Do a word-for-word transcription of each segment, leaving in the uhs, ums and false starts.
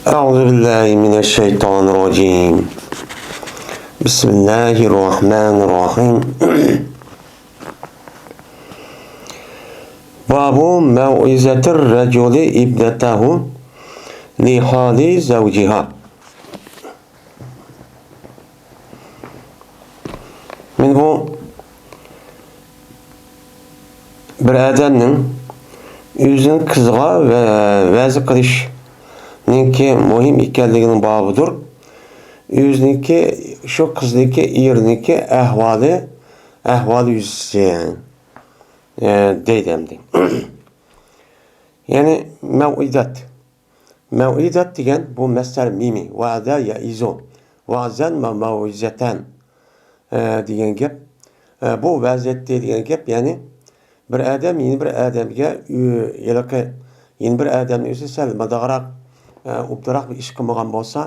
أعوذ بالله من الشيطان الرجيم. بسم الله الرحمن الرحيم. باب موعظة الرجل ابنته لحال زوجها. مانا بۇ بىر ئادەمنىڭ ئۆزىنىڭ قىزىغا ۋە-، ۋەز قىلىشنىڭكى مۇھىم ئىكەنلىكىنىڭ بابىدۇر. ئۆزىنىڭكى، شۇ قىزنىڭكى، ئېرىنىڭكى ئەھۋالى، ئەھۋالى يۈزىسىچە، ئە، دەيدۇ ئەمدى. يەنى مەۋئىزەت. مەۋئىزەت دېگەن بۇ مەسدەر مىمى، ۋەزە يەئىزۇ، ۋەزەن ۋە مەۋئىزەتەن، ئە، دېگەن گەپ. ئە، بۇ ۋەز ئېتتى دېگەن گەپ، يەنى بىر ئادەم يەنە بىر ئادەمگە، ئۆ-، ھېلىقى يەنە بىر ئادەمنى ئۆزى سەل مانداقراق، ئە، ئوبدانراق بىر ئىش قىلمىغان بولسا،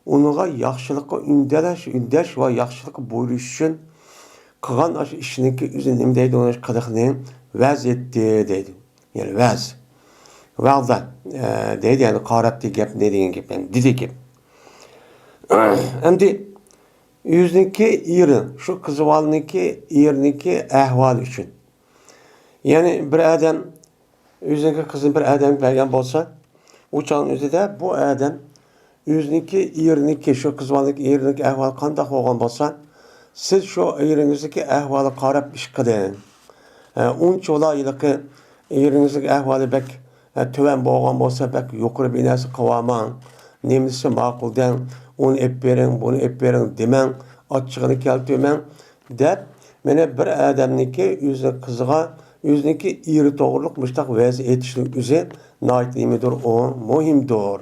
ئۇنىڭغا ياخشىلىققا ئۈندەش، ئۈندەش ۋە ياخشىلىققا بۇيرۇش ئۈچۈن قىلغان ئاشۇ ئىشنىڭكى ئۆزى نېمە دەيدۇ، ئاشۇ قىلىقنى ۋەز ئېتتى دەيدۇ. يەنى ۋەز. ۋەزە، ئە، دەيدۇ، يەنى قاراپ دېگەن گەپنى دېگەن گەپ، يەنى دېدى گەپ. ئەمدى ئۆزىنىڭكى ئېرى، شۇ قىز بالىنىڭكى ئېرىنىڭكى ئەھۋالى ئۈچۈن. يەنى بىر ئادەم ئۆزىنىڭكى قىزىنى بىر ئادەمگە بەرگەن بولسا، ئۇ چاغنىڭ ئۆزىدە بۇ ئادەم ئۆزىنىڭكى ئېرىنىڭكى، شۇ قىز بالىنىڭكى ئېرىنىڭكى ئەھۋالى قانداق بولغان بولسا، سىز شۇ ئېرىڭىزنىڭكى ئەھۋالىغا قاراپ ئىش قىلىڭ. ئە، ئۇنچىۋالا ھېلىقى ئېرىڭىزنىڭ ئەھۋالى بەك، ئە، تۆۋەن بولغان بولسا، بەك يۇقىرى بىر نەرسە قىلىۋالماڭ. نېمىسى ماقۇل دەڭ، ئۇنى ئېلىپ بېرىڭ، بۇنى ئېلىپ بېرىڭ دېمەڭ. ئاچچىقىنى كەلتۈرمەڭ، دەپ، مانا بىر ئادەمنىڭكى ئۆزىنىڭ قىزىغا، ئۆزىنىڭكى ئېرى توغرۇلۇق مۇشۇنداق ۋەز ئېيتىشنىڭ ئۆزى ناھايىتى نېمىدۇر، ئۇ مۇھىمدۇر.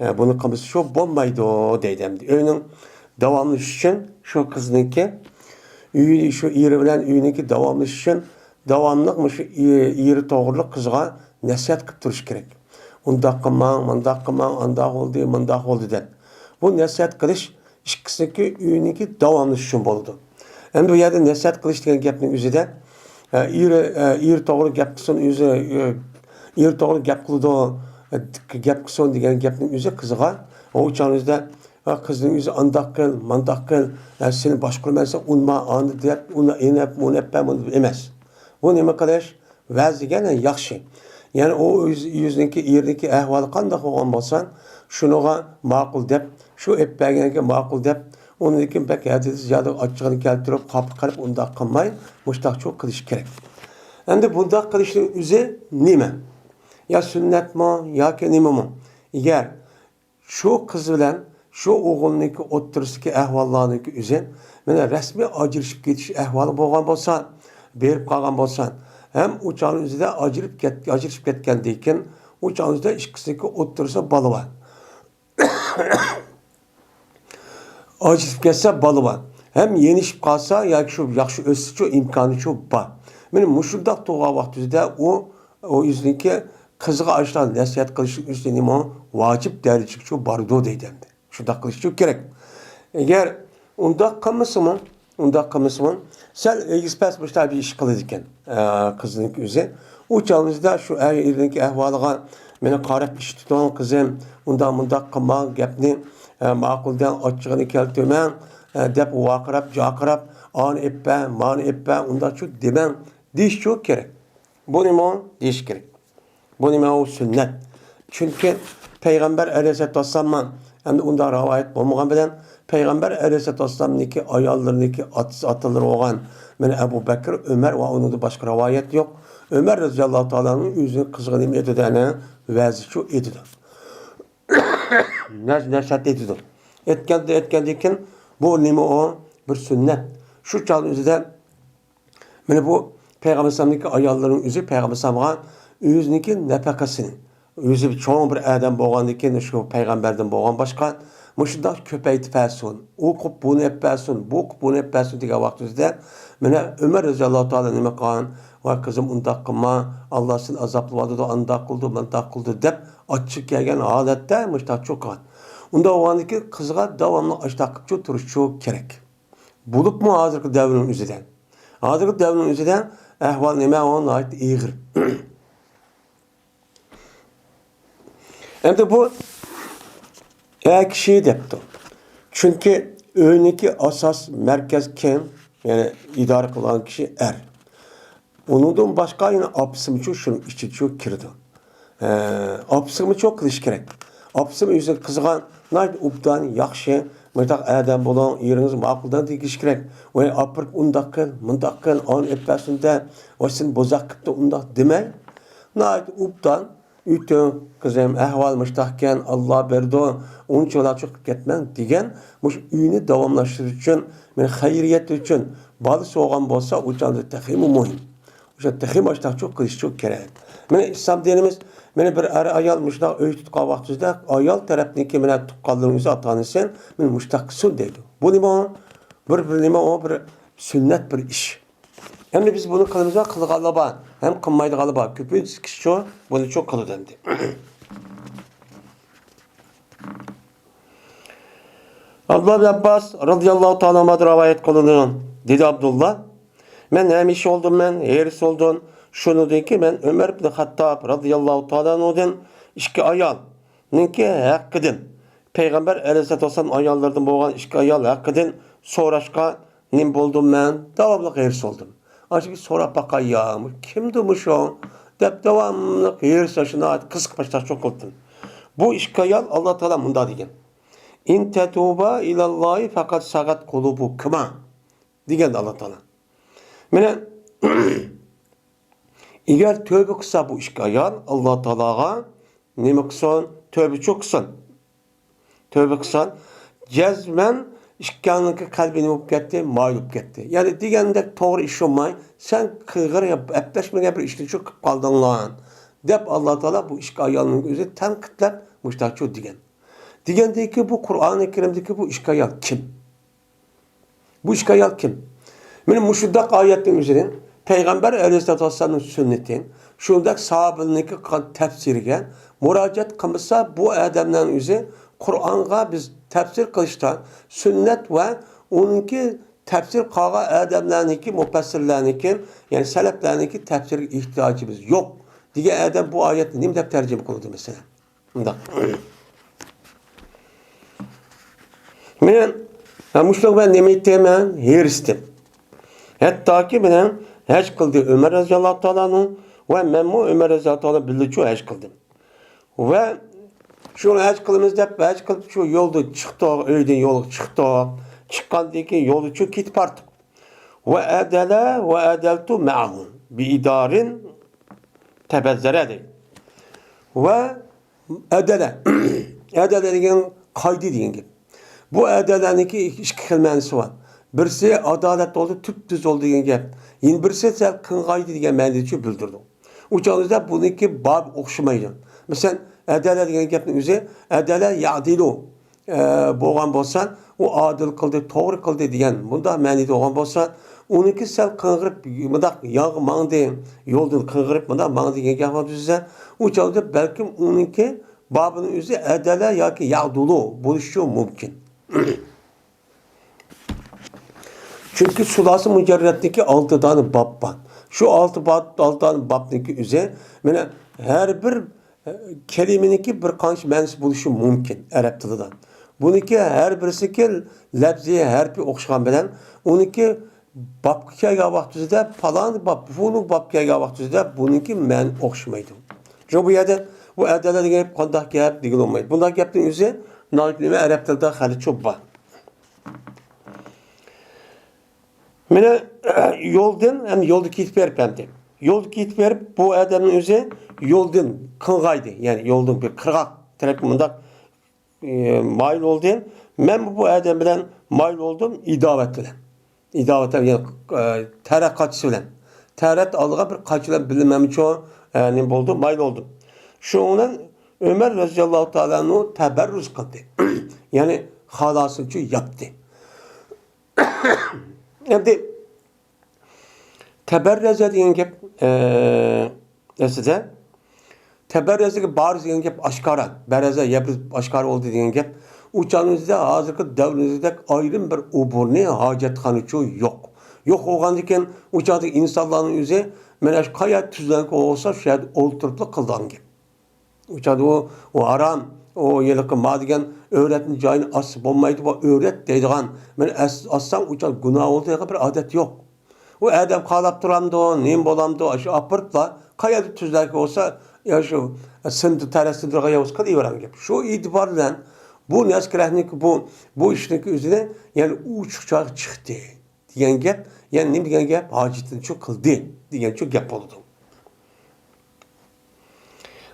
ئە، بۇنى قىلمىسا شۇ بولمايدۇ دەيدۇ ئەمدى. ئۆينىڭ داۋاملىشىشى ئۈچۈن شۇ قىزنىڭكى ئۆيى، شۇ ئېرى بىلەن ئۆينىڭكى داۋاملىشىشى ئۈچۈن داۋاملىق مۇشۇ ئېرى توغرىلىق قىزغا نەسىھەت قىلىپ تۇرۇش كېرەك. ئۇنداق قىلماڭ، مۇنداق قىلماڭ، ئانداق بولدى، مۇنداق بولدى دەپ. بۇ نەسىھەت قىلىش ئىككىسىنىڭكى ئۆيىنىڭكى داۋاملىشىشى ئۈچۈن بولىدۇ. ئەمدى بۇ يەردە نەسىھەت قىلىش دېگەن گەپنىڭ ئۆزىدە، ئە، ئېرى، ئە، ئېرى توغرا گەپ قىلسۇن، ئۆزى، ئە، ئېرى توغرا گەپ قىلىدۇ، ئە، گەپ قىلسۇن دېگەن گەپنىڭ ئۆزى قىزغا، ئۇ چاغنىڭ ئۆزىدە، ئە، قىزنىڭ ئۆزى ئانداق قىل، مانداق قىل، ئە، سېنى باشقۇرىمەن دېسە، ئۇنما، ئانى دەپ، ئۇنى ئېنىپ، ئۇنى ئەپپە، بۇنى ئەمەس. بۇ نېمە قىلىش؟ ۋەز دېگەن ياخشى. يەنى ئۇ ئۆز-، ئۆزىنىڭكى، ئېرىنىڭكى ئەھۋالى قانداق بولغان بولسا، شۇنىڭغا ماقۇل دەپ، شۇ ئېلىپ بەرگەنگە ماقۇل دەپ، ئۇنىڭدىن كېيىن بەك ھەددىدىن زىيادە ئاچچىقىنى كەلتۈرۈپ، خاپا قىلىپ، ئۇنداق قىلماي، مۇشتاقچۇ قىلىش كېرەك. ئەمدى بۇنداق قىلىشنىڭ ئۆزى نېمە؟ يا سۈننەتمۇ ياكى نېمىمۇ؟ ئەگەر شۇ قىز بىلەن شۇ ئوغۇلنىڭكى ئوتتۇرىسىدىكى ئەھۋاللارنىڭكى ئۆزى، مانا، رەسمىي ئاجرىشىپ كېتىش ئەھۋالى بولغان بولسا، بېرىپ قالغان بولسا، ھەم ئۇ چاغنىڭ ئۆزىدە ئاجرىپ كەت-، ئاجرىشىپ كەتكەندىن كېيىن، ئۇ چاغنىڭ ئۆزىدە ئىككىسىنىڭكى ئوتتۇرىسىدا بالا بار. ئاجرىشىپ كەتسە بالا بار. ھەم يېنىشىپ قالسا ياكى شۇ ياخشى ئۆتسىچۇ ئىمكانىچۇ بار. مانا مۇشۇنداق تۇرغان ۋاقتىدا ئۇ، ئۇ ئۆزىنىڭكى قىزىغا ئاشۇنداق نەسىھەت قىلىشنىڭ ئۆزى نېمە ۋاجىپ دەرىجىگىچۇ بارىدۇ دەيدۇ ئەمدى. شۇنداق قىلىشچۇ كېرەك. ئەگەر ئۇنداق قىلمىسىمۇ، ئۇنداق قىلمىسىمۇ، سەل ئېگىز پەس مۇشۇنداق بىر ئىش قىلىدىكەن، ئە، قىزنىڭ ئۆزى. ئۇ چاغىمىزدا شۇ ئەر-، ئېرىنىڭكى ئەھۋالىغا مانا قاراپ ئىش تۇتۇڭ، قىزىم، ئۇنداق مۇنداق قىلماڭ، گەپنى، ئە، ماقۇل دەڭ، ئاچچىقىنى كەلتۈرمەڭ، ئە، دەپ ۋارقىراپ، جارقىراپ، ئانى ئېلىپ بەر، مانى ئېلىپ بەر، ئۇنداقچۇ دېمەڭ، دېيىشچۇ كېرەك. بۇ نېمە؟ دېيىش كېرەك. بۇ نېمە؟ ئۇ سۈننەت. چۈنكى پەيغەمبەر ئەلەيھىسسالاتۇ ۋەسسالاممۇ، ئەمدى ئۇنداق رىۋايەت بولمىغان بىلەن، پەيغەمبەر ئەلەيھىسسالاتۇ ۋەسسالامنىڭكى ئاياللىرىنىڭكى ئاتىسى، ئاتىلىرى بولغان، مانا، ئەبۇ بەكرى، ئۆمەر ۋە ئۇنىڭدىن باشقا رىۋايەت يوق. ئۆمەر رەزىياللاھۇ تائالا ئەنھۇ ئۆزىنىڭ قىزىغا نېمە ئېيتىدۇ؟ ئەنە ۋەزىچۇ ئېيتىدۇ. نەس-، نەسىھەت ئېيتىدۇ. ئېيتكەندە، ئېيتكەندىن كېيىن، بۇ نېمە ئۇ؟ بىر سۈننەت. شۇ چاغنىڭ ئۆزىدە مانا بۇ پەيغەمبەر ئەلەيھىسسالامنىڭكى ئاياللىرىنىڭ ئۆزى پەيغەمبەر ئەلەيھىسسالامغا ئۆزىنىڭكى نەپەقىسىنى، ئۆزى بىر چوڭ بىر ئادەم بولغاندىن كېيىن، شۇ پەيغەمبەردىن بولغان باشقا، مۇشۇنداق كۆپەيتىپ بەرسۇن، ئۇ قىلىپ بۇنى ئېلىپ بەرسۇن، بۇ قىلىپ بۇنى ئېلىپ بەرسۇن دېگەن ۋاقتىمىزدا، مانا ئۆمەر رەزىياللاھۇ تائالا نېمە قىلغان؟ ۋاي قىزىم، ئۇنداق قىلما، ئاللا سېنى ئازابلىۋاتىدۇ، ئانداق قىلىدۇ، مۇنداق قىلىدۇ دەپ، ئاچچىقى كەلگەن ھالەتتە مۇشۇنداقچۇ قىلغان. ئۇنداق بولغاندىن كېيىن قىزغا داۋاملىق ئاشۇنداق قىلىپچۇ تۇرۇشچۇ كېرەك. بولۇپمۇ ھازىرقى دەۋرنىڭ ئۆزىدە. ھازىرقى دەۋرنىڭ ئۆزىدە ئەھۋال نېمە؟ ئۇ ناھايىتى ئېغىر. ئەمدى بۇ ئەر كىشى دەپتۇ. چۈنكى ئۆينىڭكى ئاساس مەركەز كىم؟ يەنى ئىدارە قىلغان كىشى ئەر. ئۇنىڭدىن باشقا يەنە ئاپىسىمۇچۇ شۇنىڭ ئىچىدىچۇ كىرىدۇ. ئە، ئاپىسىمۇچۇ قىلىش كېرەك. ئاپىسىمۇ ئۆزىگە قىزغان، ناھايىتى ئوبدان، ياخشى، مۇنداق ئادەم بولۇڭ، ئېرىڭىز ماقۇل دەڭ دېيىش كېرەك. ۋاي ئاپىرىپ ئۇنداق قىل، مۇنداق قىل، ئانى ئېلىپ بەرسۇن دە، ۋاي سېنى بوزەك قىپتۇ ئۇنداق دېمەي. ناھايىتى ئوبدان، ئۆتۈڭ، قىزىم، ئەھۋال مۇشتاقكەن، ئاللا بەردۇ، ئۇنچىۋالاچۇ قىلىپ كەتمەڭ دېگەن، مۇشۇ ئۆينى داۋاملاشتۇرۇش ئۈچۈن، مېنى خەيرىيەت ئۈچۈن، بالىسى بولغان بولسا، ئۇ چاغدا تېخىمۇ مۇھىم. ئوشۇ تېخىمۇ مۇشتاقچۇ قىلىشچۇ كېرەك. مېنى ئىسلام دىنىمىز، مېنى بىر ئەر ئايال مۇشۇنداق ئۆي تۇتقان ۋاقتىمىزدا، ئايال تەرەپنىڭكى مېنە تۇغقانلىرىڭىز، ئاتا-ئانىسى، مېنى مۇشتاق قىلسۇن دەيدۇ. بۇ نېمە ئۇ؟ بىر، بىر نېمە ئۇ؟ بىر سۈننەت بىر ئىش. ئەمدى بىز بۇنى قىلىمىز ۋە قىلغانلار بار، ھەم قىلمايدىغانلار بار. كۆپىنچىسى كىشىچۇ بۇنىچۇ قىلىدۇ ئەمدى. ئابدۇللا ئىبن ئابباس رازىياللاھۇ تائالا ئەنھۇدىن رىۋايەت قىلىنىدۇ. دېدى ئابدۇللا، مەن ھەمىشە بولدۇم، مەن ھېرىس بولدۇم. شۇنىڭدىن كېيىن مەن ئۆمەر ئىبن خەتتاب رازىياللاھۇ تائالا ئەنھۇدىن ئىككى ئايالنىڭكى ھەققىدىن، پەيغەمبەر ئەلەيھىسسالاتۇ ۋەسسالام ئاياللىرىدىن بولغان ئىككى ئايال ھەققىدىن سوراشقا نېمە بولدۇم مەن؟ داۋاملىق ھېرىس بولدۇم. ئاشۇ سوراپ باقاي يا، كىمدۇ مۇشۇ؟ دەپ داۋاملىق ھېرىس، شۇنداق قىزىقماستاق چوقۇلتتىم. بۇ ئىككى ئايال، ئاللا تائالا مۇنداق دېگەن، «ئىن تەتۇبا ئىلاللاھى فەقەد سەغەت قۇلۇبۇكۇما» دېگەن ئاللا تائالا. مانا، ئەگەر تۆبە قىلسا بۇ ئىككى ئايال، ئاللا تائالاغا نېمە قىلسۇن؟ تۆبىچۇ قىلسۇن. تۆبە قىلسا، جەزمەن ئىككىڭنىڭكى قەلبى نېمە بولۇپ كەتتى؟ مايىل بولۇپ كەتتى. يەنى دېگەندەك توغرا ئىش بولماي، سەن قىلغىلى ئەپلەشمىگەن بىر ئىشنى شۇ قىلىپ قالدىڭلار، دەپ ئاللا تائالا بۇ ئىككى ئايالنىڭ ئۆزى تەنقىدلەپ مۇشتاقچۇ دېگەن. دېگەندىكى بۇ قۇرئانى كەرىمدىكى بۇ ئىككى ئايال كىم؟ بۇ ئىككى ئايال كىم؟ مانا مۇشۇنداق ئايەتنىڭ ئۆزىدىن پەيغەمبەر ئەلەيھىسسالاتۇ ۋەسسالامنىڭ سۈننىتى، شۇنداق ساھابىلەرنىڭكى قىلغان تەپسىرىگە مۇراجىئەت قىلمىسا، بۇ ئادەملەرنىڭ ئۆزى قۇرئانغا بىز تەپسىر قىلىشتا سۈننەت ۋە ئۇنىڭكى تەپسىر قىلغان ئادەملەرنىڭكى، مۇپەسسىرلەرنىڭكى، يەنى سەلەفلەرنىڭكى تەپسىرىگە ئېھتىياجىمىز يوق دېگەن ئادەم بۇ ئايەتنى نېمە دەپ تەرجىمە قىلىدۇ مەسىلەن؟ مۇنداق. مەن، ھە، مۇشۇنىڭ بىلەن نېمە ئېيتتىم مەن؟ ھېرىستىم. ھەتتاكى مېنىڭ ھەج قىلدى ئۆمەر رەزىياللاھۇ تائالا ئەنھۇ ۋە مەنمۇ ئۆمەر رەزىياللاھۇ تائالا بىللىچۇ ھەج قىلدىم. ۋە شۇ ھەج قىلىمىز دەپ ھەج قىلىپ شۇ يولدا چىقتۇق، ئۆيدىن يولغا چىقتۇق. چىققاندىن كېيىن يولدىچۇ كېتىپ بارتۇق. ۋە ئەدەلە ۋە ئەدەلتۇ مەئەھۇ بىئىدارىن تەبەززەرە دەيدۇ. ۋە ئەدەلە. ئەدەلە دېگەن قايدى دېگەن گەپ. بۇ ئەدەلەنىڭكى ئىككى خىل مەنىسى بار. بىرسى ئادالەت بولدى، تۈپتۈز بولدى دېگەن گەپ. يەنە بىرسى سەل قىڭغايدى دېگەن مەنىنى بىلدۈرىدۇ. ئۇ چاغدا بۇنىڭكى باب ئوخشىمايدۇ. مەسىلەن، ئەدەلە دېگەن گەپنىڭ ئۆزى ئەدەلە يەئدىلۇ، ئە، بولغان بولسا، ئۇ ئادىل قىلدى، توغرا قىلدى دېگەن مۇنداق مەنىدە بولغان بولسا، ئۇنىڭكى سەل قىڭغىرىپ، مۇنداق ياغا ماڭدى، يولدىن قىڭغىرىپ مۇنداق ماڭدى دېگەن گەپ بولسا، ئۇ چاغدا بەلكىم ئۇنىڭكى بابىنىڭ ئۆزى ئەدەلە ياكى يەئدۇلۇ بولۇشى مۇمكىن. چۈنكى سۇلاسە مۇجەررەتنىڭكى ئالتە دانە باب بار. شۇ ئالتە باب، ئالتە دانە بابنىڭكى ئۆزى، مانا، ھەر بىر، ئە، كەلىمىنىڭكى بىر قانچە مەنىسى بولۇشى مۇمكىن ئەرەب تىلىدا. بۇنىڭكى ھەر بىرسىنىڭكى لەپزى، ھەرپى ئوخشىغان بىلەن، ئۇنىڭكى بابقا كەلگەن ۋاقتىدا، پالان باب، بۇنىڭ باب كەلگەن ۋاقتىدا بۇنىڭكى مەنە ئوخشىمايدۇ. شۇڭا بۇ يەردە بۇ ئەدەلە دېگەن گەپ قانداق گەپ دېگىلى بولمايدۇ. بۇنداق گەپنىڭ ئۆزى ناھايىتى نېمە ئەرەب تىلىدا خېلى چوپ بار. مانا، يولدىن، ھەم يولدا كېتىپ بېرىپ ئەمدى. يولدا كېتىپ بېرىپ، بۇ ئادەمنىڭ ئۆزى يولدىن قىڭغايدى. يەنى يولدىن بىر قىرغاق تەرەپكە مۇنداق، ئى، مايىل بولدى. مەن بۇ ئادەم بىلەن مايىل بولدۇم، ئىداۋەت بىلەن. ئىداۋەت، يەنى، ئى، تەرەت قاچىسى بىلەن. تەرەت ئالدىغا بىر قاچا بىلەن بىلمەمچۇ، ئى، نېمە بولدى، مايىل بولدۇم. شۇنىڭ بىلەن ئۆمەر رەزىياللاھۇ تائالا ئەنھۇ تەبەررۇز قىلدى. يەنى خالاسىنچۇ ياپتى. ئەمدى تەبەررەزە دېگەن گەپ، ئە، ئەسلىدە تەبەررەزەگە بارىز دېگەن گەپ ئاشكارا. بەرەزە يەبرىز ئاشكارا بولدى دېگەن گەپ. ئۇ چاغنىڭ ئۆزىدە ھازىرقى دەۋرىمىزدەك ئايرىم بىر ئوبورنى ھاجەتخانىچۇ يوق. يوق بولغاندىكىن ئۇ چاغدىكى ئىنسانلارنىڭ ئۆزى مانا شۇ قايا تۈزلەنگەن بولسا شۇ يەردە ئولتۇرۇپلا قىلىدىغان گەپ. ئۇ چاغدا ئۇ، ئۇ ھارام، ئۇ ھېلىقى ما دېگەن ئۆرەتنىڭ جايىنى ئاسسا بولمايدۇ، بۇ ئۆرەت دەيدىغان، مانا ئاس-، ئاسساڭ ئۇ چاغ گۇناھ بولىدۇ دەيدىغان بىر ئادەت يوق. ئۇ ئادەم خالاپ تۇرامدۇ، نېمە بولامدۇ، ئاشۇ ئاپىرىپلا، قەيەردە تۈزلەك بولسا، يا شۇ سىندى، تەرەت سىندۇرغان يا بولسا قىلىۋەرگەن گەپ. شۇ ئېتىبار بىلەن بۇ نەسكىرەھنىڭكى بۇ، بۇ ئىشنىڭكى ئۆزىنى، يەنى ئوچۇق چاغ چىقتى دېگەن گەپ، يەنى نېمە دېگەن گەپ؟ ھاجىتىنى شۇ قىلدى دېگەن شۇ گەپ بولىدۇ.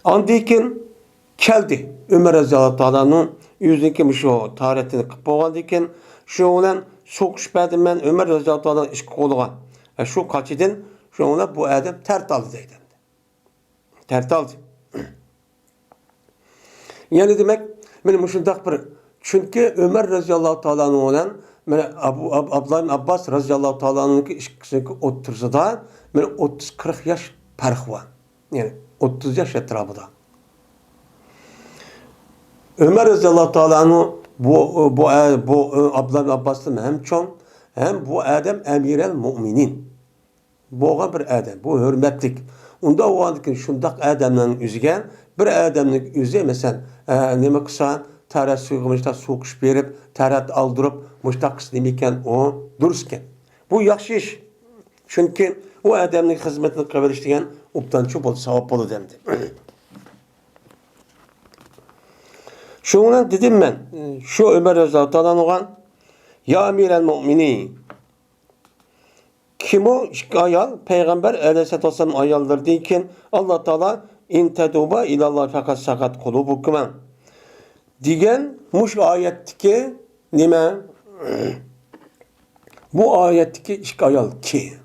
ئاندىن كېيىن كەلدى. ئۆمەر رەزىياللاھۇ تائالا ئەنھۇ ئۆزىنىڭكى مۇشۇ تاھارەتنى قىلىپ بولغاندىن كېيىن، شۇنىڭ بىلەن سوقۇشۇپ بەردىم مەن ئۆمەر رەزىياللاھۇ تائالا ئەنھۇنىڭ ئىككى قولىغا. ھە، شۇ قاچىدىن شۇنىڭ بىلەن بۇ ئادەم تەرەت ئالدى دەيدۇ. تەرەت ئالدى. يەنى دېمەك، مانا مۇشۇنداق بىر، چۈنكى ئۆمەر رەزىياللاھۇ تائالا ئەنھۇ بىلەن مانا ئابۇ، ئاب-، ئابدۇللا ئىبن ئابباس رەزىياللاھۇ تائالا ئەنھۇنىڭكى ئىككىسىنىڭكى ئوتتۇرىسىدا مانا ئوتتۇز قىرىق ياش پەرق بار. يەنى ئوتتۇز ياش ئەتراپىدا. ئۆمەر رەزىياللاھۇ تائالا ئەنھۇ بۇ، بۇ، بۇ، بۇ ئابدۇللا ئىبن ئابباستىن ھەم چوڭ، ھەم بۇ ئادەم ئەمىرەل مۇئمىنىن بولغان بىر ئادەم، بۇ ھۆرمەتلىك. ئۇنداق بولغاندىكىن شۇنداق ئادەمنىڭ ئۆزىگە بىر ئادەمنىڭ ئۆزى، مەسىلەن، ئە، نېمە قىلسا، تەرەت سۇيىغا مۇشۇنداق سوقۇشۇپ بېرىپ، تەرەت ئالدۇرۇپ، مۇشۇنداق قىلسا نېمە ئىكەن، ئۇ دۇرۇس ئىكەن. بۇ ياخشى ئىش. چۈنكى ئۇ ئادەمنىڭ خىزمىتىنى قىلىۋېلىش دېگەن ئوبدانچۇ بولدى، ساۋاب بولىدۇ ئەمدى. شۇنىڭ بىلەن دېدىم مەن، شۇ ئۆمەر رەزىياللاھۇ تائالا ئەنھۇغا، يا ئەمىرەل مۇئمىنىن، كىم ئۇ ئىككى ئايال؟ پەيغەمبەر ئەلەيھىسسالاتۇ ۋەسسالام ئاياللىرىدىن كېيىن ئاللا تائالا، ئىن تەتۇبا ئىلاللاھى فەقەد سەغەت قۇلۇبۇكۇما دېگەن مۇشۇ ئايەتتىكى نېمە؟ بۇ ئايەتتىكى ئىككى ئايال كىم؟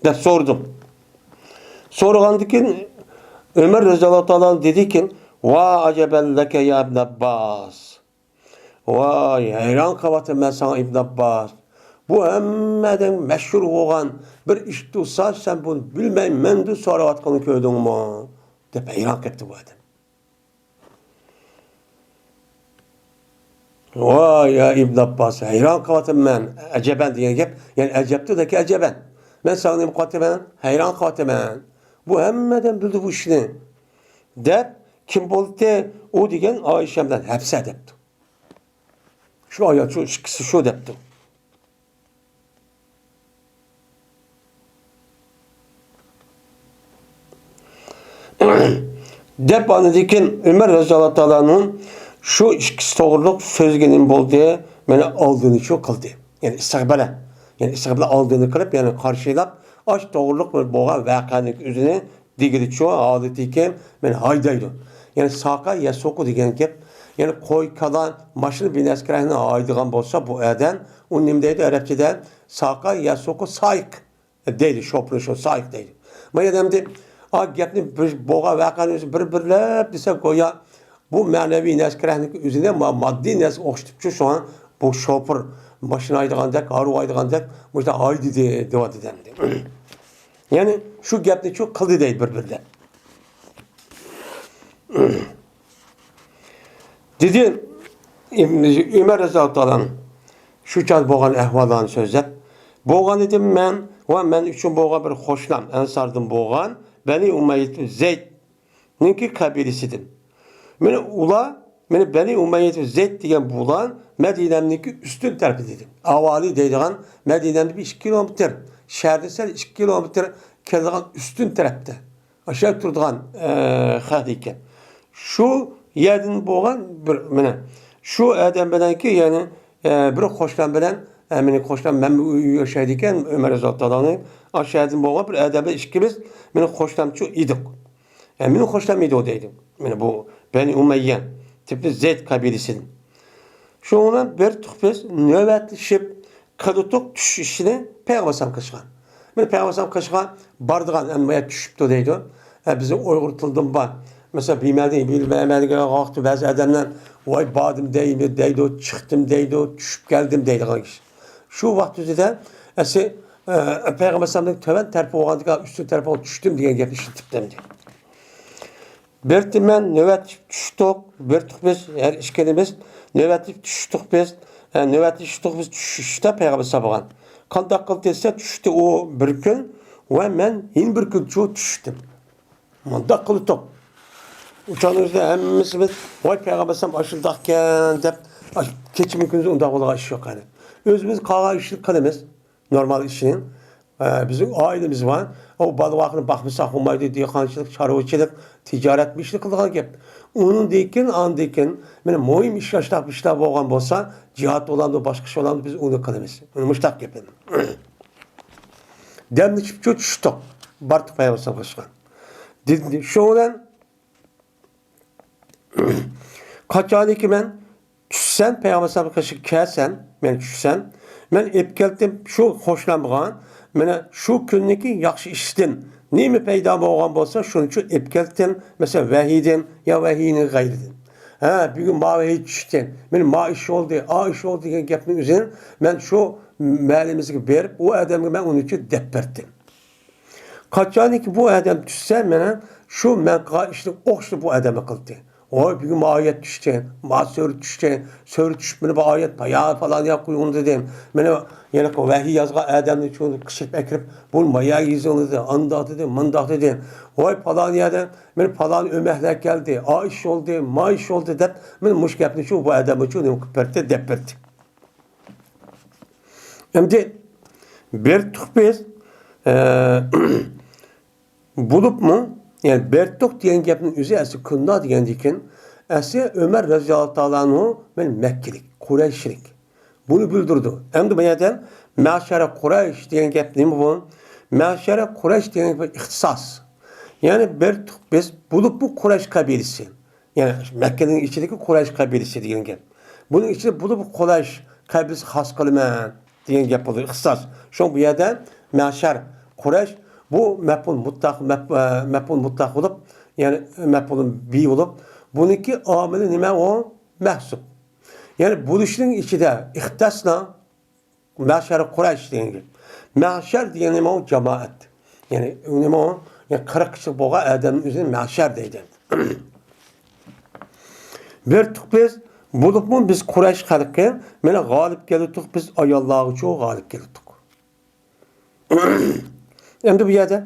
دەپ سورىدىم. سورىغاندىن كېيىن ئۆمەر رەزىياللاھۇ تائالا دېدىكىن، ۋا ئەجەبەن لەكە يا ئىبن ئابباس. ۋاي، ھەيران قېلىۋاتىمەن ساڭا، ئىبن ئابباس. بۇ ھەممە ئادەمگە مەشھۇر بولغان بىر ئىش تۇرسا، سەن بۇنى بىلمەي مەندىن سوراۋاتقىنىنى كۆردۈڭمۇ؟ دەپ ھەيران قېپتۇ بۇ ئادەم. ۋاي، يا ئىبن ئابباس، ھەيران قېلىۋاتىمەن. ئەجەبەن دېگەن گەپ، يەنى ئەجەبتۇ دەكى ئەجەبەن. مەن ساڭا نېمە قىلىۋاتىمەن؟ ھەيران قېلىۋاتىمەن. بۇ ھەممە ئادەم بىلدى بۇ ئىشنى. دەپ، كىم بولدى؟ ئۇ دېگەن ئائىشە بىلەن ھەپسە دەپتۇ. شۇ ئايال، شۇ ئىككىسى شۇ دەپتۇ. دەپ ئاندىن كېيىن ئۆمەر رەزىياللاھۇ تائالا ئەنھۇ شۇ ئىككىسى توغرۇلۇق سۆزگە نېمە بولدى؟ مانا ئالدىنى شۇ قىلدى. يەنى ئىستىقبالە. يەنى ئىستىقبالە ئالدىنى قىلىپ، يەنى قارشىلاپ، ئاش توغرۇلۇق بىر بولغان ۋەقەنىڭ ئۆزىنى دېگىلىچۇ ھالىتىكەن، مېنى ھايدايدۇ. يەنى ساقا يەسۇقۇ دېگەن گەپ، يەنى قوي، كالا، ماشىنا، بىنەسكىرەكنى ھايدىغان بولسا بۇ ئادەم، ئۇ نېمە دەيدۇ ئەرەبچىدە؟ ساقا يەسۇقۇ سايىق دەيدۇ، شوپۇر شۇ سايىق دەيدۇ. ما يەردە ئەمدى ئا گەپنى بىر، بولغان ۋەقەنى ئۆزى بىر-بىرلەپ دېسە، گويا بۇ مەنىۋى نەسكىرەكنىڭ ئۆزىنى ما-، ماددىي نەرسىگە ئوخشىتىپچۇ، شۇڭا بۇ شوپۇر ماشىنا ھايدىغاندەك، ھارۋا ھايدىغاندەك، مۇشۇنداق ھايدىدى دەۋاتىدۇ ئەمدى. يەنى شۇ گەپنى شۇ قىلدى دەيدۇ بىر-بىرلەپ. دېدى ئۆمەر رەزىياللاھۇ تائالا ئەنھۇ شۇ چاغدا بولغان ئەھۋاللارنى سۆزلەپ، بولغان ئىدىم مەن ۋە مەن ئۈچۈن بولغان بىر قوشنام، ئەنساردىن بولغان بەنى ئۇمەييە زەيدنىڭكى قەبىلىسىدىن. مانا ئۇلار، مانا بەنى ئۇمەييە زەيد دېگەن بۇلار مەدىنەمنىڭكى ئۈستۈن تەرىپى دېدى. ئاۋالى دەيدىغان مەدىنەمدىن بىر ئىككى كىلومېتىر، شەھەردىن سەل ئىككى كىلومېتىر كېلىدىغان ئۈستۈن تەرەپتە. ئاشۇ تۇرىدىغان، ئە، خەق ئىكەن. شۇ يەردىن بولغان بىر، مانا، شۇ ئادەم بىلەنكى، يەنى، ئە، بىر قوشنام بىلەن، ئە، مېنىڭ قوشنام مەن ئۆي ياشايدىكەن، ئۆمەر رەزىياللاھۇ تائالا ئەنھۇ، ئاشۇ يەردىن بولغان بىر ئادەم بىلەن ئىككىمىز مېنىڭ قوشنامچۇ ئىدۇق. ئە، مېنىڭ قوشنام ئىدۇ دەيدۇ. مانا بۇ بەنى ئۇمەييە، تىپى زەيد قەبىلىسىدىن. شۇنىڭ بىلەن بىر تۇغ بىز نۆۋەتلىشىپ قىلدۇق چۈش ئىشىنى پەيغەمبەر ئەلەيھىسسالام قىلىشقا. مانا پەيغەمبەر ئەلەيھىسسالام قىلىشقا بارىدىغان، ئەمما يا چۈشۈپتۇ دەيدۇ. ئە، بىزنىڭ ئۇيغۇر تىلىدىمۇ بار. مەسىلەن، بىمەدىن بىلمەمەن دېگەن ۋاقىتتا بەزى ئادەملەر، ۋاي، باردىم دەيمۇ-، دەيدۇ، چىقتىم دەيدۇ، چۈشۈپ كەلدىم دەيدىغان كىشى. شۇ ۋاقىت ئۆزىدە ئەسلى، ئە، پەيغەمبەر ئەلەيھىسسالامنىڭ تۆۋەن تەرىپى بولغاندىكىن ئۈستۈن تەرىپىگە چۈشتۈم دېگەن گەپنى ئىشلىتىپتۇ ئەمدى. بىر تېمەن نۆۋەتلىشىپ چۈشتۇق، بىر تۇغ بىز، ھەر ئىككىلىمىز نۆۋەتلىشىپ چۈشتۇق بىز، ھە، نۆۋەتلىشىپ چۈشتۇق بىز چۈشۈشتە پەيغەمبەر سابىغان. قانداق قىلدى دېسە، چۈشتى ئۇ بىر كۈن ۋە مەن يەنە بىر كۈن چۇ چۈشتۈم. مۇنداق قىلدۇق. ئۇچاندا ھەممىمىز، ۋاي پەيغەمبەر ئەلەيھىسسالام ئاشۇنداقكەن دەپ، ئاش-، كېچىمۇ كۈندۈزمۇ ئۇنداق بولغان ئىش يوق. يەنى ئۆزىمىز قالغان ئىشنى قىلىمىز، نورمال ئىشنى. ئە، بىزنىڭ ئائىلىمىز بار. ئۇ بالا-ۋاقىنى باقمىساق بولمايدۇ، دېھقانچىلىق، چارۋىچىلىق، تىجارەت بۇ ئىشنى قىلىدىغان گەپ. ئۇنىڭدىن كېيىن، ئاندىن كېيىن، مانا مۇھىم ئىش، ئاشۇنداق ئىشلار بولغان بولسا، جىھاد بولامدۇ، باشقا ئىش بولامدۇ، بىز ئۇنى قىلىمىز. مۇشۇنداق گەپ ئەمدى. دەملىشىپچۇ چۈشتۇق. باردۇق پەيغەمبەر ئەلەيھىسسالام قېشىغا. دېدى، شۇنىڭ بىلەن قاچانكى مەن چۈشسەم، پەيغەمبەر ئەلەيھىسسالام قېشىغا كەلسەم، مەن چۈشسەم، مەن ئېلىپ كەلدىم شۇ خوشلانمىغان، مانا شۇ كۈننىكى ياخشى ئىشتىن نېمە پەيدا بولغان بولسا، شۇنى شۇ ئېلىپ كەلدىم. مەسىلەن، ۋەھىيدىن يا ۋەھىينىڭ غەيرىدىن. ھە، بۈگۈن ما ۋەھىي چۈشتى، مانا ما ئىش بولدى، ئا ئىش بولدى دېگەن گەپنىڭ ئۆزىنى مەن شۇ مەھەللىمىزگە بېرىپ، ئۇ ئادەمگە مەن ئۇنى شۇ دەپ بەردىم. قاچانكى بۇ ئادەم چۈشسە، مانا شۇ مەن قىلغان ئىشنى ئوخشىتىپ بۇ ئادەممۇ قىلدى. ۋاي، بۈگۈن ما ئايەت چۈشتى، ما سۈرە چۈشتى، سۈرە چۈشۈپ، مانا بۇ ئايەت بايا پالان يەرگە قويۇلدى دېدىم. مانا يەنە ۋەھىي يازغان ئادەمنى شۇ قىچىرىپ ئەكىرىپ، بۇ ما يەرگە يېزىلدى، ئانداق دېدى، مۇنداق دېدى. ۋاي، پالان يەردە مانا پالان ئۆمەكلەر كەلدى، ئا ئىش بولدى، ما ئىش بولدى دەپ، مانا مۇشۇ گەپنى شۇ بۇ ئادەممۇ شۇ نېمە قىلىپ بەردى، دەپ بەردى. ئەمدى بېرىتتۇق بىز، ئە، بولۇپمۇ، يەنى بېرىتتۇق دېگەن گەپنىڭ ئۆزى ئەسلى كىمدا دېگەندىكىن، ئەسلى ئۆمەر رەزىياللاھۇ تائالا ئەنھۇ مەن مەككىلىك، قۇرەيشلىك. بۇنى بىلدۈرىدۇ. ئەمدى بۇ يەردە مەشەرە قۇرەيش دېگەن گەپ نېمە بۇ؟ مەشەرە قۇرەيش دېگەن گەپ ئىختىساس. يەنى بېرىتتۇق بىز، بولۇپمۇ قۇرەيش قەبىلىسى. يەنى مەككىنىڭ ئىچىدىكى قۇرەيش قەبىلىسى دېگەن گەپ. بۇنىڭ ئىچىدە بولۇپ قۇرەيش قەبىلىسى خاس قىلىمەن دېگەن گەپ بولىدۇ، ئىختىساس. شۇڭا بۇ يەردە مەشەر قۇرەيش بۇ مەپئۇل مۇتلەق، مەپ-، ئە، مەپئۇل مۇتلەق بولۇپ، يەنى مەپئۇل بى بولۇپ، بۇنىڭكى ئامىلى نېمە؟ ئۇ مەھسۇپ. يەنى بولۇشنىڭ ئىچىدە ئىختىساسنىڭ مەشەر قۇرەيش دېگەن گەپ. مەشەر دېگەن نېمە؟ ئۇ جامائەت. يەنى ئۇ نېمە ئۇ؟ يەنى قىرىق كىشىلىك بولغان ئادەمنىڭ ئۆزىنى مەشەر دەيدۇ. بېرىتتۇق بىز، بولۇپمۇ بىز قۇرەيش خەلقى، مانا غالىب كېلىتتۇق، بىز ئاياللارغىچۇ غالىب كېلىتتۇق. ئەمدى بۇ يەردە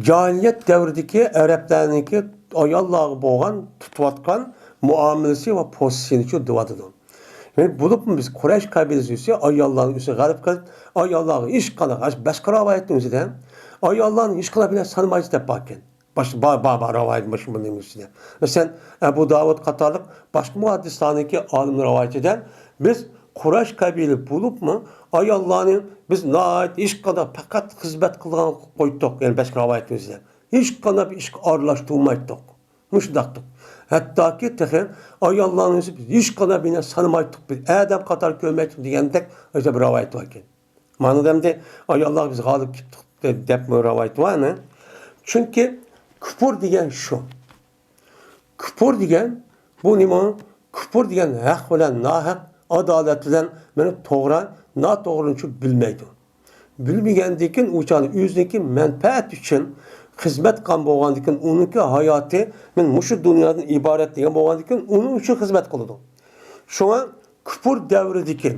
جاھىلىيەت دەۋرىدىكى ئەرەبلەرنىڭكى ئاياللارغا بولغان تۇتۇۋاتقان مۇئامىلىسى ۋە پوزىتسىيىنى شۇ دېۋاتىدۇ. يەنى بولۇپمۇ بىز قۇرەيش قەبىلىسى ئۈستىدە ئاياللارنىڭ ئۈستىگە غەلىبە قىلىپ، ئاياللارغا ھېچقانداق، باشقا رىۋايەتنىڭ ئۆزىدە ئاياللارنى ھېچقانداق بىلەن سانىمايسىز دەپ باركەن. باشقا بار، بار، بار رىۋايەت مۇشۇ بۇنىڭ ئۈستىدە. مەسىلەن، ئەبۇ داۋۇد قاتارلىق باشقا مۇھەددىسلارنىڭكى ئالىمنىڭ رىۋايىتىدە بىز قۇرەيش قەبىلە بولۇپمۇ ئاياللارنى بىز ناھايىتى ھېچقانداق پەقەت خىزمەت قىلىدىغان قىلىپ قويدۇق، يەنى بەشقە رىۋايەت ئۆزىدە. ھېچقانداق بىر ئىشقا ئارىلاشتۇرمايتتۇق. مۇشۇنداقتۇق. ھەتتاكى تېخى ئاياللارنى ئۆزى بىز ھېچقانداق بىر نەرسە سانىمايتتۇق، بىز ئادەم قاتارى كۆرمەيتتۇق دېگەندەك ئاشۇنداق بىر رىۋايەت باركەن. مانا ئەمدى ئاياللارغا بىز غالىب كېلىپتۇق دەپمۇ رىۋايەت بار ئەنە. چۈنكى كۇپۇر دېگەن شۇ. كۇپۇر دېگەن بۇ نېمە؟ كۇپۇر دېگەن ھەق بىلەن ناھەق، ئادالەت بىلەن مانا توغرا، ناتوغرىنى شۇ بىلمەيدۇ. بىلمىگەندىكىن ئۇ چاغدا ئۆزىنىڭكى مەنپەئەت ئۈچۈن خىزمەت قىلغان بولغاندىكىن، ئۇنىڭكى ھاياتى مەن مۇشۇ دۇنيادىن ئىبارەت دېگەن بولغاندىكىن ئۇنىڭ ئۈچۈن خىزمەت قىلىدۇ. شۇڭا كۇپۇر دەۋرىدىكى،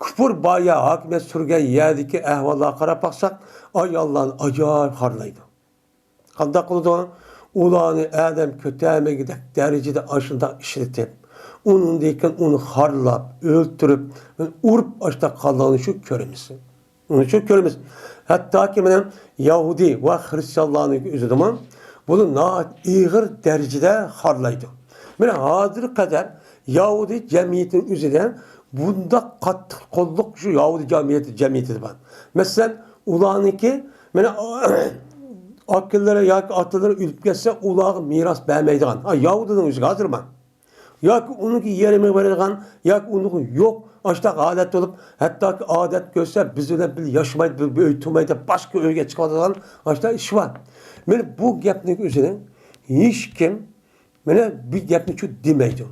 كۇپۇر بايا ھاكىمىيەت سۈرگەن يەردىكى ئەھۋاللارغا قاراپ باقساق، ئاياللارنى ئاجايىپ خارلايدۇ. قانداق قىلىدۇ؟ ئۇلارنى ئادەم كۆتەرمىگۈدەك دەرىجىدە ئاشۇنداق ئىشلىتىپ، ئۇنىڭدىن كېيىن ئۇنى خارلاپ، ئۆلتۈرۈپ، ئۇرۇپ ئاشۇنداق قالغىنىنى شۇ كۆرىمىز. ئۇنى شۇ كۆرىمىز. ھەتتاكى مانا يەھۇدىي ۋە خرىستىيانلارنىڭ ئۆزىدىمۇ بۇنى ناھايىتى ئېغىر دەرىجىدە خارلايدۇ. مانا ھازىرغا قەدەر يەھۇدىي جەمئىيىتىنىڭ ئۆزىدە بۇنداق قاتتىق قوللۇق شۇ يەھۇدىي جەمئىيىتى، جەمئىيىتىدە بار. مەسىلەن، ئۇلارنىڭكى مانا ئاكىلىرى ياكى ئاتىلىرى ئۆلۈپ كەتسە، ئۇلارغا مىراس بەرمەيدىغان. ھا، يەھۇدىينىڭ ئۆزىگە ھازىر بار. ياكى ئۇنىڭكى يېرىمىگە بېرىدىغان، ياكى ئۇنىڭكى يوق، ئاشۇنداق ھالەت بولۇپ، ھەتتاكى ئادەت كۆرسە، بىز بىلەن بىللە ياشىمايدۇ، بىر، بىر ئۆي تۇرمايدۇ دەپ باشقا ئۆيگە چىقىۋاتىدىغان ئاشۇنداق ئىش بار. مانا بۇ گەپنىڭ ئۆزىنى ھېچكىم، مانا بۇ گەپنى شۇ دېمەيدۇ.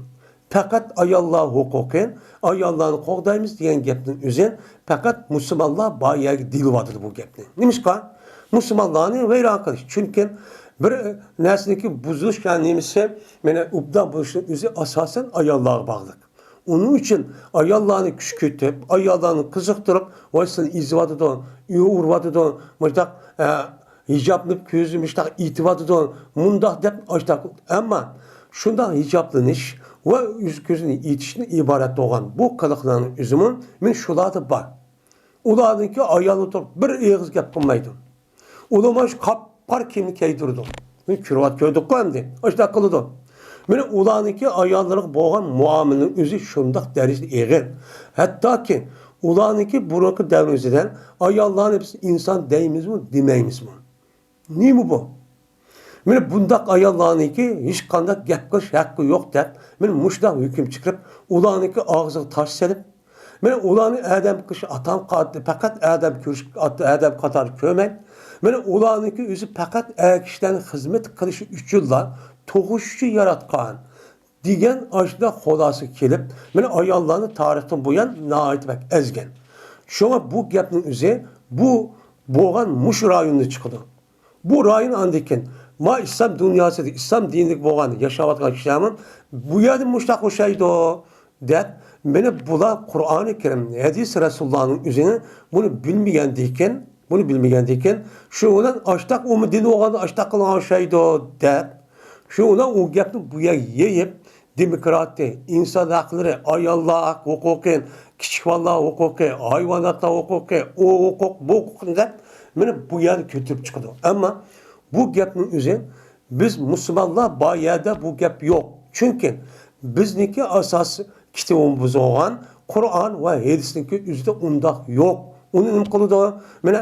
پەقەت ئاياللار ھوقۇقى، ئاياللارنى قوغدايمىز دېگەن گەپنىڭ ئۆزى پەقەت مۇسۇلمانلار بار يەرگە دېيىلىۋاتىدۇ بۇ گەپنى. نېمىشقا؟ مۇسۇلمانلارنى ۋەيران قىلىش. چۈنكى بىر نەرسىنىڭكى بۇزۇلۇش يا نېمىسى، مانا ئوبدان بولۇشنىڭ ئۆزى ئاساسەن ئاياللارغا باغلىق. ئۇنىڭ ئۈچۈن ئاياللارنى كۈچكۈرتۈپ، ئاياللارنى قىزىقتۇرۇپ، ۋاي سېنى ئېزىۋاتىدۇ، ئۇرۇۋاتىدۇ، مۇشۇنداق، ئە، ھىجابنى كۆزى مۇشتاق ئېتىۋاتىدۇ، مۇنداق دەپ ئاشتاق. ئەمما شۇنداق ھىجابلىنىش ۋە يۈز كۆزىنى ئېتىشتىن ئىبارەت بولغان بۇ قىلىقلارنىڭ ئۆزىمۇ مېنى شۇلاردا بار. ئۇلارنىڭكى ئايالى تۇرۇپ بىر ئېغىز گەپ قىلمايدۇ. ئۇلار مانا شۇ قاپقارا كىيىمنى كىيدۈرىدۇ. مېنى كۆرۈۋات-، كۆردۇققۇ ئەمدى. ئاشۇنداق قىلىدۇ. مېنى ئۇلارنىڭكى ئاياللىرىغا بولغان مۇئامىلىنىڭ ئۆزى شۇنداق دەرىجىدە ئېغىر. ھەتتاكى ئۇلارنىڭكى بۇرۇنقى دەۋر ئۆزىدە ئاياللارنى بىز ئىنسان دەيمىزمۇ، دېمەيمىزمۇ؟ نېمە بۇ؟ مېنى بۇنداق ئاياللارنىڭكى ھېچقانداق گەپ قىلىش ھەققى يوق دەپ، مېنى مۇشۇنداق ھۆكۈم چىقىرىپ، ئۇلارنىڭكى ئاغزىغا تاش سېلىپ، مېنى ئۇلارنى ئادەم قىلىش ئاتام قاتى، پەقەت ئادەم كۆرۈش، ئادەم قاتارى كۆرمەي، مېنى ئۇلارنىڭكى ئۆزى پەقەت ئەر كىشىلەرنىڭ خىزمەت قىلىشى ئۈچۈنلا تۇغۇش ئۈچۈن ياراتقان دېگەن ئاشۇنداق خۇلاسىگە كېلىپ، مېنى ئاياللارنى تارىختىن بۇيان ناھايىتى بەك ئەزگەن. شۇڭا بۇ گەپنىڭ ئۆزى بۇ بولغان مۇشۇ رايوندا چىقىدۇ. بۇ رايون ئاندىن كېيىن، ما ئىسلام دۇنياسىدا، ئىسلام دىنىدىكى بولغان ياشاۋاتقان كىشىلەرمۇ بۇ يەردە مۇشۇنداق ئوخشايدۇ، دەپ، مېنى بۇلار قۇرئانى كەرىم، ھەدىس رەسۇلۇللانىڭ ئۆزىنى بۇنى بىلمىگەندىكىن، بۇنى بىلمىگەندىكىن، شۇ بىلەن ئاشتاق ئۇمۇ دىن بولغاندا ئاشتاق قىلغان ئوخشايدۇ، دەپ، شۇ بىلەن ئۇ گەپنى بۇ يەرگە يېيىپ، دېموكراتىيە، ئىنسان ھەقلىرى، ئاياللار ھوقۇقى، كىچىك بالىلار ھوقۇقى، ھايۋاناتلار ھوقۇقى، ئۇ ھوقۇق، بۇ ھوقۇقنى دەپ، مېنى بۇ يەرگە كۆتۈرۈپ چىقىدۇ. ئەمما بۇ گەپنىڭ ئۆزى، بىز مۇسۇلمانلار بار يەردە بۇ گەپ يوق. چۈنكى بىزنىڭكى ئاساس كىتابىمىز بولغان قۇرئان ۋە ھەدىسنىڭكى ئۆزىدە ئۇنداق يوق. ئۇنى نېمە قىلىدۇ؟ مانا،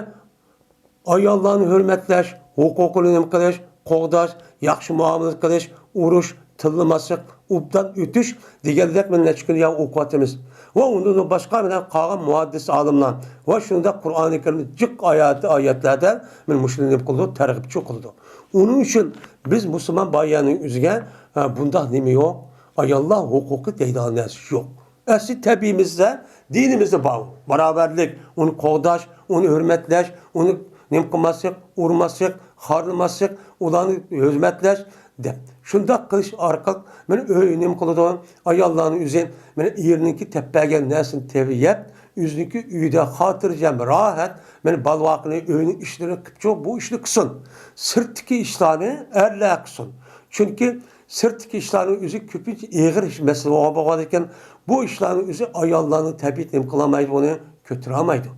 ئاياللارنى ھۆرمەتلەش، ھوقۇقىنى نېمە قىلىش، قوغداش، ياخشى مۇئامىلە قىلىش، ئۇرۇش، تىللىماسلىق، ئوبدان ئۆتۈش دېگەندەك مانا نەچچە كۈن يا ئوقۇۋاتىمىز. ۋە ئۇندىن باشقا مانا قالغان مۇھەددىس ئالىملار ۋە شۇنداق قۇرئانى كەرىمدە جىق ئايەت، ئايەتلەردە مانا مۇشۇنى نېمە قىلىدۇ، تەرغىبچى قىلىدۇ. ئۇنىڭ ئۈچۈن بىز مۇسۇلمان بايانىنىڭ ئۆزىگە، ھە، بۇنداق نېمە يوق، ئاياللار ھوقۇقى دەيدىغان نەرسە يوق. ئەسلى تەبىئىيمىزدە، دىنىمىزدە بار ئۇ. باراۋەرلىك، ئۇنى قوغداش، ئۇنى ھۆرمەتلەش، ئۇنى نېمە قىلماسلىق، ئۇرماسلىق، خارلىماسلىق، ئۇلارنى ھۆرمەتلەش دەپ. شۇنداق قىلىش ئارقىلىق مانا ئۆي نېمە قىلىدۇ؟ ئاياللارنىڭ ئۆزى مانا ئېرىنىڭكى تەپ بەرگەن نەرسىنى تېۋىپ يەپ، ئۆزىنىڭكى ئۆيىدە خاتىرجەم، راھەت، مانا بالىۋاقىنى، ئۆينىڭ ئىشلىرىنى قىپچۇ، بۇ ئىشنى قىلسۇن. سىرتتىكى ئىشلارنى ئەرلەر قىلسۇن. چۈنكى سىرتتىكى ئىشلارنىڭ ئۆزى كۆپىنچە ئېغىر ئىش، مەسىلە بولغان، بولغان ئىكەن، بۇ ئىشلارنىڭ ئۆزى ئاياللارنىڭ تەبىئىتى نېمە قىلالمايدۇ، بۇنى كۆتۈرەلمەيدۇ.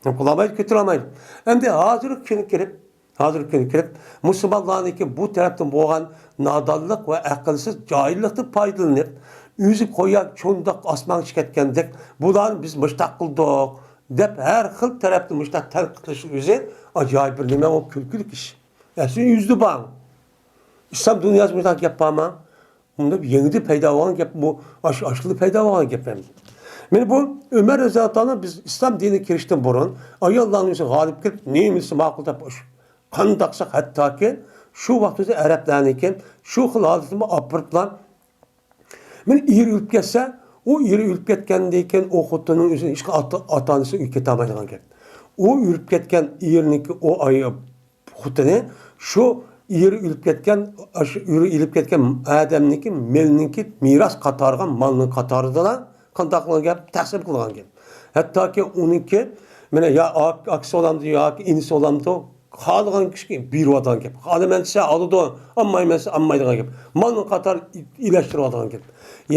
نېمە قىلالمايدۇ، كۆتۈرەلمەيدۇ. ئەمدى ھازىرقى كۈنگە كېلىپ، ھازىرقى كۈنگە كېلىپ، مۇسۇلمانلارنىڭكى بۇ تەرەپتىن بولغان نادانلىق ۋە ئەقىلسىز جاھىللىقتىن پايدىلىنىپ، ئۆزى قويا چونداق ئاسمانغا چىقىپ كەتكەندەك، بۇلارنى بىز مۇشتاق قىلدۇق، دەپ ھەر خىل تەرەپتىن مۇشتاق تەنقىد قىلىشنىڭ ئۆزى ئاجايىپ بىر نېمە، ئۇ كۈلكىلىك ئىش. ئەسلى يۈزدە بار. ئىسلام دۇنياسى مۇشۇنداق گەپ بارمۇ؟ بۇنداق يېڭىدىن پەيدا بولغان گەپ بۇ. ئاش-، ئاشۇندىن پەيدا بولغان گەپ ئەمدى. مانا بۇ ئۆمەر رەزىياللاھۇ تائالا بىز ئىسلام دىنىگە كىرىشتىن بۇرۇن ئاياللارنىڭ ئۆزى غالىب كېلىپ، نېمىسى ماقۇل دەپ ئاش-، قانداقساق، ھەتتاكى شۇ ۋاقىت ئۆزى ئەرەبلەرنىڭكى شۇ خىل ھالىتىمۇ ئاپىرىپلا، مانا ئېرى ئۆلۈپ كەتسە، ئۇ ئېرى ئۆلۈپ كەتكەندىن كېيىن ئۇ خوتۇننىڭ ئۆزىنى ھېچقا-، ئاتا-، ئاتا-ئانىسى ئۆيگە كېتەلمەيدىغان گەپ. ئۇ ئۆلۈپ كەتكەن ئېرىنىڭكى ئۇ ئاي-، خوتۇنى شۇ ئېرى ئۆلۈپ كەتكەن، شۇ ئېرى ئۆلۈپ كەتكەن ئادەمنىڭكى مېلىنىڭكى مىراس قاتارىغا، مالنىڭ قاتارىدىلا قانداق قىلغان گەپ، تەقسىم قىلغان گەپ. ھەتتاكى ئۇنىڭكى، مانا يا ئاك-، ئاكىسى بولامدۇ ياكى ئىنىسى بولامدۇ، خالىغان كىشىگە بېرىۋاتىدىغان گەپ. خالىمەن دېسە ئالىدۇ، ئالمايمەن دېسە ئالمايدىغان گەپ. مالنىڭ قاتارى ئىلەشتۈرۈۋاتىدىغان گەپ.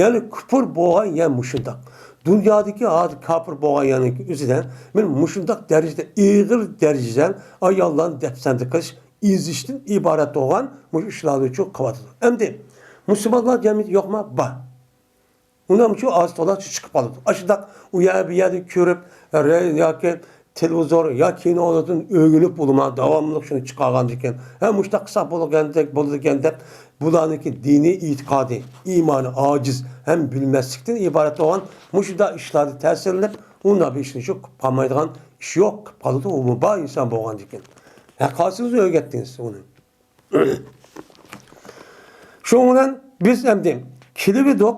يەنى كۇپۇر بولغان يەر مۇشۇنداق. دۇنيادىكى ھازىر كاپىر بولغان يەرنىڭكى ئۆزىدە مانا مۇشۇنداق دەرىجىدە، ئېغىر دەرىجىدە ئاياللارنى دەپسەندە قىلىش، ئېزىشتىن ئىبارەت بولغان مۇشۇ ئىشلارنى چۇ قىلىۋاتىدۇ. ئەمدى مۇسۇلمانلار جەمئىيىتى يوقما؟ بار. ئۇنىڭ ئۈچۈن ئاز تولا چىقىپ قالىدۇ. ئاشۇنداق ئۇ يەر، بۇ يەردە كۆرۈپ، رە-، ياكى تېلېۋىزور يا كىنولاردىن ئۆگىنىپ بولىما، داۋاملىق شۇنى چىقارغاندىكىن، ھە، مۇشۇنداق قىلساق بولىدىكەن، بولىدىكەن دەپ، بۇلارنىڭكى دىنىي ئېتىقادى، ئىمانى ئاجىز ھەم بىلمەسلىكتىن ئىبارەت بولغان مۇشۇنداق ئىشلاردا تەسىرلىنىپ، ئۇنداق بىر ئىشنى شۇ قىلىپ قالمايدىغان ئىش يوق، قىلىپ قالىدۇ، ئۇمۇ بار ئىنسان بولغاندىكىن. ھە، قالسىڭىز ئۆگەتتىڭىز ئۇنى. شۇنىڭ بىلەن بىز ئەمدى كېلىۋىدۇق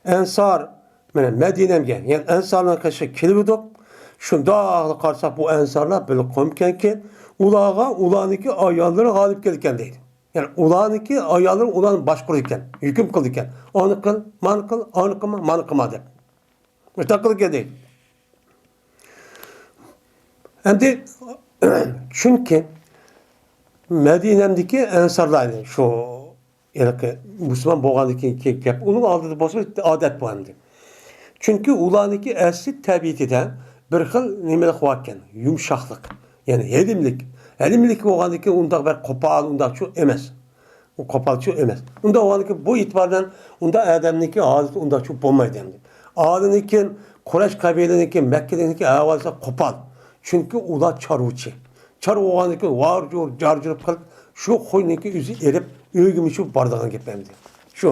ئەنسار، مانا مەدىنەمگە، يەنى ئەنسارلارنىڭ قېشىغا كېلىۋىدۇق. شۇنداقلا قارىساق، بۇ ئەنسارلار بىر قومكەنكى، ئۇلارغا ئۇلارنىڭكى ئاياللىرى غالىب كېلىدىكەن دەيدۇ. يەنى ئۇلارنىڭكى ئاياللىرى ئۇلارنى باشقۇرىدىكەن، ھۆكۈم قىلىدىكەن. ئانى قىل، مانى قىل، ئانى قىلما، مانى قىلما دەپ. مۇشۇنداق قىلىدىكەن دەيدۇ. ئەمدى، چۈنكى مەدىنەمدىكى ئەنسارلار، يەنى شۇ ھېلىقى مۇسۇلمان بولغاندىكى گەپ، ئۇنىڭ ئالدىدا بولسا ئادەت بار ئەمدى. چۈنكى ئۇلارنىڭكى ئەسلى تەبىئىتىدە بىر خىل نېمىلىك باركەن، يۇمشاقلىق، يەنى ھېلىملىك. ھېلىملىك بولغاندىكىن ئۇنداق بىر قوپال، ئۇنداقچۇ ئەمەس. ئۇ قوپالچۇ ئەمەس. ئۇنداق بولغاندىكىن بۇ ئېتىبار بىلەن ئۇنداق ئادەمنىڭكى ھالىتى ئۇنداقچۇ بولمايدۇ ئەمدى. ئالىنىكىن، قۇرەيش قەبىلىنىڭكى، مەككىدىكى ئەھۋالى قوپال. چۈنكى ئۇلار چارۋىچى. چارۋا بولغاندىكىن ۋارجۇر، جارجۇرۇپ قىلىپ، شۇ قوينىڭكى ئۆزى ئېرىپ، ئۆيگە مۇشۇ بارىدىغان گەپ ئەمدى. شۇ.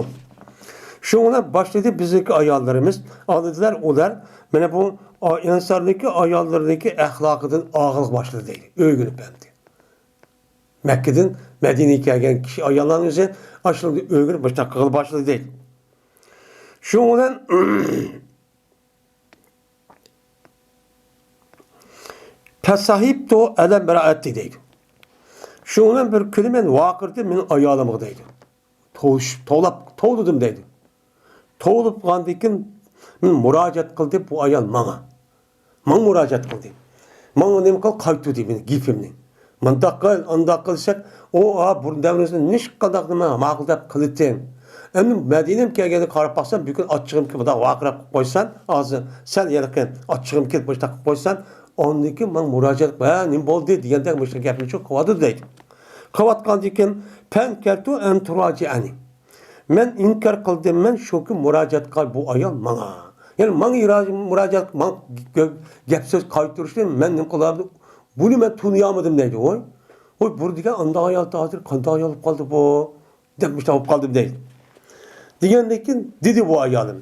شۇ بىلەن باشلىدى بىزنىڭكى ئاياللىرىمىز. ئالدىدىلار ئۇلار. مانا بۇ ئەنسارنىڭكى ئاياللىرىنىڭكى ئەخلاقىدىن ئاغرىق باشلىدى دەيدۇ. ئۆگىنىپ ئەمدى. مەككىدىن مەدىنىگە كەلگەن كىشى ئاياللارنىڭ ئۆزى ئاشۇنى ئۆگىنىپ مۇشۇنداق قىلغىلى باشلىدى دەيدۇ. شۇنىڭ بىلەن پەساھىبتۇ ئەلەمرائەتى دەيدۇ. شۇنىڭ بىلەن بىر كۈنى مەن ۋارقىرىدىم مېنىڭ ئايالىمغا دەيدۇ. توۋلىشىپ، توۋلاپ، توۋلىدىم دەيدۇ. توۋلىغاندىن كېيىن مۇراجىئەت قىلدى بۇ ئايال ماڭا. ماڭا مۇراجىئەت قىلدى. ماڭا نېمە قىل، قايتۇردى مېنىڭ گېپىمنى. مۇنداق قىل، ئانداق قىل دېسەك، ئۇ، ئا، بۇرۇن دەۋرىمىزدە نېمىشقانداق نېمە ماقۇل دەپ قىلىتتىم. ئەمدى مەدىنەم كەلگەندە قاراپ باقسام، بۈگۈن ئاچچىقىم كېلىپ مۇنداق ۋارقىراپ قويسام، ھازىر سەل ھېلىقى ئاچچىقىم كېلىپ مۇشۇنداق قىلىپ قويسام، ئاندىن كېيىن ماڭا مۇراجىئەت قىلىپ، ھە، نېمە بولدى دېگەندەك مۇشۇنداق گەپنى چوق قىلىۋاتىدۇ دەيدۇ. قىلىۋاتقاندىن كېيىن، پەنكەرتۇ ئەن تۇراجىئەنى. مەن ئىنكار قىلدىم، مەن شۇكى مۇراجىئەت قىلغان بۇ ئايال ماڭا. يەنى ماڭا ئىرا-، مۇراجىئەت، ماڭا گە-، گەپ سۆز قايتۇرۇشنى مەن نېمە قىلامدۇ؟ بۇنى مەن تونۇيالمىدىم دەيدۇ. ۋوي، ۋوي، بۇ دېگەن ئانداق ئايال ھازىر قانداق ئايال بولۇپ قالدى بۇ؟ دەپ مۇشۇنداق بولۇپ قالدىم دەيدۇ. دېگەندىن كېيىن دېدى بۇ ئايالىم.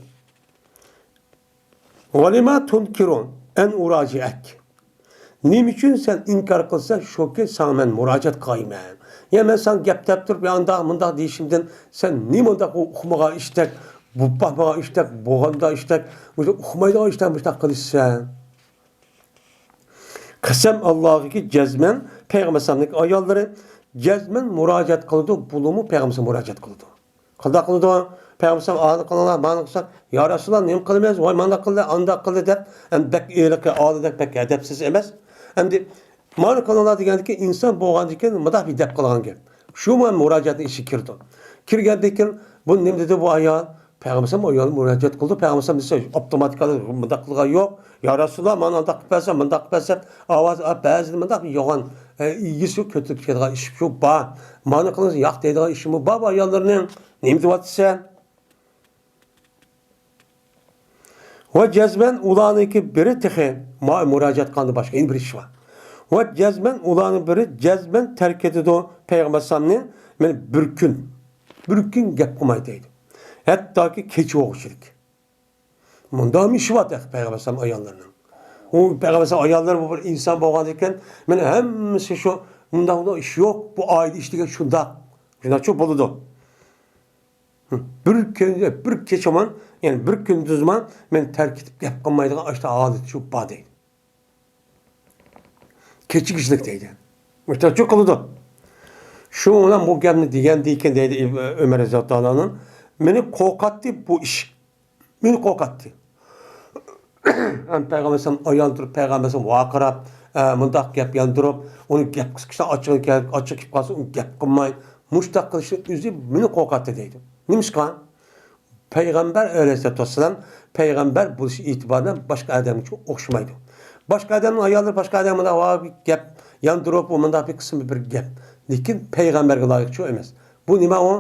ۋەلىما تۇنكىرۇ ئەن ئۇراجىئەك. نېمە ئۈچۈن سەن ئىنكار قىلساڭ، شۇكى ساڭا مەن مۇراجىئەت قىلايمەن؟ يا مەن ساڭا گەپ دەپ تۇرۇپ، يا ئانداق مۇنداق دېيىشىمدىن سەن نېمە ئۇنداق ئۇقمىغان ئىشتەك، بولۇپ باقمىغان ئىشتەك، بولغاندا ئىشتەك، مۇشۇ ئۇقمايدىغان ئىشتەك مۇشۇنداق قىلىشسەن؟ قەسەم ئاللاھقى جەزمەن پەيغەمبەر ئەلەيھىسسالامنىڭ ئاياللىرى جەزمەن مۇراجىئەت قىلىدۇ، بۇلارمۇ پەيغەمبەر ئەلەيھىسسالام مۇراجىئەت قىلىدۇ. قانداق قىلىدۇ؟ پەيغەمبەر ئەلەيھىسسالام ئانى قىلىڭلار، مانى قىلسا، يا رەسۇلاللا، نېمە قىلىمىز؟ ۋاي، مانداق قىلدى، ئانداق قىلدى دەپ، ئەمدى بەك ھېلىقى ئالىدەك بەك ئەدەپسىز ئەمەس. ئەمدى مانى قىلىڭلار دېگەندىكىن ئىنسان بولغاندىكىن مۇنداق بىر دەپ قىلغان گەپ. شۇ مۇراجىئەتنىڭ ئىچىگە كىرىدۇ. كىرگەندىن كېيىن بۇ نېمە دېدى بۇ ئايال؟ پەيغەمبەر ئەلەيھىسسالام ئايال مۇراجىئەت قىلدى. پەيغەمبەر ئەلەيھىسسالام دېسە، ئاپتوماتىكا مۇنداق قىلغان يوق. يا رەسۇلاللا، مانا ئانداق قىلىپ بەرسەم، مۇنداق قىلىپ بەرسەم، ئاۋازى، ئا، بەزىدە مۇنداق يوغان، ئە، ئىگىسى كۆتۈرۈپ كېتىدىغان ئىش شۇ بار. مانا قىلىڭ، ياق دەيدىغان ئىشمۇ بار بۇ ئاياللارنىڭ. نېمە دەۋاتىسەن؟ ۋە جەزمەن ئۇلارنىڭكى بىرى تېخى ما-، مۇراجىئەت قىلغاندىن باشقا يەنە بىر ئىش بار. ۋە جەزمەن ئۇلارنىڭ بىرى جەزمەن تەرك ئېتىدۇ پەيغەمبەر ئەلەيھىسسالامنى، مەن بىر كۈن، بىر كۈن گەپ قىلماي دەيدۇ. ھەتتاكى كېچە بولغۇچىلىك. مۇنداقمۇ ئىشى بار تېخى پەيغەمبەر ئەلەيھىسسالام ئاياللىرىنىڭ. ئۇ پەيغەمبەر ئەلەيھىسسالام ئاياللىرى بۇ بىر ئىنسان بولغاندىكىن، مانا ھەممىسى شۇ، مۇنداق، مۇنداق ئىش يوق، بۇ ئائىلە ئىشى دېگەن شۇنداق. شۇنداقچۇ بولىدۇ. بىر كۈن، بىر كېچىمان، يەنى بىر كۈندۈزمان مەن تەرك ئېتىپ گەپ قىلمايدىغان ئاشۇنداق ھالىتى شۇ بار دەيدۇ. كېچىكىشلىك دەيدۇ. مۇشۇنداقچۇ قىلىدۇ. شۇ بىلەن بۇ گەپنى دېگەندىن كېيىن دەيدۇ ئۆمەر رەزىياللاھۇ تائالا ئەنھۇ، مېنى قورقاتتى بۇ ئىش. مېنى قورقاتتى. ھەم پەيغەمبەر ئەلەيھىسسالام ئايان تۇرۇپ، پەيغەمبەر ئەلەيھىسسالام ۋارقىراپ، ئە، مۇنداق گەپ ياندۇرۇپ، ئۇنى گەپ قىسقىچە ئاچچىقى كەل-، ئاچچىقى كېلىپ قالسا، ئۇنى گەپ قىلماي، مۇشۇنداق قىلىشى ئۆزى مېنى قورقاتتى دەيدۇ. نېمىشقا؟ پەيغەمبەر ئەلەيھىسسالاتۇ ۋەسسالام پەيغەمبەر بولۇش ئېتىبارى بىلەن باشقا ئادەمگە ئوخشىمايدۇ. باشقا ئادەمنىڭ ئاياللىرى باشقا ئادەم مۇنداق گەپ ياندۇرۇپ، ئۇ مۇنداق بىر قىسىم بىر گەپ. لېكىن پەيغەمبەرگە لايىق شۇ ئەمەس. بۇ نېمە ئۇ؟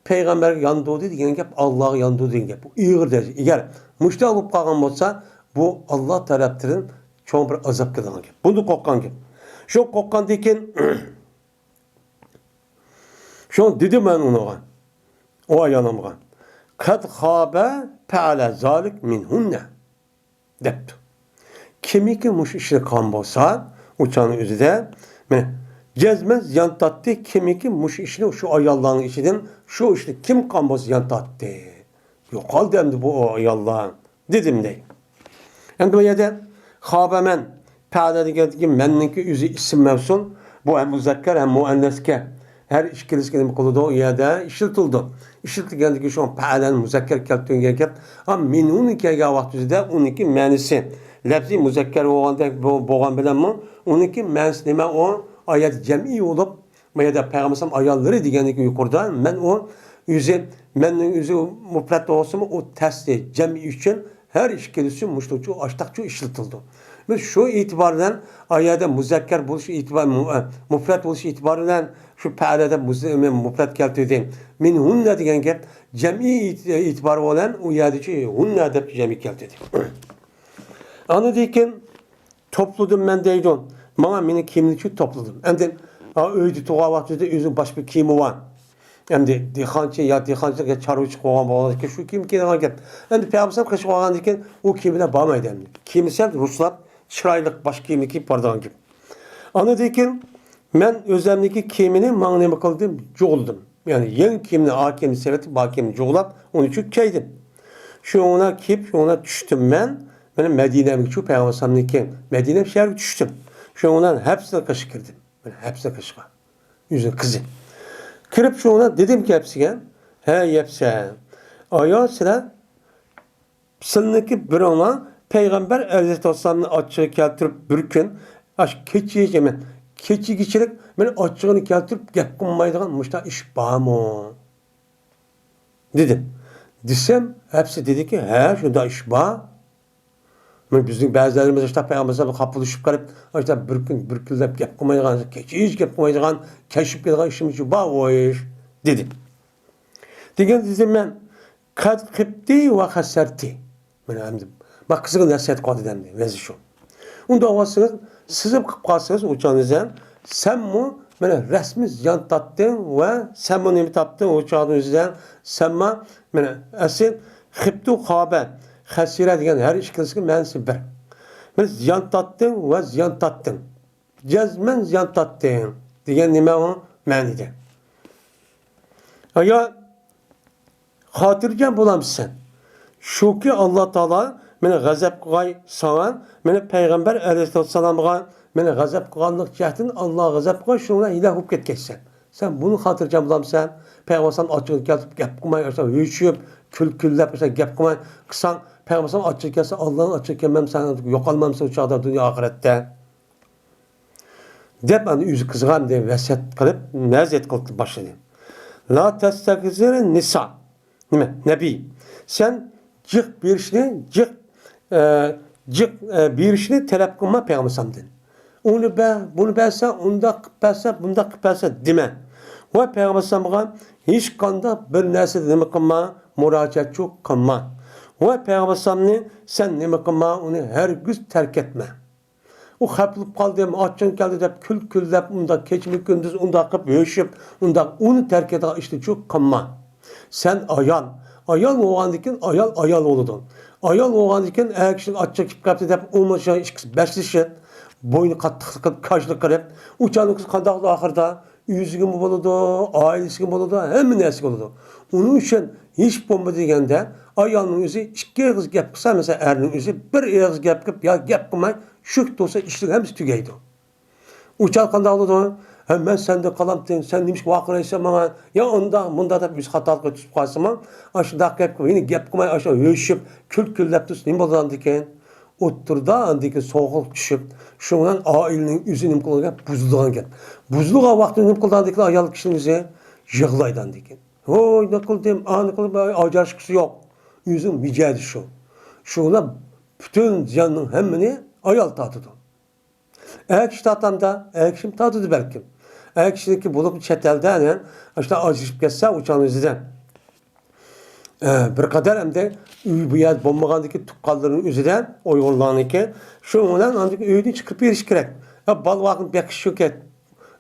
پەيغەمبەرگە ياندۇردى دېگەن گەپ، ئاللاغا ياندۇردى دېگەن گەپ. بۇ ئېغىر دەرىجە. ئەگەر مۇشۇنداق بولۇپ قالغان بولسا، بۇ ئاللا تەرەپتىن چوڭ بىر ئازاب كېلىدىغان گەپ. بۇندىن قورققان گەپ. شۇ قورققاندىن كېيىن، شۇڭا دېدىم مەن ئۇنىڭغا، ئۇ ئايالىمغا، «قەد خابە پەئەلە زالىك مىنھۇننە» دەپتۇ. كىمكى مۇشۇ ئىشنى قىلغان بولسا، ئۇ چاغنىڭ ئۆزىدە، مانا، جەزمەن زىيان تارتتى، كىمكى مۇشۇ ئىشنى، شۇ ئاياللارنىڭ ئىچىدىن شۇ ئىشنى كىم قىلغان بولسا زىيان تارتتى. يوقالدى ئەمدى بۇ ئاياللار، دېدىم دەي. ئەمدى بۇ يەردە خابە مەن، پەئەلە دېگەندىكى مەننىڭكى ئۆزى ئىسىم مەۋسۇل، بۇ ھەم مۇزەككەر ھەم مۇئەننەسكە ھەر ئىككىلىسىگە نېمە قىلىدۇ؟ ئۇ يەردە ئىشلىتىلىدۇ. ئىشلىتىلگەندىكى شۇ پەئەلەنى مۇزەككەر كەلتۈرگەن گەپ. ئا، مىنھۇنى كەلگەن ۋاقتىمىزدا ئۇنىڭكى مەنىسى لەپزىي مۇزەككەر بولغاندەك بو-، بولغان بىلەنمۇ ئۇنىڭكى مەنىسى نېمە؟ ئۇ ئايەت جەمئىي بولۇپ، ما يەردە پەيغەمبەر ئاياللىرى دېگەنلىكى يۇقىرىدا، مەن ئۇ ئۆزى، مەننىڭ ئۆزى مۇپرەت بولسىمۇ، ئۇ تەستى جەمئىي ئۈچۈن ھەر ئىككىلىسى مۇشۇنىڭچۇ ئاشتاقچۇ ئىشلىتىلىدۇ. بىز شۇ ئېتىبار بىلەن ئايەردە مۇزەككەر بولۇش ئېتىبار، مۇ-، ئە، مۇپرەت بولۇش ئېتىبارى بىلەن شۇ پەئەلەدە مۇز-، مۇپرەت كەلتۈردى. مىنھۇننە دېگەن گەپ جەمئىي ئېت-، ئېتىبارى بىلەن ئۇ يەردىچۇ ھۇننە دەپ جەمئىي كەلتۈردى. ئاندىن كېيىن توپلىدىم مەن دەيدۇ. ماڭا مېنىڭ كىيىمنى شۇ توپلىدىم. ئەمدى، ھا، ئۆيدە تۇرغان ۋاقتىدا ئۆزىنىڭ باشقا بىر كىيىمى بار. ئەمدى دېھقانچى يا دېھقانچىلىق يا چارۋىچى بولغان بولغاندىكىن شۇ كىيىم كىيىدىغان گەپ. ئەمدى پەيغەمبەر قېشىپ قالغاندىن كېيىن ئۇ كىيىم بىلەن بارمايدۇ ئەمدى. كىيىمى سەل رۇسلاپ، چىرايلىق باش كىيىمنى كىيىپ بارىدىغان گەپ. ئاندىن كېيىن مەن ئۆزەمنىڭكى كىيىمىنى ماڭا نېمە قىلدىم؟ جۇغلىدىم. يەنى يېڭى كىيىمنى، ئا كىيىمنى سېلىپ، بار كىيىمنى جۇغلاپ، ئۇنى شۇ كىيدىم. شۇنىڭ بىلەن كىيىپ، شۇنىڭ بىلەن چۈشتۈم مەن. مانا مەدىنەمگە شۇ پەيغەمبەر ئەلەيھىسسالامنىڭكى مەدىنە شەھەرگە چۈشتۈم. شۇنىڭ بىلەن ھەپسىنىڭ قېشىغا كىردىم. مانا ھەپسىنىڭ قېشىغا. ئۆزىنىڭ قىزى. كىرىپ شۇنىڭ بىلەن دېدىمكى ھەپسىگە، ھە، ھەپسە. ئايا سىلەر سىلىنىڭكى بىرىڭلار پەيغەمبەر ئەلەيھىسسالامنى ئاچچىقى كەلتۈرۈپ بىر كۈن، ئاشۇ كېچىگىچە، كېچىگىچىلىك مېنى ئاچچىقىنى كەلتۈرۈپ گەپ قىلمايدىغان مۇشۇنداق ئىش بارمۇ؟ دېدىم. دېسەم، ھەپسە دېدىكى، ھە، شۇنداق ئىش بار. مانا بىزنىڭ بەزىلىرىمىز ئاشۇنداق پەيغەمبەر ئەلەيھىسسالامغا خاپىلىشىپ قېلىپ، ئاشۇنداق بىر كۈن، بىر كۈنلەپ گەپ قىلمايدىغان، كېچىگىچە گەپ قىلمايدىغان، كەشىپ كېلىدىغان ئىشىمىز بار ئۇ ئىش، دېدىم. دېگەن دېدىم مەن، قەد خىبتى ۋە خەسەرتى. مانا ئەمدى، ما قىزغىن نەسىھەت قىلىۋاتىدۇ ئەمدى، ۋەزى شۇ. ئۇنداق بولسىڭىز، سىزىپ قىلىپ قالسىڭىز ئۇ چاغنىڭىزدا، سەنمۇ مانا رەسمىي زىيان تارتتىڭ ۋە سەنمۇ نېمە تاپتىڭ ئۇ چاغنىڭىزدا، سەنمۇ مانا ئەسلى خىبتۇ خابە، خەسىرە دېگەن ھەر ئىككىلىسىنىڭ مەنىسى بىر. مانا زىيان تارتتىڭ ۋە زىيان تارتتىڭ. جەزمەن زىيان تارتتىڭ دېگەن نېمە ئۇ مەنىدە؟ ئايا، خاتىرجەم بولامسەن؟ شۇكى، ئاللا تائالا مېنى غەزەپ قىلغاي ساڭا، مېنى پەيغەمبەر ئەلەيھىسسالامغا مېنى غەزەپ قىلغانلىق جەھەتتىن ئاللا غەزەپ قىلغاي، شۇنىڭ بىلەن ھىلاك بولۇپ كەتكەيسەن. سەن بۇنى خاتىرجەم بولامسەن؟ پەيغەمبەر ئاچچىقىنى كەلتۈرۈپ گەپ قىلماي، ئاشۇ ھۆشۈپ، كۈل-كۈللەپ، ئاشۇ گەپ قىلماي قىلساڭ، پەيغەمبەر ئاچچىقى كەلسە، ئاللانىڭ ئاچچىقى كەلمەمسەن، يوقالمامسەن ئۇ چاغدا دۇنيا ئاخىرەتتە. دەپ، ئاندىن ئۆزى قىزغا ئەمدى ۋەسىيەت قىلىپ، نەسىھەت قىلىپ باشلىدى. لا تەستەكسىر نىسا. نېمە؟ نەبىي. سەن جىق بېرىشنى، جىق، ئە، جىق، ئە، بېرىشنى تەلەپ قىلما پەيغەمبەرسەمدىن. ئۇنى بەر، بۇنى بەرسە، ئۇنداق قىلىپ بەرسە، بۇنداق قىلىپ بەرسە دېمە. ۋە پەيغەمبەرسەمغا ھېچقانداق بىر نەرسىدە نېمە قىلما، مۇراجىئەتچۇ قىلما. ۋە پەيغەمبەرسەمنى سەن نېمە قىلما، ئۇنى ھەرگىز تەرك ئەتمە. ئۇ خەپ بولۇپ قالدىم، ئاچچىقىم كەلدى دەپ كۈل-كۈللەپ، ئۇنداق كېچىمۇ كۈندۈز ئۇنداق قىلىپ ھۆشۈپ، ئۇنداق ئۇنى تەرك ئېتىدىغان ئىشنى چۇ قىلما. سەن ئايال، ئايال بولغاندىن كېيىن ئايال ئايال بولىدۇ. ئايال بولغاندىن كېيىن ئەر كىشىنىڭ ئاچچىقى كېلىپ قاپتۇ دەپ ئۇمۇ ئىككىسى بەسلىشىپ، بوينى قاتتىق قىلىپ، كاجلىق قىلىپ، ئۇ چاغنىڭ قىزى قانداق ئاخىرىدا؟ ئۆزىگىمۇ بولىدۇ، ئائىلىسىگىمۇ بولىدۇ، ھەممە نەرسىگە بولىدۇ. ئۇنىڭ ئۈچۈن ھېچ بولمىدى دېگەندە، ئايالنىڭ ئۆزى ئىككى ئېغىز گەپ قىلسا، مەسىلەن، ئەرنىڭ ئۆزى بىر ئېغىز گەپ قىلىپ يا گەپ قىلماي، شۇ تۇرسا ئىشنىڭ ھەممىسى تۈگەيدۇ. ئۇ چاغ قانداق بولىدۇ؟ ھە، مەن سەندىن قالامتىم، سەن نېمىشقا ۋارقىرايسەن ماڭا؟ يا ئۇنداق، مۇنداق دەپ ئۆز خاتالىقىغا تۈشۈپ قالسىمۇ، ئاشۇنداق گەپ قىلىپ، يەنە گەپ قىلماي، ئاشۇ ھۆشۈپ، كۈل-كۈللەپ تۇرسا نېمە بولىدىغاندىكىن؟ ئوتتۇرىدا ئاندىن كېيىن سوغۇق چۈشۈپ، شۇنىڭ بىلەن ئائىلىنىڭ ئۆزى نېمە قىلىدىغان گەپ، بۇزۇلىدىغان گەپ. بۇزۇلغان ۋاقتىدا نېمە قىلىدىغاندىكىن ئايال كىشىنىڭ ئۆزى يىغلايدىغاندىكىن. ھوي، نېمە قىلدىم، ئا، نېمە قىلدىم، ئاجراشقۇسى يوق. ئۆزىنىڭ مىجەزى شۇ. شۇ بىلەن پۈتۈن زىياننىڭ ھەممىنى ئايال تارتىدۇ. ئەر كىشى تارتامدا، ئەر كىشىمۇ تارتىدۇ بەلكىم. ئەر كىشىنىڭكى بولۇپمۇ چەت ئەلدە، ئاشۇنداق ئاجرىشىپ كەتسە، ئۇ چاغنىڭ ئۆزىدە، ئە، بىر قەدەر ئەمدى ئۆي بۇ يەردە بولمىغاندىكى تۇغقانلىرىنىڭ ئۆزىدە، ئۇيغۇرلارنىڭكى، شۇنىڭ بىلەن ئاندىن كېيىن ئۆيدىن چىقىرىپ بېرىش كېرەك. يا بالا-ۋاقىنى بېقىش شۇ گەپ.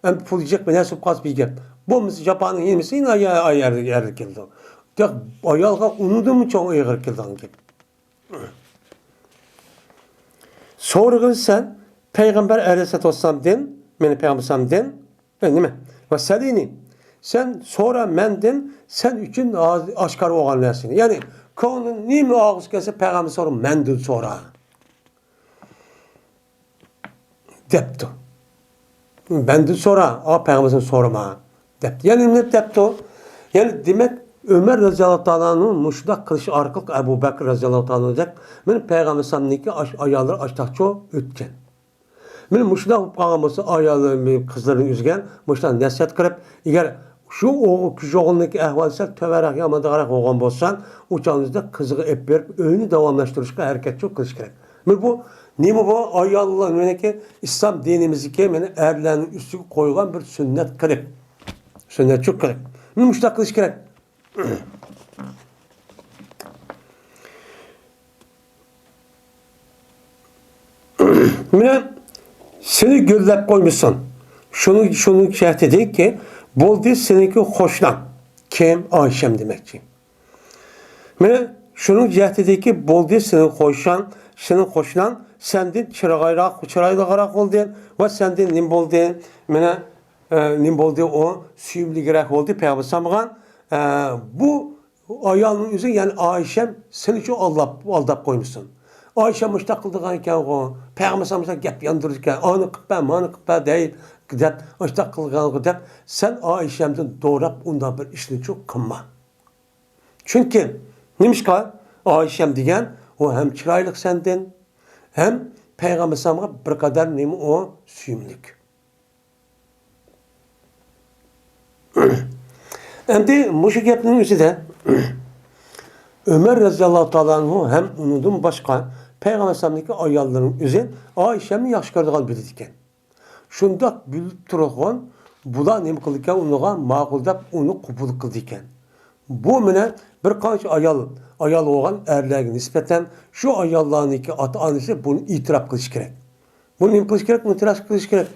ئەمدى پۇل يېيىشكە بىر نەرسە بولۇپ قالسا بىر گەپ. بولمىسا جاپانىڭ ھېمىسى ئايال، ئايال، ئايال كېلىدۇ. ئايالغا ئۇنىڭدىنمۇ چوڭ ئېغىر كېلىدىغان گەپ. سورىغىن سەن پەيغەمبەر ئەلەيھىسسالاتۇ ۋەسسالامدىن، مېنى پەيغەمبەرسەمدىن، ئە، نېمە؟ ۋەسەلىنى. سەن سورا مەندىن، سەن ئۈچۈن ھازىر ئاشكارا بولغان نەرسىنى. يەنى، كۆڭلۈڭ نېمە ئالغۇسى كەلسە، پەيغەمبەر سورا، مەندىن سورا. دەپتۇ. مەندىن سورا، ئا، پەيغەمبەردىن سورىما، دەپتۇ. يەنە نېمە دەپتۇ؟ يەنى دېمەك، ئۆمەر رەزىياللاھۇ تائالا ئەنھۇ مۇشۇنداق قىلىش ئارقىلىق ئەبۇ بەكرى رەزىياللاھۇ تائالا ئەنھۇدەك مېنىڭ پەيغەمبەر ئەلەيھىسسالامنىڭكى ئاش-، ئاياللىرى ئاشتاقچۇ ئۆتكەن. مانا مۇشۇنداق بولۇپ قالغان بولسا، ئايالى، قىزلىرىنى ئۈزگەن، مۇشۇنداق نەسىھەت قىلىپ، ئەگەر شۇ ئوغۇل، كۈچ ئوغلىنىڭكى ئەھۋالى سەل تۆۋەنرەك، يامانراق بولغان بولسا، ئۇ چاغنىڭدا قىزىغا ئېلىپ بېرىپ، ئۆينى داۋاملاشتۇرۇشقا ھەرىكەتچۇ قىلىش كېرەك. مانا بۇ نېمە بۇ؟ ئاياللار، مېنىڭكى ئىسلام دىنىمىزدىكى مانا ئەرلەرنىڭ ئۈستىگە قويغان بىر سۈننەت قىلىپ. سۈننەتچۇ قىلىپ. مانا مۇشۇنداق قىلىش كېرەك. مانا سېنى گۆرلەپ قويمىسۇن. شۇنىڭ، شۇنىڭ جەھىتىدىنكى بولدى سېنىڭكى قوشناڭ. كىم؟ ئايشەم دېمەكچى. مانا شۇنىڭ جەھىتىدىكى بولدى سېنىڭ قوشناڭ، سېنىڭ قوشناڭ سەندىن چىرايراق، چىرايلىقراق بولدى ۋە سەندىن نېمە بولدى؟ مانا، ئە، نېمە بولدى؟ ئۇ سۆيۈملۈكرەك بولدى پەيغەمبەر ئەلەيھىسسالامغا. ئە، بۇ ئايالنىڭ ئۆزى، يەنى ئايشەم سېنىچۇ ئالداپ، ئالداپ قويمىسۇن. ئايشەم مۇشتاق قىلىدىغان ئىكەنغۇ، پەيغەمبەر ئەلەيھىسسالام مۇشتاق گەپ ياندۇرىدىكەن، ئانى قىلىپ بەر، مانى قىلىپ بەر دەي، دەپ، مۇشتاق قىلغانغۇ دەپ، سەن ئايشەمدىن دوراپ ئۇنداق بىر ئىشنىچۇ قىلما. چۈنكى نېمىشقا؟ ئايشەم دېگەن ئۇ ھەم چىرايلىق سەندىن، ھەم پەيغەمبەر ئەلەيھىسسالامغا بىر قەدەر نېمە ئۇ سۆيۈملۈك. ئەمدى مۇشۇ گەپنىڭ ئۆزىدە ئۆمەر رەزىياللاھۇ تائالا ئەنھۇ ھەم ئۇنىڭدىن باشقا پەيغەمبەر ئەلەيھىسسالامنىڭكى ئاياللىرىنىڭ ئۆزى ئائىشەمنى ياخشى كۆرىدىغان بىرى ئىكەن. شۇنداق بىلىپ تۇرغان بۇلار نېمە قىلىدىكەن، ئۇنىڭغا ماقۇل دەپ ئۇنى قوبۇل قىلىدىكەن. بۇ مانا بىر قانچە ئايال، ئايال بولغان ئەرلەرگە نىسبەتەن شۇ ئاياللارنىڭكى ئاتا-ئانىسى بۇنى ئېتىراپ قىلىشى كېرەك. بۇنى نېمە قىلىش كېرەك؟ ئېتىراپ قىلىش كېرەك.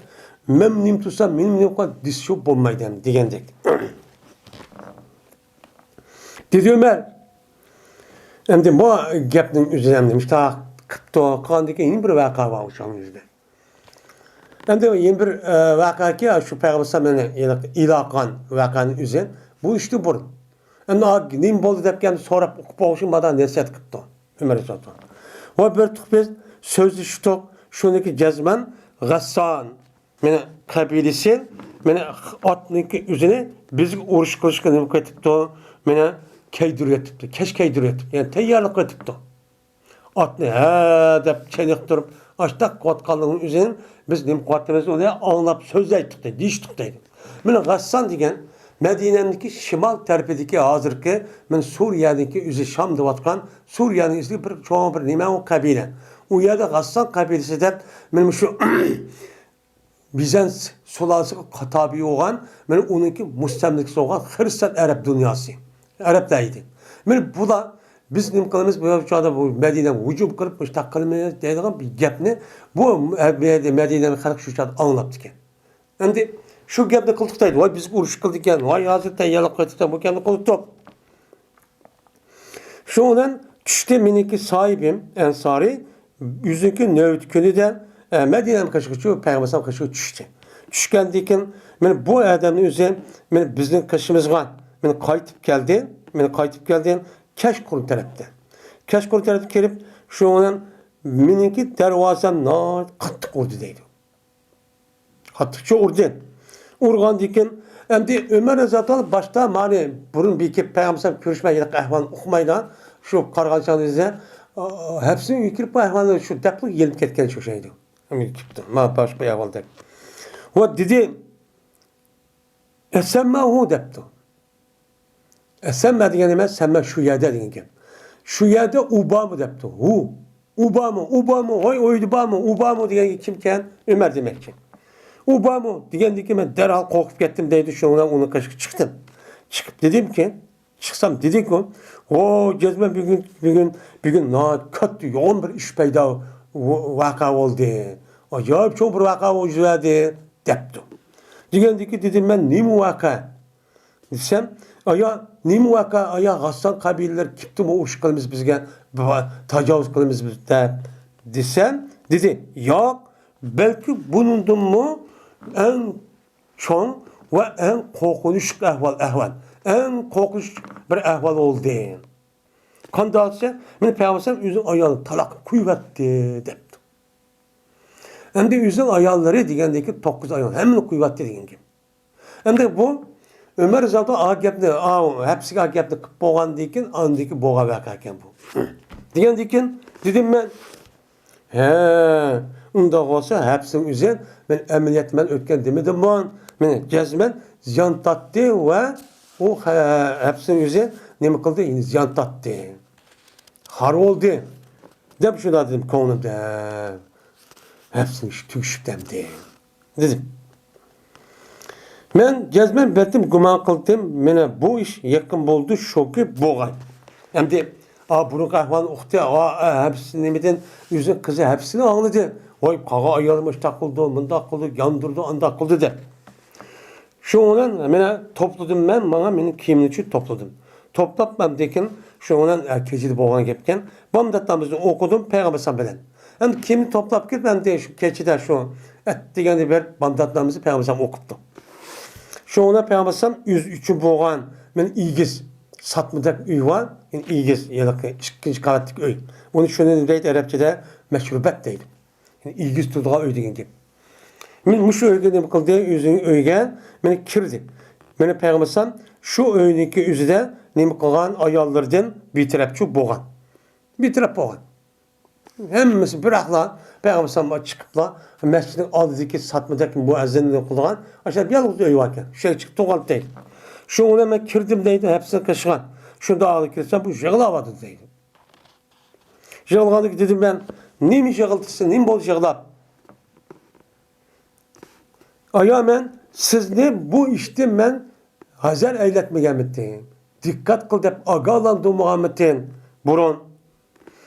مەن نېمە تۇرسام، مېنىڭ نېمە قىلغان دېسە شۇ بولمايدۇ ئەمدى دېگەندەك. دېدى ئۆمەر. ئەمدى بۇ گەپنىڭ ئۆزىنى ئەمدى مۇشتاق قىپتۇ، قىلغاندىن كېيىن يەنە بىر ۋەقە بار ئۇ چاغنىڭ ئۆزىدە. ئەمدى يەنە بىر، ئە، ۋەقەكى، شۇ پەيغەمبەر ئەلەيھىسسالام مېنى ئېلان قىلغان ۋەقەنىڭ ئۆزى. بۇ ئىشتىن بۇرۇن. ئەمدى ئا، نېمە بولدى دەپ كەلدى سوراپ ئۇقۇپ بولغۇچى مانا نەسىھەت قىپتۇ ئۆمەر رەزىياللاھۇ تائالا. ۋە بىر تۇق بىز سۆزلىشىتۇق، شۇنىڭكى جەزمەن غەسسان، مېنى قەبىلىسى، مېنى ئاتنىڭكى ئۆزىنى بىزگە ئۇرۇش قىلىشقا نېمە قىلىۋېتىپتۇ؟ مېنى كەيدۈرۈۋېتىپتۇ، كەچ كەيدۈرۈۋېتىپتۇ، يەنى تەييارلىق قىلىۋېتىپتۇ. ئاتنى ھە دەپ چېنىقتۇرۇپ، ئاشتاق قىلىۋاتقانلىقىنىڭ ئۆزىنى بىز نېمە قىلىۋاتىمىز، ئۇنى ئاڭلاپ سۆزلەيتتۇق دەيدۇ، دېيىشتۇق دەيدۇ. مانا غەسسان دېگەن مەدىنەنىڭكى شىمال تەرىپىدىكى ھازىرقى، مانا سۇرىيەنىڭكى ئۆزى شام دەۋاتقان سۇرىيەنىڭ ئىچىدىكى بىر چوڭ بىر نېمە ئۇ قەبىلە. ئۇ يەردە غەسسان قەبىلىسى دەپ، مانا مۇشۇ بىزەنت سۇلالىسىغا تابىئى بولغان، مانا ئۇنىڭكى مۇستەملىكىسى بولغان خىرىستان ئەرەب دۇنياسى، ئەرەبلەر ئىدى. مانا بۇلار، بىز نېمە قىلىمىز، بۇ چاغدا بۇ مەدىنەگە ھۇجۇم قىلىپ مۇشۇنداق قىلىمىز دەيدىغان بىر گەپنى بۇ مەدىنە خەلقى شۇ چاغدا ئاڭلاپتىكەن. ئەمدى شۇ گەپنى قىلدۇق دەيدۇ، ۋاي بىزگە ئۇرۇش قىلىدىكەن، ۋاي ھازىر تەييارلىق قىلىۋاتىدىكەن، بۇ گەپنى قىلدۇق. شۇنىڭ بىلەن چۈشتى مېنىڭكى ساھىبىم ئەنسارى، ئۆزىنىڭكى نۆۋەتتىكى كۈنىدە، ئە، مەدىنەنىڭ قېشىغا چۈ-، پەيغەمبەر ئەلەيھىسسالام قېشىغا چۈشتى. چۈشكەندىن كېيىن، مانا بۇ ئادەمنىڭ ئۆزى، مانا بىزنىڭ قېشىمىزغا، مانا قايتىپ كەلدى، مانا قايتىپ كەلدى، كەچقۇرۇن تەرەپتە. كەچقۇرۇن تەرەپتە كېلىپ، شۇنىڭ بىلەن مېنىڭكى دەرۋازام ناھايىتى قاتتىق ئۇردى دەيدۇ. قاتتىقچە ئۇردى. ئۇرغاندىن كېيىن، ئەمدى ئۆمەر رەزىياللاھۇ تائالا باشتا مانى بۇرۇن بېكىپ پەيغەمبەر كۆرۈشمەي ھېلىقى ئەھۋالنى ئۇقمايدىغان، شۇ قارىغان چاغدا دېسە، ئا، ھەپسىنىڭ ئۆيىگە كىرىپ بۇ ئەھۋالنى شۇ دەپلا يېنىپ كەتكەنچە ئوخشايدۇ. ئەمدى كېتىپتۇ. ما باشقا ئەھۋالدەك. ۋە دېدى، ئەسەممەھۇ دەپتۇ. ئە، سەممە دېگەن نېمە؟ سەممە شۇ يەردە دېگەن گەپ. شۇ يەردە ئۇ بارمۇ دەپتۇ. ھۇ. ئۇ بارمۇ؟ ئۇ بارمۇ؟ ھوي، ئۆيدە بارمۇ؟ ئۇ بارمۇ دېگەن كىمكەن؟ ئۆمەر دېمەكچى. ئۇ بارمۇ دېگەندىكىن مەن دەرھال قورقۇپ كەتتىم دەيدۇ. شۇنىڭ بىلەن ئۇنىڭ قېشىغا چىقتىم. چىقىپ دېدىمكى، چىقسام دېدىكۇ، ھو، جەزمەن بۈگۈن، بۈگۈن، بۈگۈن ناھايىتى كاتتا يوغان بىر ئىش پەيدا، ۋە-، ۋەقە بولدى. ئاجايىپ چوڭ بىر ۋەقە يۈز بەردى دەپتۇ. دېگەندىكىن دېدىم مەن، نېمە ۋەقە؟ دېسەم، ئايا، نېمە ۋەقە، ئايا، غەسسان قەبىلىلەر كېپتۇمۇ، ئۇرۇش قىلىمىز بىزگە، تاجاۋۇز قىلىمىز بىز دەپ دېسەم، دېدى، ياق، بەلكى بۇنىڭدىنمۇ ئەڭ چوڭ ۋە ئەڭ قورقۇنچلۇق ئەھۋال، ئەھۋال، ئەڭ قورقۇنچ بىر ئەھۋال بولدى. قانداق دېسە، مېنى پەيغەمبەر ئۆزىنىڭ ئايالىنى تالاققا قويۇۋەتتى دەپتۇ. ئەمدى ئۆزىنىڭ ئاياللىرى دېگەندىكىن توققۇز ئايال، ھەممىنى قويۇۋەتتى دېگەن گەپ. ئەمدى بۇ ئۆمەر رەزىياللاھۇ ئا گەپنى، ئا، ھەپسىگە ئا گەپنى قىلىپ بولغاندىن كېيىن، ئاندىن كېيىن بولغان ۋەقە ئىكەن بۇ. دېگەندىن كېيىن دېدىم مەن، ھە، ئۇنداق بولسا، ھەپسىنىڭ ئۆزى، مەن ئەمەلىيەتتە مەن ئۆتكەن دېمىدىممۇ؟ مېنى جەزمەن زىيان تارتتى ۋە ئۇ ھە-، ھەپسىنىڭ ئۆزى نېمە قىلدى؟ يەنە زىيان تارتتى. خار بولدى، دەپ شۇنداق دېدىم كۆڭلۈمدە. ھەپسىنىڭ ئىشى تۈگىشىپتۇ ئەمدى، دېدىم. مەن جەزمەن بەتتىم گۇمان قىلدىم، مانا بۇ ئىش يېقىن بولدى، شۇكى بولغاي. ئەمدى، ئا، بۇرۇنقى ئەھۋالنى ئۇقتى، ئا، ئا، ھەپسى نېمىدىن، ئۆزىنىڭ قىزى ھەپسىنى ئاڭلىدى. ۋاي، قالغان ئايالىم مۇشۇنداق قىلىدۇ، مۇنداق قىلىدۇ، ياندۇرىدۇ، ئانداق قىلىدۇ دەپ. شۇنىڭ بىلەن مانا توپلىدىم مەن، ماڭا مېنىڭ كىيىمنى توپلىدىم. توپلاپ، ئاندىن كېيىن شۇنىڭ بىلەن، ئە، كېچىدە بولغان گەپكەن. بامدات نامىزىنى ئوقۇدۇم پەيغەمبەر ئەلەيھىسسالام بىلەن. ئەمدى كىيىمنى توپلاپ كېلىپ، ئەمدى شۇ كېچىدە شۇ ئەتىگەندە بېرىپ بامدات نامىزى پەيغەمبەر ئەلەيھىسسالام ئوقۇپتۇ. شۇنىڭ بىلەن پەيغەمبەر ئەلەيھىسسالام ئۆزى ئۈچۈن بولغان مانا ئېگىز ساتمىدەك ئۆي بار. يەنى ئېگىز، ھېلىقى ئىككىنچى قەۋەتلىك ئۆي. ئۇنى شۇنى دەيدۇ ئەرەبچىدە مەشرۇبەت دەيدۇ. يەنى ئېگىز تۇرىدىغان ئۆي دېگەن گەپ. مەن مۇشۇ ئۆيگە نېمە قىلدى؟ ئۆزىنىڭ ئۆيىگە مېنى كىردى. مېنى پەيغەمبەر ئەلەيھىسسالام شۇ ئۆينىڭكى ئۆزىدە نېمە قىلغان؟ ئاياللىرىدىن بىتەرەپچۇ بولغان. بىتەرەپ بولغان. ھەممىسى بىراقلا پەيغەمبەر ئەلەيھىسسالام چىقىپلا مەسچىتنىڭ ئالدىدىكى ساتمىدەك مۇئەززىن قىلىدىغان ئاشۇ يالغۇز ئۆي باركەن. شۇ يەرگە چىقىپ تۇرغان دەيدۇ. شۇنىڭ بىلەن مەن كىردىم دەيدۇ، ھەپسىنىڭ قېشىغا. شۇنداق ئالدىغا كىرسەم، بۇ يىغلاۋاتىدۇ دەيدۇ. يىغلىغاندىكىن دېدىم مەن، نېمە يىغلىتىسەن، نېمە بولدى يىغلاپ؟ ئايا، مەن سىزنى بۇ ئىشتىن مەن ھەزەر ئەيلەتمىگەنمىتىم؟ دىققەت قىل دەپ ئاگاھلاندۇرمىغانمىتىم بۇرۇن؟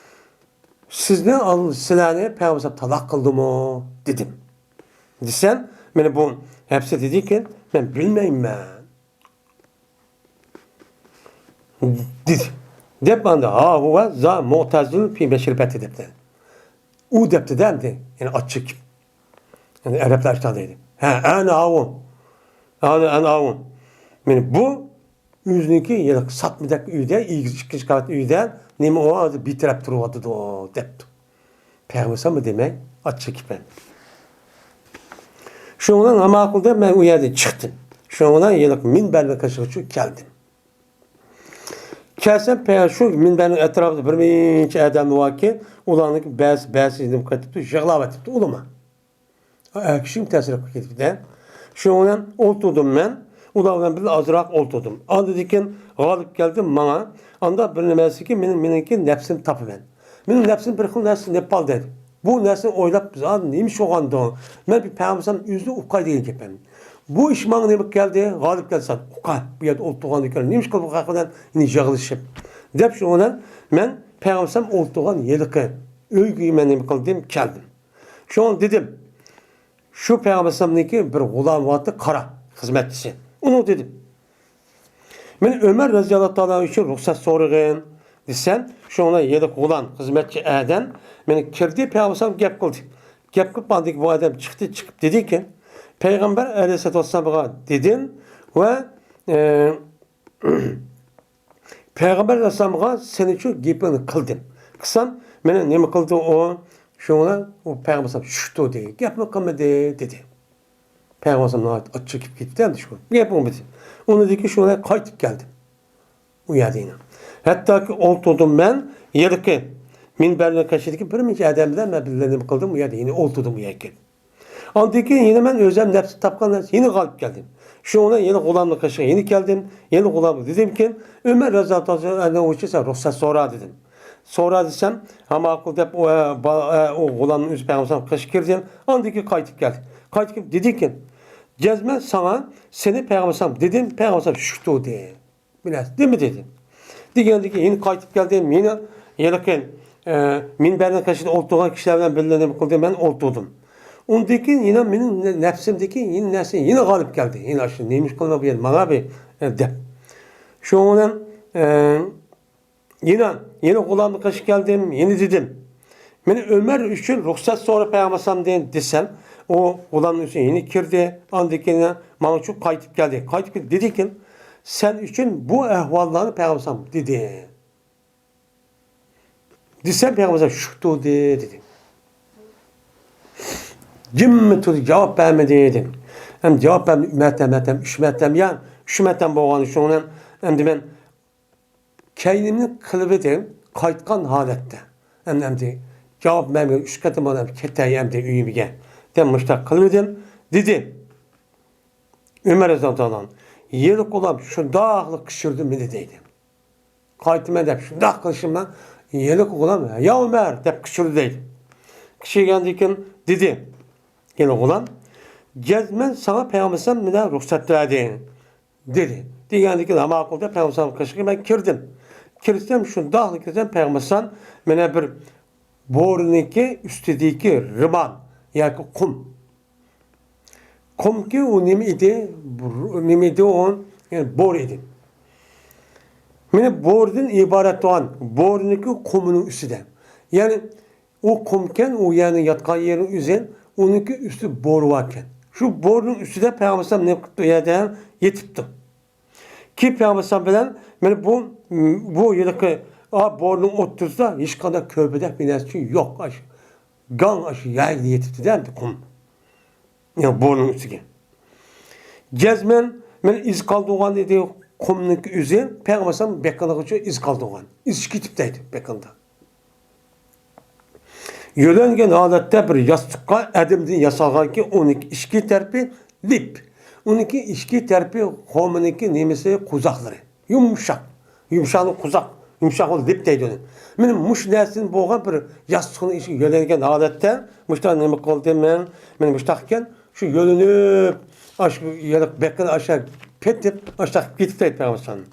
سىزنى ئال-، سىلەرنى پەيغەمبەر تالاق قىلدىمۇ؟ دېدىم. دېسەم، مانا بۇ ھەپسە دېدىكەن، مەن بىلمەيمەن. دېدى. دەپ ئاندا، ھا ھۇۋە زا مۇئتەزىل پى مەشرىبەتى دەپتۇ. ئۇ دەپتۇ-دە ئەمدى، يەنى ئاچچىقىپ. يەنى ئەرەبلەر ئاشۇنداق دەيدۇ. ھە، ئەنە ئاۋۇ. ئەنە، ئەنە ئاۋۇ. مانا بۇ ئۆزىنىڭكى يەنە ساتمىدەك ئۆيدە، ئېگىز ئىككىنچى قەۋەت ئۆيدە نېمە ئۇ ھازىر بىتەرەپ تۇرۇۋاتىدۇ دەپتۇ. پەيغەمبەر ئەلەيھىسسالاممۇ دېمەي، ئاچچىق كېپەن. شۇنىڭ بىلەن ھامان ماقۇل دەپ مەن ئۇ يەردىن چىقتىم. شۇنىڭ بىلەن ھېلىقى مىنبەرنىڭ قېشىغىچە كەلدىم. كەلسەم، پە-، شۇ مىنبەرنىڭ ئەتراپىدا بىر مۇنچە ئادەم باركەن، ئۇلارنىڭ بەزى، بەزى نېمە قىلىۋېتىپتۇ، يىغلاۋېتىپتۇ ئۇلىما. ئەر كىشىگىمۇ تەسىر قىلىپ كېتىپتۇ. شۇنىڭ بىلەن ئولتۇردۇم مەن. ئۇلار بىلەن بىللە ئازراق ئولتۇردۇم. ئاندىن كېيىن غالىپ كەلدى ماڭا. ئاندا بىر نېمە دېسىكى، مېنىڭ، مېنىڭكى نەپسىمنى تاپىمەن. مېنىڭ نەپسىم بىر خىل نەرسە دەپ قالدى. بۇ نەرسىنى ئويلاپ، بىز، ئا، نېمە ئىش بولغاندۇ؟ مەن بىر پەيغەمبەر ئۆزىنى ئۇقاي دېگەن گېپىم. بۇ ئىش ماڭا نېمە كەلدى؟ غالىپ كەلدى سەن. ئۇقا، بۇ يەردە ئولتۇرغاندىن كېيىن نېمە ئىش قىلىپ بۇ خەق بىلەن يەنە يىغلىشىپ؟ دەپ شۇنىڭ بىلەن مەن پەيغەمبەر ئولتۇرغان ھېلىقى ئۆيگە مەن نېمە قىلدىم؟ كەلدىم. شۇڭا دېدىم، شۇ پەيغەمبەر ئەلەيھىسسالامنىڭكى بىر غۇلامى بارتى، قارا خىزمەتچىسى. ئۇنىڭغا دېدىم، مەن ئۆمەر رەزىياللاھۇ تائالا ئۈچۈن رۇخسەت سورىغىن دېسەم، شۇڭا ھېلىقى غۇلام خىزمەتچى ئادەم مېنى كىردى، پەيغەمبەر ئەلەيھىسسالام گەپ قىلدى. گەپ قىلىپ، ئاندىن كېيىن بۇ ئادەم چىقتى، چىقىپ دېدىكەن، پەيغەمبەر ئەلەيھىسسالاتۇ ۋەسسالامغا دېدىم ۋە، ئە، پەيغەمبەر ئەلەيھىسسالامغا سېنىڭچۇ گېپىڭنى قىلدىم. قىلسام، مېنى نېمە قىلدى ئۇ؟ شۇڭا ئۇ پەيغەمبەر ئەلەيھىسسالام شۇ تۇردى، گەپمۇ قىلمىدى، دېدى. پەيغەمبەر ئەلەيھىسسالام ناھايىتى ئاچچىقىپ كېتىپتۇ ئەمدى شۇ گەپ بولمىدى. ئۇنىڭدىن كېيىن شۇ قايتىپ كەلدىم. ئۇ يەردە يەنە. ھەتتاكى ئولتۇردۇم مەن، ھېلىقى مىنبەرنىڭ قېشىدىكى بىر مۇنچە ئادەم بىلەن مەن بىللە نېمە قىلدىم، ئۇ يەردە يەنە ئولتۇردۇم ئۇ يەرگە. ئاندىن كېيىن يەنە مەن ئۆزۈم نەپسىم تاپقان نەرسە يەنە غالىپ كەلدىم. شۇنىڭ بىلەن يەنە غۇلامنىڭ قېشىغا يەنە كەلدىم. يەنە غۇلامغا دېدىمكىن، ئۆمەر رەزىياللاھۇ تائالا ئەنھۇ ئۈچۈن سەن رۇخسەت سورا دېدىم. سورا دېسەم، ھە ماقۇل دەپ، ئۇ، ئە، با-، ئە، ئۇ غۇلامنىڭ ئۆزى پەيغەمبەر قېشىغا كىردى. ئاندىن كېيىن قايتىپ كەلدى. قايتىپ كېلىپ دېدىكىن، جەزمەن ساڭا سېنى پەيغەمبەر دېدىم، پەيغەمبەر شۇ تۇردى. بىر نەرسە دېمە دېدى. دېگەندىن كېيىن يەنە قايتىپ كەلدىم. يەنە ھېلىقى، ئە، مىنبەرنىڭ قېشىدا ئولتۇرغان كىشىلەر بىلەن بىللە نېمە قىلدىم، مەن ئولتۇردۇم. ئۇندىن كېيىن يەنە مېنىڭ نە-، نەپسىمدىكى يەنە نەرسە يەنە غالىپ كەلدى. يەنە ئاشۇ نېمە ئىش قىلما بۇ يەردە ماڭا بىر، ئە، دەپ. شۇنىڭ بىلەن، ئە، يەنە، يەنە غۇلامنىڭ قېشىغا كەلدىم، يەنە دېدىم. مېنى ئۆمەر ئۈچۈن رۇخسەت سورا پەيغەمبەر ئەلەيھىسسالامدىن دېسەم، ئۇ غۇلامنىڭ ئۈستىگە يەنە كىردى. ئاندىن كېيىن ماڭا شۇ قايتىپ كەلدى. قايتىپ كېلىپ دېدىكىن، سەن ئۈچۈن بۇ ئەھۋاللارنى پەيغەمبەر ئەلەيھىسسالام دېدى. دېسەم، پەيغەمبەر ئەلەيھىسسالام شۇ تۇردى دېدى. جىممىدە تۇردى، جاۋاب بەرمىدى دېدىم. ئەمدى جاۋاب بەرمىدى، ئۈچ مەرتەم، مەرتەم، ئۈچ مەرتەم، يا ئۈچ مەرتەم بولغان شۇنىڭ بىلەن ئەمدى مەن كەينىمنى قىلىۋىدىم، قايتقان ھالەتتە. ئەمدى، ئەمدى جاۋاب بەرمىگەن، ئۈچ قېتىم ئادەم كېتەي ئەمدى ئۆيۈمگە دەپ مۇشۇنداق قىلىۋىدىم، دېدى. ئۆمەر رەزىياللاھۇ تائالا ئانھۇ، يىلقى غۇلام شۇنداقلا قىچقىردى مېنى دەيدۇ. قايتىمەن دەپ شۇنداق قىلىشىم بىلەن يىلقى غۇلام، يا ئۆمەر دەپ قىچقىردى دەيدۇ. قىچقىرغاندىن كېيىن دېدى، يىلقى غۇلام، جەزمەن ساڭا پەيغەمبەر ئەلەيھىسسالام مېنى رۇخسەت بەردى، دېدى. دېگەندىن كېيىن ھامان قىلدى، پەيغەمبەر ئەلەيھىسسالام قېشىغا مەن كىردىم. كىرسەم شۇنداقلا كىرسەم پەيغەمبەر ئەلەيھىسسالام مېنى بىر بورىنىڭكى ئۈستىدىكى رىمال ياكى قۇم. قۇمكى ئۇ نېمە ئىدى؟ بۇ نېمە ئىدى ئۇ؟ يەنى بور ئىدى. مېنى بوردىن ئىبارەت بولغان بورىنىڭكى قۇمىنىڭ ئۈستىدە. يەنى ئۇ قۇمكەن، ئۇ يەرنىڭ ياتقان يېرىنىڭ ئۆزى، ئۇنىڭكى ئۈستى بور باركەن. شۇ بورنىڭ ئۈستىدە پەيغەمبەر ئەلەيھىسسالام نېمە قىپتۇ؟ ئۇ يەردە يېتىپتۇ. كېيىن پەيغەمبەر ئەلەيھىسسالام بىلەن مېنى بۇ، بۇ ھېلىقى، ئا، بورنىڭ ئوتتۇرىسىدا ھېچقانداق كۆرپە دەپ بىر نەرسە يوق. ئاشۇ گاڭ ئاشۇ يەردە يېتىپتۇ-دە، ئەمدى قۇم. يا بورنىڭ ئۈستىگە. جەزمەن مېنى ئىز قالدۇرغان ئىدى، قۇمنىڭكى ئۆزى، پەيغەمبەر ئەلەيھىسسالام بېقىنىغىچە ئىز قالدۇرغان. ئىز چىقىپ كېتىپتۇ بېقىندا. يۆلەنگەن ھالەتتە بىر ياستۇققا ئەدەمدىن ياسالغانكى، ئۇنىڭكى ئىچكى تەرىپى لىپ. ئۇنىڭكى ئىچكى تەرىپى قۇمنىڭكى نېمىسى، قوزاقلىرى. يۇمشاق. يۇمشاقنى قوزاق. يۇمشاق بولۇپ لىپ دەيدۇ ئۇنى. مېنى مۇشۇ نەرسىدىن بولغان بىر ياستۇقنىڭ ئىچىگە يۆلەنگەن ھالەتتە مۇشۇنداق نېمە قىلدىم مەن؟ مېنى مۇشۇنداق ئىكەن، شۇ يۆلىنىپ، ئاشۇ يەنە بېقىنى ئاشا پېتىپ، ئاشۇنداق كېتىپ دەيدۇ پەيغەمبەر ئەلەيھىسسالام.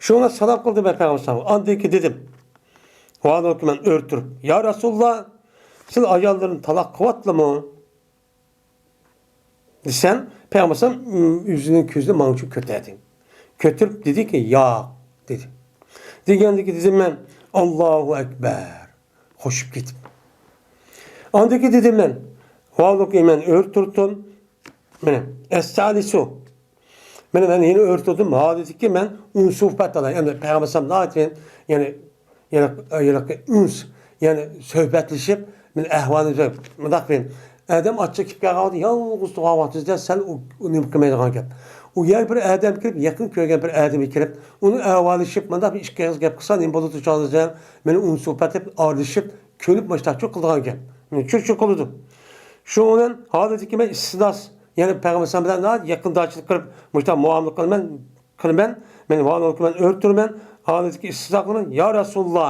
شۇڭا سالام قىلدىم مەن پەيغەمبەر ئەلەيھىسسالامغا. ئاندىن كېيىن دېدىم، ۋاھالەنكى مەن ئۆرە تۇرۇپ، يا رەسۇلاللا، سىلەر ئاياللىرىنى تالاق قىلىۋاتىدىلىمۇ؟ دېسەم، پەيغەمبەر ئەلەيھىسسالام، ئۆزىنىڭ كۆزىنى ماڭا كۆتۈردى. كۆتۈرۈپ دېدىكى، ياق، دېدى. دېگەندىكى دېدىم مەن، ئاللاھۇ ئەكبەر، قوشۇپ كېتىپ. ئاندىكى دېدىم مەن، ۋاھالەنكى مەن ئۆرە تۇردۇم. مانا، ئەستەئنىسۇ. مانا مەن يەنە ئۆرە تۇردۇم. ھالىتىكى مەن ئۇنسۇ پەتالا. يەنى پەيغەمبەر ئەلەيھىسسالام ناھايىتى يەنى، يەنى، يەنى ئۇنس، يەنى سۆھبەتلىشىپ، مانا ئەھۋالنى مۇنداق قىلىپ. ئادەم ئاچچىق كېلىپ كەلگەن ۋاقىتتا يالغۇز تۇرغان ۋاقتىڭىزدا سەل ئۇ، ئۇ نېمە قىلمايدىغان گەپ. ئۇ يەر بىر ئادەم كىرىپ، يېقىن كۆرگەن بىر ئادەمگە كىرىپ، ئۇنى ئەھۋاللىشىپ، مۇنداق بىر ئىككى ئېغىز گەپ قىلسا نېمە بولىدۇ چاغىدا، مانا ئۇنسۇ پەتىپ ئارىلىشىپ، كۆنۈپ مۇشۇنداق قىلىدىغان گەپ. مانا شۇ، شۇ قىلىدۇ. شۇنىڭ بىلەن ھالىتىكى مەن ئىستىناس، يەنى پەيغەمبەر بىلەن ناھايىتى يېقىن داچىلىق قىلىپ، مۇشۇنداق مۇئامىلە قىلىمەن، قىلىمەن. مەن ۋاھالەنكى مەن ئۆرە تۇرىمەن، ھالىتىكى ئىستىناس قىلىمەن، يا رەسۇلاللا،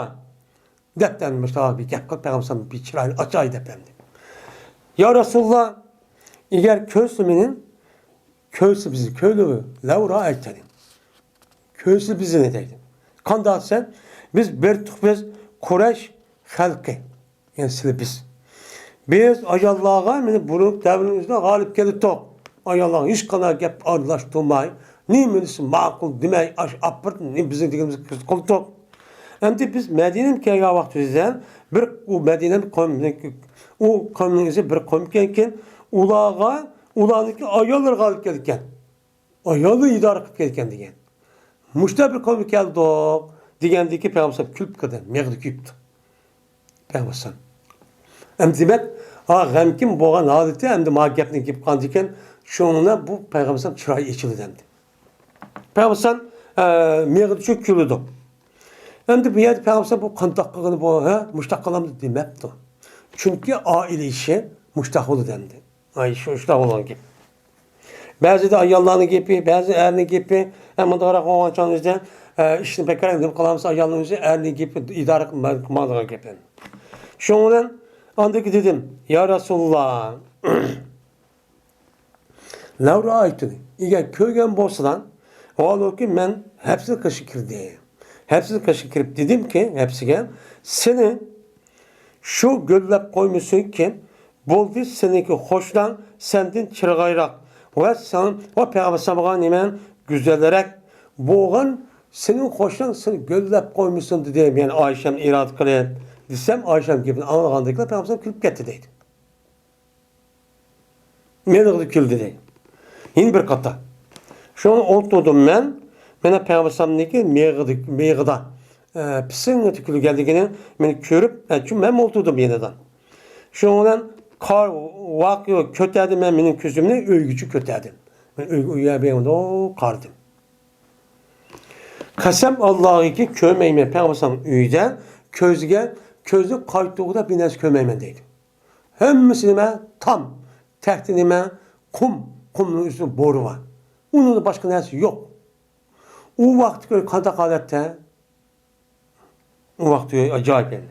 دەپ، مۇشۇنداق بىر گەپ قىلىپ، پەيغەمبەر بىر چىرايىنى ئاچاي دەپ ئەمدى. يا رەسۇلاللا، ئەگەر كۆرسە مېنى، كۆرسە بىزنى، كۆرسە لەۋ رائەيتەنى. كۆرسە بىزنى دەيدۇ. قانداق دېسەم، بىز بىر تۇخۇم قۇرەيش خەلقى. يەنى سىلى بىز. بىز ئاياللارغا مانا بۇرۇن دەۋرنىڭ ئۆزىدە غالىب كېلىتتۇق. ئاياللارغا ھېچقانداق گەپ ئارىلاشتۇرماي، نېمە دېسە ماقۇل دېمەي، ئاش ئاپىرىپ، نېمە بىزنىڭ دېگىنىمىزنى قىلدۇق. ئەمدى بىز مەدىنىگە كەلگەن ۋاقتىمىزدا بىر ئۇ مەدىنە قوم-، ئۇ قومنىڭ ئۆزى بىر قومكەنكىن، ئۇلارغا، ئۇلارنىڭكى ئاياللىرى غالىب كېلىدىكەن. ئايالنى ئىدارە قىلىپ كەلگەن دېگەن. مۇشۇنداق بىر قومغا كەلدۇق دېگەندىكى پەيغەمبەر كۈلۈپ قىلدى، مېغىدا كۆيۈپتۇ. پەيغەمبەر. ئەمدى دېمەك، ھا، غەمكىن بولغان ھالىتى ئەمدى ما گەپنى گېپىپ قالدىكەن، شۇڭا بۇ پەيغەمبەر چىرايى ئېچىلدى ئەمدى. پەيغەمبەر، ئە، مېغىدا چۆكۈپ كۈلىدۇ. ئەمدى بۇ يەردە پەيغەمبەر بۇ قانداق قىلغىنى بۇ، ھە، مۇشۇنداق قىلامدۇ دېمەپتۇ. چۈنكى ئائىلە ئىشى مۇشۇنداق بولىدۇ ئەمدى. ئاي، شۇ، شۇنداق بولغان گەپ. بەزىدە ئاياللارنىڭ گېپى، بەزى ئەرنىڭ گېپى، ھە، مۇنداقراق بولغان چاغدا ئۆزى، ئە، ئىشنى بەكرەك نېمە قىلالمىسا، ئايالنىڭ ئۆزى ئەرنىڭ گېپى ئىدارە قىلمايدىغان گەپ. شۇنىڭ بىلەن ئاندىكى دېدىم، يا رەسۇلاللا، لەۋ رائەيتۇنى، ئەگەر كۆرگەن بولسىلا، ۋاھالەنكى مەن ھەپسىنىڭ قېشىغا كىردىم. ھەپسىنىڭ قېشىغا كىرىپ دېدىمكى، ھەپسىگە، سېنى شۇ گۆللەپ قويمىسۇنكى، بولدى سېنىڭكى قوشناڭ سەندىن چىرىغايراق ۋە ساڭا ۋە پەيغەمبەر ساڭا نېمە گۈزەلرەك بولغان سېنىڭ قوشناڭ سېنى گۆللەپ قويمىسۇن دېدىم. يەنى ئائىشەمنى ئىرادە قىلىپ دېسەم، ئائىشەم گېپىنى ئاڭلىغاندىكىلا پەيغەمبەر كۈلۈپ كەتتى دەيدۇ. مېغىدا كۈلدى دەيدۇ. يەنە بىر قاتا. شۇڭا ئولتۇردۇم مەن، مانا پەيغەمبەر ئەلەيھىسسالامنىڭكى مېغىدا، مېغىدا، ئە، پىسىڭ ئېتىپ كۈلگەنلىكىنى مېنى كۆرۈپ، ئە، چۈنكى مەنمۇ ئولتۇردۇم يېنىدا. شۇنىڭ بىلەن قار، ۋاقىئە كۆتەردى مەن مېنىڭ كۆزۈمنى ئۆيگىچە كۆتەردىم. مەن ئۆيگە، ئۆيگە بېرىپ قارىدىم. قەسەم ئاللاغىكى كۆرمەيمەن پەيغەمبەر ئەلەيھىسسالام ئۆيدە، كۆزىگە كۆزنى قايتۇرغۇدا بىر نەرسە كۆرمەيمەن دەيدۇ. ھەممىسى نېمە؟ تام. تەختە نېمە؟ قۇم. قۇمنىڭ ئۈستىدە بورا بار. ئۇنىڭدىن باشقا نەرسە يوق. ئۇ ۋاقىتتا كۆر قانداق ھالەتتە؟ ئۇ ۋاقىتتا ئاجايىپ ئىدى.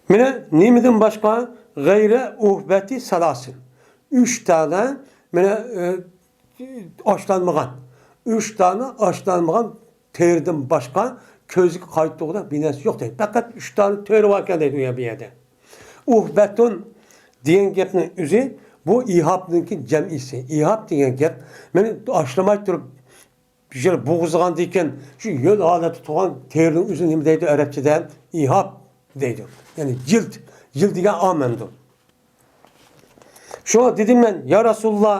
مانا نېمىدىن باشقا؟ غەيرە ئۇھبەتى سالاسىل. ئۈچ دانە، مانا، ئاشلانمىغان، ئۈچ دانە ئاشلانمىغان تېرىدىن باشقا كۆزگە قايتۇرغۇدا بىر نەرسە يوق دەيدۇ. پەقەت ئۈچ دانە تېرە باركەن دەيدۇ ئۇ يەر، بۇ يەردە. ئۇھبەتۇن دېگەن گەپنىڭ ئۆزى بۇ ئىھابنىڭكى جەمئىسى. ئىھاب دېگەن گەپ، مانا ئاشلىماي تۇرۇپ، شۇ بوغۇزلىغاندىن كېيىن شۇ ھۆل ھالەتتە تۇرغان تېرىنىڭ ئۆزىنى نېمە دەيدۇ ئەرەبچىدە؟ ئىھاب دەيدۇ. يەنى جىلد. جىلد دېگەن ئامەندۇ. شۇڭا دېدىم مەن، يا رەسۇلۇللا،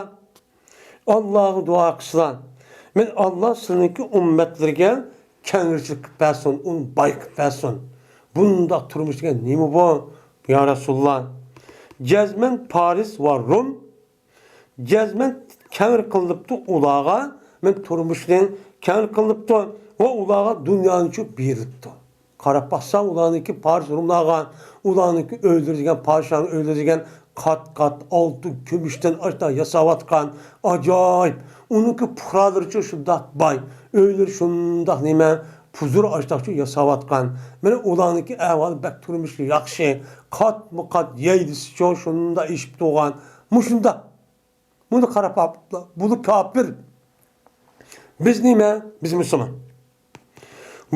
ئاللاغا دۇئا قىلسىلا، مەن، ئاللا سىلىنىڭكى ئۈممەتلىرىگە كەڭرىچىلىك قىلىپ بەرسۇن، ئۇنى باي قىلىپ بەرسۇن. بۇنداق تۇرمۇش دېگەن نېمە بۇ، يا رەسۇلۇللا؟ جەزمەن پارس ۋە رۇم جەزمەن كەڭرى قىلىنىپتۇ ئۇلارغا، مەن تۇرمۇشنى كەڭرى قىلىنىپتۇ ۋە ئۇلارغا دۇنيانىچۇ بېرىلىپتۇ. قاراپ باقساڭ، ئۇلارنىڭكى پارس روملارغا، ئۇلارنىڭكى ئۆيلىرى دېگەن، پادىشاھنىڭ ئۆيلىرى دېگەن قات-قات ئالتۇن، كۈمۈشتىن ئاشتا ياساۋاتقان، ئاجايىپ. ئۇنىڭكى پۇقرالىرىچۇ شۇنداق باي، ئۆيلىرى شۇنداق نېمە، پۇزۇر ئاشتاقچۇ ياساۋاتقان. مانا ئۇلارنىڭكى ئەھۋالى بەك تۇرمۇشى ياخشى، قاتمۇ قات يەيلىسىچۇ شۇنداق ئېشىپ تۇرغان. مۇشۇنداق. بۇنى قاراپ باقىپلا، بۇلار كاپىر. بىز نېمە؟ بىز مۇسۇلمان.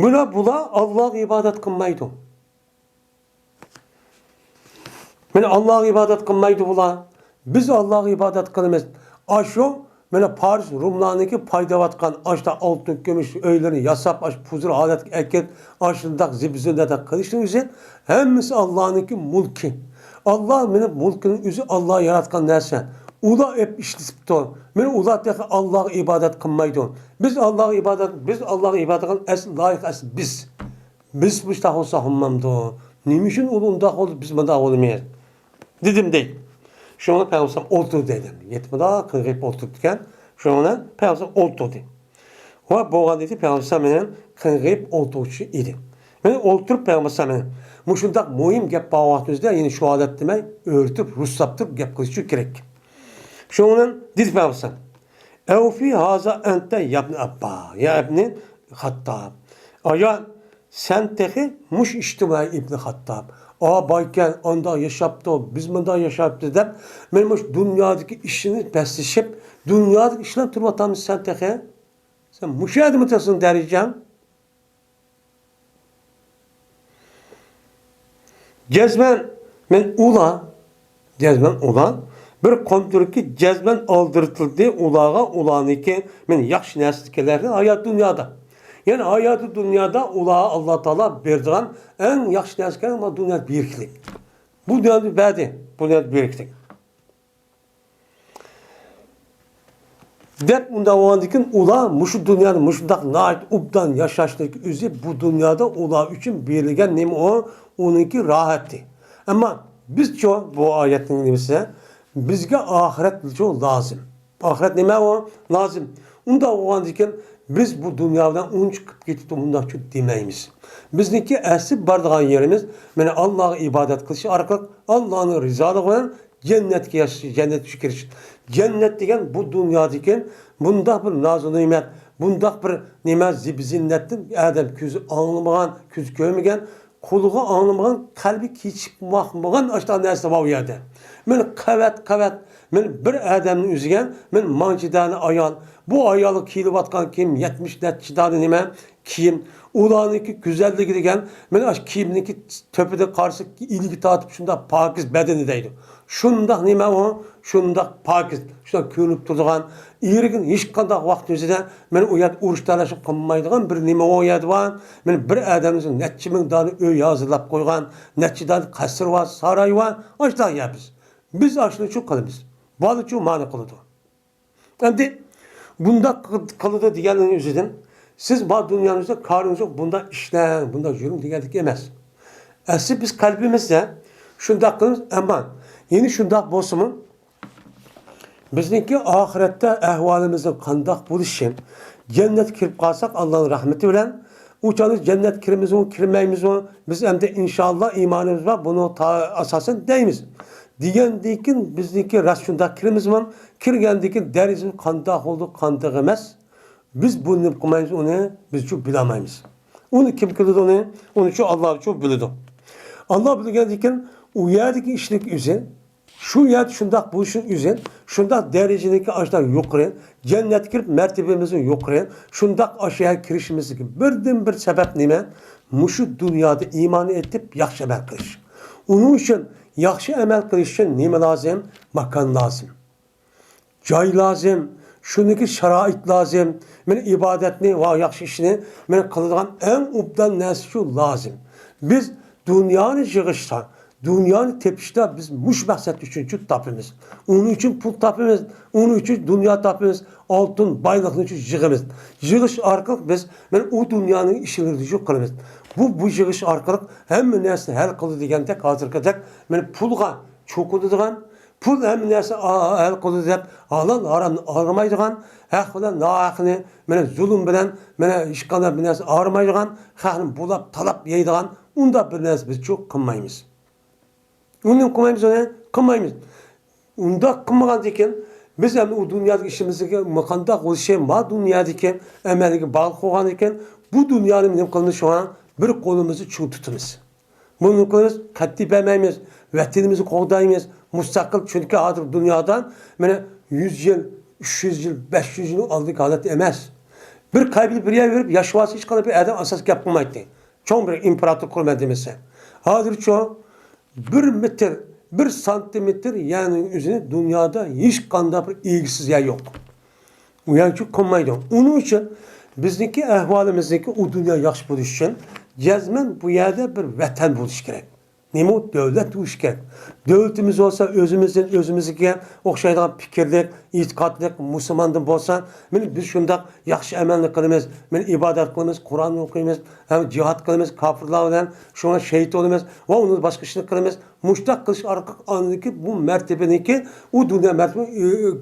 بۇلار، بۇلار ئاللاغا ئىبادەت قىلمايدۇ. مانا ئاللاغا ئىبادەت قىلمايدۇ بۇلار. بىز ئاللاغا ئىبادەت قىلىمىز. ئاشۇ مانا پارس روملارنىڭكى پايدىۋاتقان ئاشتا ئالتۇن، كۈمۈش ئۆيلىرىنى ياساپ، ئاشۇ پۇزۇر ھالەتكە ئەكىپ، ئاشۇنداق زىبۇ-زىننەت قىلىشنىڭ ئۆزى ھەممىسى ئاللانىڭكى مۈلكى. ئاللا مېنىڭ مۈلكىمنىڭ ئۆزى ئاللا ياراتقان نەرسە. ئۇلار ئېپ ئىشلىتىپتۇ. مانا ئۇلار تېخى ئاللاغا ئىبادەت قىلمايدۇ. بىز ئاللاغا ئىبادەت، بىز ئاللاغا ئىبادەت قىلغان ئەسلى لايىق ئەسلى بىز. بىز مۇشۇنداق بولساق بولمامدۇ؟ نېمە ئۈچۈن ئۇ ئۇنداق بولدى، بىز مۇنداق بولىمىز؟ دېدىم دەيدۇ. شۇڭا پەيغەمبەر ئولتۇر دېدى. يەتمىداق قىلغىپ ئولتۇرۇپتىكەن. شۇنىڭ بىلەن پەيغەمبەر ئولتۇردى. ۋە بولغان ئىدى، پەيغەمبەر مېنىڭ قىلغىپ ئولتۇرغۇچى ئىدى. مەن ئولتۇرۇپ پەيغەمبەر مېنىڭ مۇشۇنداق مۇھىم گەپ بار ۋاقتىمىزدا يەنە شۇ ھالەتتە دېمەي، ئۆرتۈپ، رۇسلاپ تۇرۇپ گەپ قىلىشى كېرەك. شۇنىڭ بىلەن دېدى پەيغەمبەر، ئەۋفى ھازا ئەنتە يابنى ئەببا، يا ئىبنى خاتتاب. ئايا، سەن تېخى مۇشۇ ئىشتىمۇ، ئەي ئىبنى خاتتاب. ئا بايكەن، ئانداق ياشاپتۇ، بىز مۇنداق ياشاپتۇ دەپ، مەن مۇشۇ دۇنيادىكى ئىشنى بەسلىشىپ، دۇنيادىكى ئىشلار تۇرۇۋاتامسەن سەن تېخى؟ سەن مۇشۇ يەردىمۇ تۇرسۇن دەرىجەڭ؟ جەزمەن مەن ئۇلار، جەزمەن ئۇلار بىر قومدۇركى جەزمەن ئالدىرىتىلدى ئۇلارغا، ئۇلارنىڭكى مەن ياخشى نەرسىدىكىلەرنى ھايات دۇنيادا. يەنى ھاياتى دۇنيادا ئۇلارغا ئاللا تائالا بېرىدىغان ئەڭ ياخشى نەرسە ئىكەن، مانا دۇنيادا بېرىكلىك. بۇ دۇنيادا بەردى، بۇ دۇنيادا بېرىكلىك. دەپ ئۇنداق بولغاندىكىن ئۇلار مۇشۇ دۇنيادا مۇشۇنداق ناھايىتى ئوبدان ياشاشنىڭ ئۆزى بۇ دۇنيادا ئۇلار ئۈچۈن بېرىلگەن نېمە ئۇ؟ ئۇنىڭكى راھىتى. ئەمما بىزچۇ بۇ ئايەتنىڭ نېمىسى؟ بىزگە ئاخىرەتچۇ لازىم. ئاخىرەت نېمە ئۇ؟ لازىم. ئۇنداق بولغاندىكىن بىز بۇ دۇنيا بىلەن ئۇنچە قىپ كېتىپتۇ مۇنداقچۇ دېمەيمىز. بىزنىڭكى ئەسلى بارىدىغان يېرىمىز مانا ئاللاغا ئىبادەت قىلىش ئارقىلىق ئاللانىڭ رىزالىقى بىلەن جەننەتكە ياش-، جەننەتكە كىرىش. جەننەت دېگەن بۇ دۇنيادىكى بۇنداق بىر نازۇ نېمەت، بۇنداق بىر نېمە زىبزىننەتتىن ئادەم كۆزى ئاڭلىمىغان، كۆزى كۆرمىگەن، قۇلىقى ئاڭلىمىغان، قەلبى كېچىپ باقمىغان ئاشۇنداق نەرسە بار ئۇ يەردە. مانا قەۋەت، قەۋەت، مانا بىر ئادەمنىڭ ئۆزىگە، مانا مانچە دانە ئايال، بۇ ئايالغا كىيىلىۋاتقان كىيىم يەتمىش نەچچە دانە نېمە؟ كىيىم، ئۇلارنىڭكى گۈزەللىكى دېگەن، مانا ئاشۇ كىيىمنىڭكى تۆپىدىن قارىسا، ئىلگە تارتىپ شۇنداق پاكىز بەدىنى دەيدۇ. شۇنداق نېمە ئۇ؟ شۇنداق پاكىز، شۇنداق كۆرۈنۈپ تۇرىدىغان، ئېرىگە ھېچقانداق ۋاقىت ئۆزىدە، مانا ئۇ يەردە ئۇرۇش تالاشلىق قىلمايدىغان بىر نېمە ئۇ يەردە بار. مانا بىر ئادەمنىڭ نەچچە مىڭ دانە ئۆي ھازىرلاپ قويغان، نەچچە دانە قەسىر بار، ساراي بار، ئاشۇنداق يەر بىز. بىز ئاشۇنى شۇ قىلىمىز. بالىچۇ مانا قىلىدۇ. ئەمدى بۇنداق قىلىدۇ دېگەننىڭ ئۆزىدىن، سىز بار دۇنيانىڭىزدا كارىڭىز يوق، بۇنداق ئىشلەڭ، بۇنداق يۈرۈڭ دېگەندەك ئەمەس. ئەسلى بىز قەلبىمىزدە شۇنداق قىلىمىز، ئەمما يەنە شۇنداق بولسىمۇ، بىزنىڭكى ئاخىرەتتە ئەھۋالىمىزنىڭ قانداق بولۇشى، جەننەتكە كىرىپ قالساق ئاللانىڭ رەھمىتى بىلەن، ئۇ چاغدا جەننەتكە كىرىمىزمۇ، كىرمەيمىزمۇ؟ بىز ئەمدى ئىنشاللا ئىمانىمىز بار، بۇنى تا-، ئاساسەن دەيمىز. دېگەندىن كېيىن بىزنىڭكى راست شۇنداق كىرىمىزمۇ؟ كىرگەندىن كېيىن دەرىجىمىز قانداق بولدى، قانداق ئەمەس؟ بىز بۇنى نېمە قىلمايمىز، ئۇنى بىزچۇ بىلەلمەيمىز. ئۇنى كىم كىرىدۇ ئۇنى؟ ئۇنىچۇ ئاللاچۇ بىلىدۇ. ئاللا بىلگەندىن كېيىن ئۇ يەردىكى ئىشنىڭ ئۆزى، شۇ يەردە شۇنداق بولۇشنىڭ ئۆزى، شۇنداق دەرىجىدىكى ئاشۇنداق يۇقىرى، جەننەتكە كىرىپ مەرتىبىمىزنىڭ يۇقىرى، شۇنداق ئاشۇ يەرگە كىرىشىمىزدىكى بىردىنبىر سەۋەب نېمە؟ مۇشۇ دۇنيادا ئىمان ئېيتىپ ياخشى ئەمەل قىلىش. ئۇنىڭ ئۈچۈن ياخشى ئەمەل قىلىش ئۈچۈن نېمە لازىم؟ ماكان لازىم. جاي لازىم، شۇنىڭكى شارائىت لازىم. مانا ئىبادەتنى ۋە ياخشى ئىشنى مانا قىلىدىغان ئەڭ ئوبدان نەرسە شۇ لازىم. بىز دۇنيانى يىغىشتا، دۇنيانى تېپىشتا بىز مۇشۇ مەقسەت ئۈچۈنچۇ تاپىمىز. ئۇنىڭ ئۈچۈن پۇل تاپىمىز، ئۇنىڭ ئۈچۈن دۇنيا تاپىمىز، ئالتۇن بايلىقنى ئۈچۈن يىغىمىز. يىغىش ئارقىلىق بىز مانا ئۇ دۇنيانىڭ ئىشلىرىنى قىلىمىز. بۇ، بۇ يىغىش ئارقىلىق ھەممە نەرسىنى ھەل قىلىدۇ دېگەندەك ھازىرقىدەك مانا پۇلغا چوقۇنىدىغان، پۇل ھەممە نەرسە ھەل قىلىدۇ دەپ ھالال ھارامنى ئايرىمايدىغان، ھەق بىلەن ناھەقنى، مانا زۇلۇم بىلەن، مانا ھېچقانداق بىر نەرسە ئايرىمايدىغان، خەقنى بۇلاپ تالاپ يەيدىغان ئۇنداق بىر نەرسە بىز چوق قىلمايمىز. ئۇنى قىلمايمىز، ئۇنى قىلمايمىز. ئۇنداق قىلمىغاندىكىن بىز ئەمدى ئۇ دۇنيادىكى ئىشىمىزدىكى قانداق بولۇشى، ما دۇنيادىكى ئەمەلگە باغلىق بولغاندىكىن بۇ دۇنيانى نېمە قىلىمىز؟ شۇڭا بىر قولىمىزنى چىڭ تۇتىمىز. بۇنى قىلىمىز، قەتئىي بەرمەيمىز، ۋەتىنىمىزنى قوغدايمىز، مۇستەقىل، چۈنكى ھازىر دۇنيادا مانا يۈز يىل، ئۈچ يۈز يىل، بەش يۈز يىلنىڭ ئالدىدىكى ھالەت ئەمەس. بىر قەبىلە بىر يەرگە بېرىپ ياشىۋالسا ھېچقانداق بىر ئادەم ئاساس گەپ قىلمايتتى. چوڭ بىر ئىمپېراتور قۇرىمەن دېمىسە. ھازىرچۇ بىر مېتىر، بىر سانتىمېتىر يەرنىڭ ئۆزىنى دۇنيادا ھېچقانداق بىر ئىگىسىز يەر يوق. ئۇ يەرچۇ قىلمايدۇ. ئۇنىڭ ئۈچۈن بىزنىڭكى ئەھۋالىمىزنىڭكى ئۇ دۇنيا ياخشى بولۇشى ئۈچۈن جەزمەن بۇ يەردە بىر ۋەتەن بولۇشى كېرەك. نېمە ئۇ؟ دۆلەت بولۇشى كېرەك. دۆلىتىمىز بولسا ئۆزىمىزدىن ئۆزىمىزگە ئوخشايدىغان پىكىرلىك، ئېتىقادلىق مۇسۇلماندىن بولسا، مانا بىز شۇنداق ياخشى ئەمەلنى قىلىمىز، مانا ئىبادەت قىلىمىز، قۇرئان ئوقۇيمىز، ھەم جىھاد قىلىمىز، كاپىرلار بىلەن شۇڭا شېھىت بولىمىز ۋە ئۇنىڭ باشقا ئىشنى قىلىمىز. مۇشۇنداق قىلىش ئارقىلىق ئاندىكى بۇ مەرتىۋىنىكى، ئۇ دۇنيا مەرتىۋە،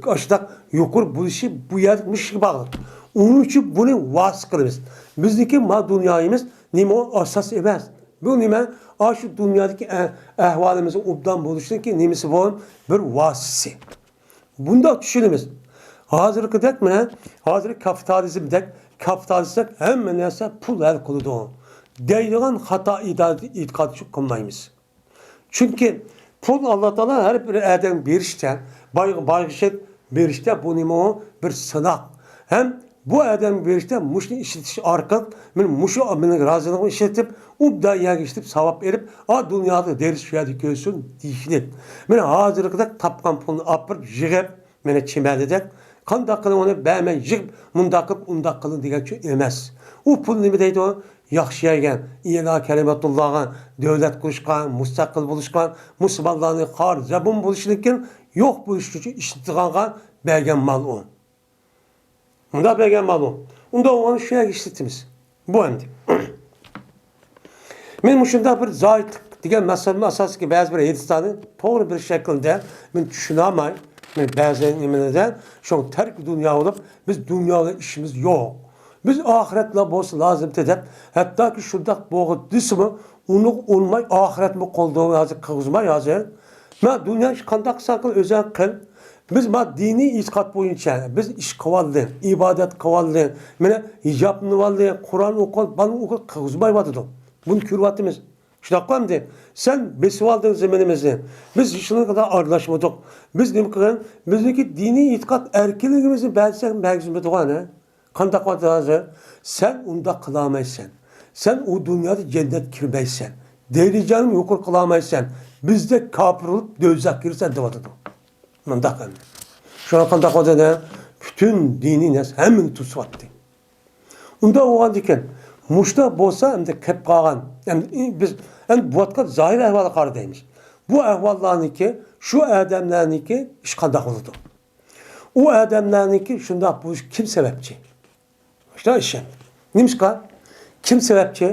ئاشۇنداق يۇقىرى بولۇشى بۇ يەردە مۇشۇ ئىشقا باغلىق. ئۇنىڭ ئۈچۈن بۇنى ۋاسىتە قىلىمىز. بىزنىڭكى ما دۇنيايىمىز نېمە ئۇ؟ ئاساس ئەمەس. بۇ نېمە؟ ئاشۇ دۇنيادىكى ئە-، ئەھۋالىمىزنىڭ ئوبدان بولۇشىدىكى نېمىسى بۇ؟ بىر ۋاسىتىسى. بۇنداق چۈشىنىمىز. ھازىرقىدەك مانا، ھازىر كاپىتالىزمدەك، كاپىتالىستەك ھەممە نەرسە پۇل ھەل قىلىدۇ دەيدىغان خاتا ئىدا-، ئېتىقاد شۇ قىلمايمىز. چۈنكى پۇل ئاللا تائالا ھەر بىر ئادەمگە بېرىشتە، بايغا بايغىشىپ بېرىشتە بۇ نېمە ئۇ؟ بىر سىناق. ھەم بۇ ئادەمگە بېرىشتە مۇشۇنى ئىشلىتىش ئارقىلىق، مانا مۇشۇ مېنىڭ رازىلىقىمنى ئىشلىتىپ، ئوبدان يەرگە ئىشلىتىپ ساۋاب ئېلىپ، ئا دۇنيادا دېرىش شۇ يەردە كۆرسۇن دېيىشلىك. مانا ھازىرقىدەك تاپقان پۇلنى ئاپىرىپ يىغىپ، مانا چىمەلىدەك قانداق قىلىپ ئۇنى بەرمەي يىغىپ، مۇنداق قىلىپ، ئۇنداق قىلىڭ دېگەن ئۈچۈن ئەمەس. ئۇ پۇل نېمە دەيدۇ؟ ياخشى يەرگە، ئىلا كەلىمەتۇللاغا، دۆلەت قۇرۇشقا، مۇستەقىل بولۇشقا، مۇسۇلمانلارنىڭ خار زەبۇن بولۇشىدىن كېيىن يوق بولۇشى ئۈچۈن ئىشلىتىدىغانغا بەرگەن مال ئۇ. مۇنداق بەرگەن مال ئۇ. ئۇنداق بولغاندا شۇ يەرگە ئىشلىتىمىز. بۇ ئەمدى. مەن مۇشۇنداق بىر زاھىتلىق دېگەن مەسىلىنىڭ ئاساسىدىكى بەزى بىر ھەدىسلەرنى توغرا بىر شەكىلدە مەن چۈشىنەلمەي، مەن بەزى نېمىلەردە شۇڭا تەرك دۇنيا بولۇپ، بىز دۇنيا بىلەن ئىشىمىز يوق. بىز ئاخىرەتلا بولسا لازىمتى دەپ، ھەتتاكى شۇنداق بولغۇ دېسىمۇ، ئۇنىڭغا ئۇنىماي ئاخىرەتمۇ قولدا ھازىر قىلغۇزماي ھازىر. مە دۇنيا ئىش قانداق قىلساڭ قىل، ئۆزۈڭ قىل. بىز ما دىنىي ئېتىقاد بويىچە بىز ئىش قىلىۋالدى، ئىبادەت قىلىۋالدى، مانا ھىجابنى ئالدى، قۇرئان ئوقۇۋالدى، بالىنى ئوقۇپ قىلغۇزمايۋاتىدۇ. بۇنى كۆرۈۋاتىمىز. شۇنداققۇ ئەمدى؟ سەن بېسىۋالدىڭ زېمىنىمىزنى. بىز ھېچنېمىگە ئارىلاشمىدۇق. بىز نېمە قىلغان؟ بىزنىڭكى دىنىي ئېتىقاد ئەركىنلىكىمىزنى بەرسەڭ بەرگۈزمىدىغان، ھە؟ قانداق بولدى ھازىر؟ سەن ئۇنداق قىلالمايسەن. سەن ئۇ دۇنيادا جەننەتكە كىرمەيسەن. دەرىجەڭنى يۇقىرى قىلالمايسەن. بىزدەك كاپىر بولۇپ دوزاخقا كىرىسەن دەۋاتىدۇ. مۇنداق ئەمدى. شۇڭا قانداق بولدى؟ پۈتۈن دىنىي نەرسە ھەممىنى توسۇۋەتتى. ئۇنداق بولغاندىكىن، مۇشۇنداق بولسا ئەمدى كەپ قالغان، ئەمدى بىز ئەمدى بولۇۋاتقان زاھىر ئەھۋالغا قارا دەيمىز. بۇ ئەھۋاللارنىڭكى، شۇ ئادەملەرنىڭكى ئىش قانداق بولىدۇ؟ ئۇ ئادەملەرنىڭكى شۇنداق بولۇشى كىم سەۋەبچى؟ شۇنداق ئىش. نېمىشقا؟ كىم سەۋەبچى؟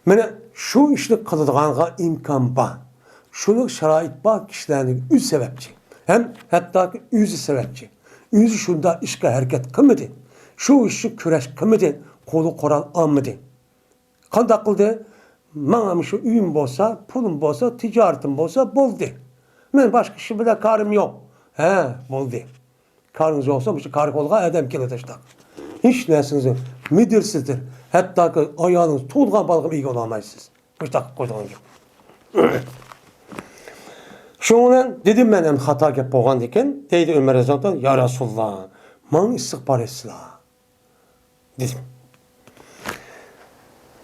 مانا شۇ ئىشنى قىلىدىغانغا ئىمكان بار. شۇنىڭ شارائىت بار كىشىلەرنىڭ ئۆزى سەۋەبچى. ھەم ھەتتاكى ئۆزى سەۋەبچى. ئۆزى شۇنداق ئىشقا ھەرىكەت قىلمىدى. شۇ ئىش ئۈچۈن كۈرەش قىلمىدى. قولى قورال ئالمىدى. قانداق قىلدى؟ ماڭا مۇشۇ ئۆيۈم بولسا، پۇلۇم بولسا، تىجارىتىم بولسا بولدى. مەن باشقا ئىش بىلەن كارىم يوق. ھە، بولدى. كارىڭىز يوقسا، مۇشۇ كارى بولغان ئادەم كېلىدۇ شۇنداق. ھېچ نەرسىڭىز يوق. مىدىرسىزدۇر. ھەتتاكى ئايالىڭىز تۇغۇلغان بالىغىمۇ ئىگە بولالمايسىز. مۇشۇنداق قىلىپ قويىدىغان گەپ. شۇنىڭ بىلەن دېدىم مەن، ئەمدى خاتا گەپ بولغاندىكىن، دەيدۇ ئۆمەر رەزىياللاھۇ ئەنھۇ، يا رەسۇلاللا، ماڭا ئىستىغپار ئېيتسىلا، دېدىم.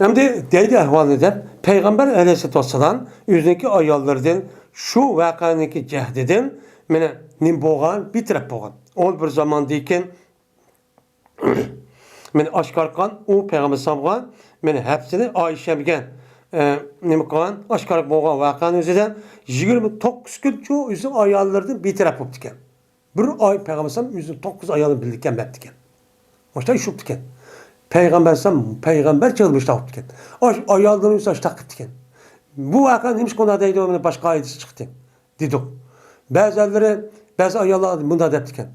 ئەمدى دەيدۇ ئەھۋالنى دەپ، پەيغەمبەر ئەلەيھىسسالاتۇ ۋەسسالام ئۆزىنىڭكى ئاياللىرىدىن شۇ ۋەقەنىڭكى جەھدىدىن مانا نېمە بولغان، بىتەرەپ بولغان. ئۇ بىر زاماندىن كېيىن مانا ئاشكارا قىلغان، ئۇ پەيغەمبەر ئەلەيھىسسالامغا، مانا ھەپسىنى ئائىشەمگە، ئە، نېمە قىلغان، ئاشكارا بولغان ۋەقەنىڭ ئۆزىدە يىگىرمە توققۇز كۈنچۇ ئۆزىنىڭ ئاياللىرىدىن بىتەرەپ بوپتىكەن. بىر ئاي پەيغەمبەر ئەلەيھىسسالام ئۆزىنىڭ توققۇز ئايالى بىلەن بىرگە مەپتىكەن. مۇشۇنداق ئىش بوپتىكەن. پەيغەمبەر ئەلەيھىسسالام پەيغەمبەر چېغىدا مۇشۇنداق بوپتىكەن. ئاش ئاياللىرىنى ئۆزى ئاشتاق قىپتىكەن. بۇ ۋەقە نېمىشقا ئۇنداق دەيدۇ، مانا باشقا ئايەت چىقتى. دېدۇق. بەزىلىرى، بەزى ئاياللار مۇنداق دەپتىكەن،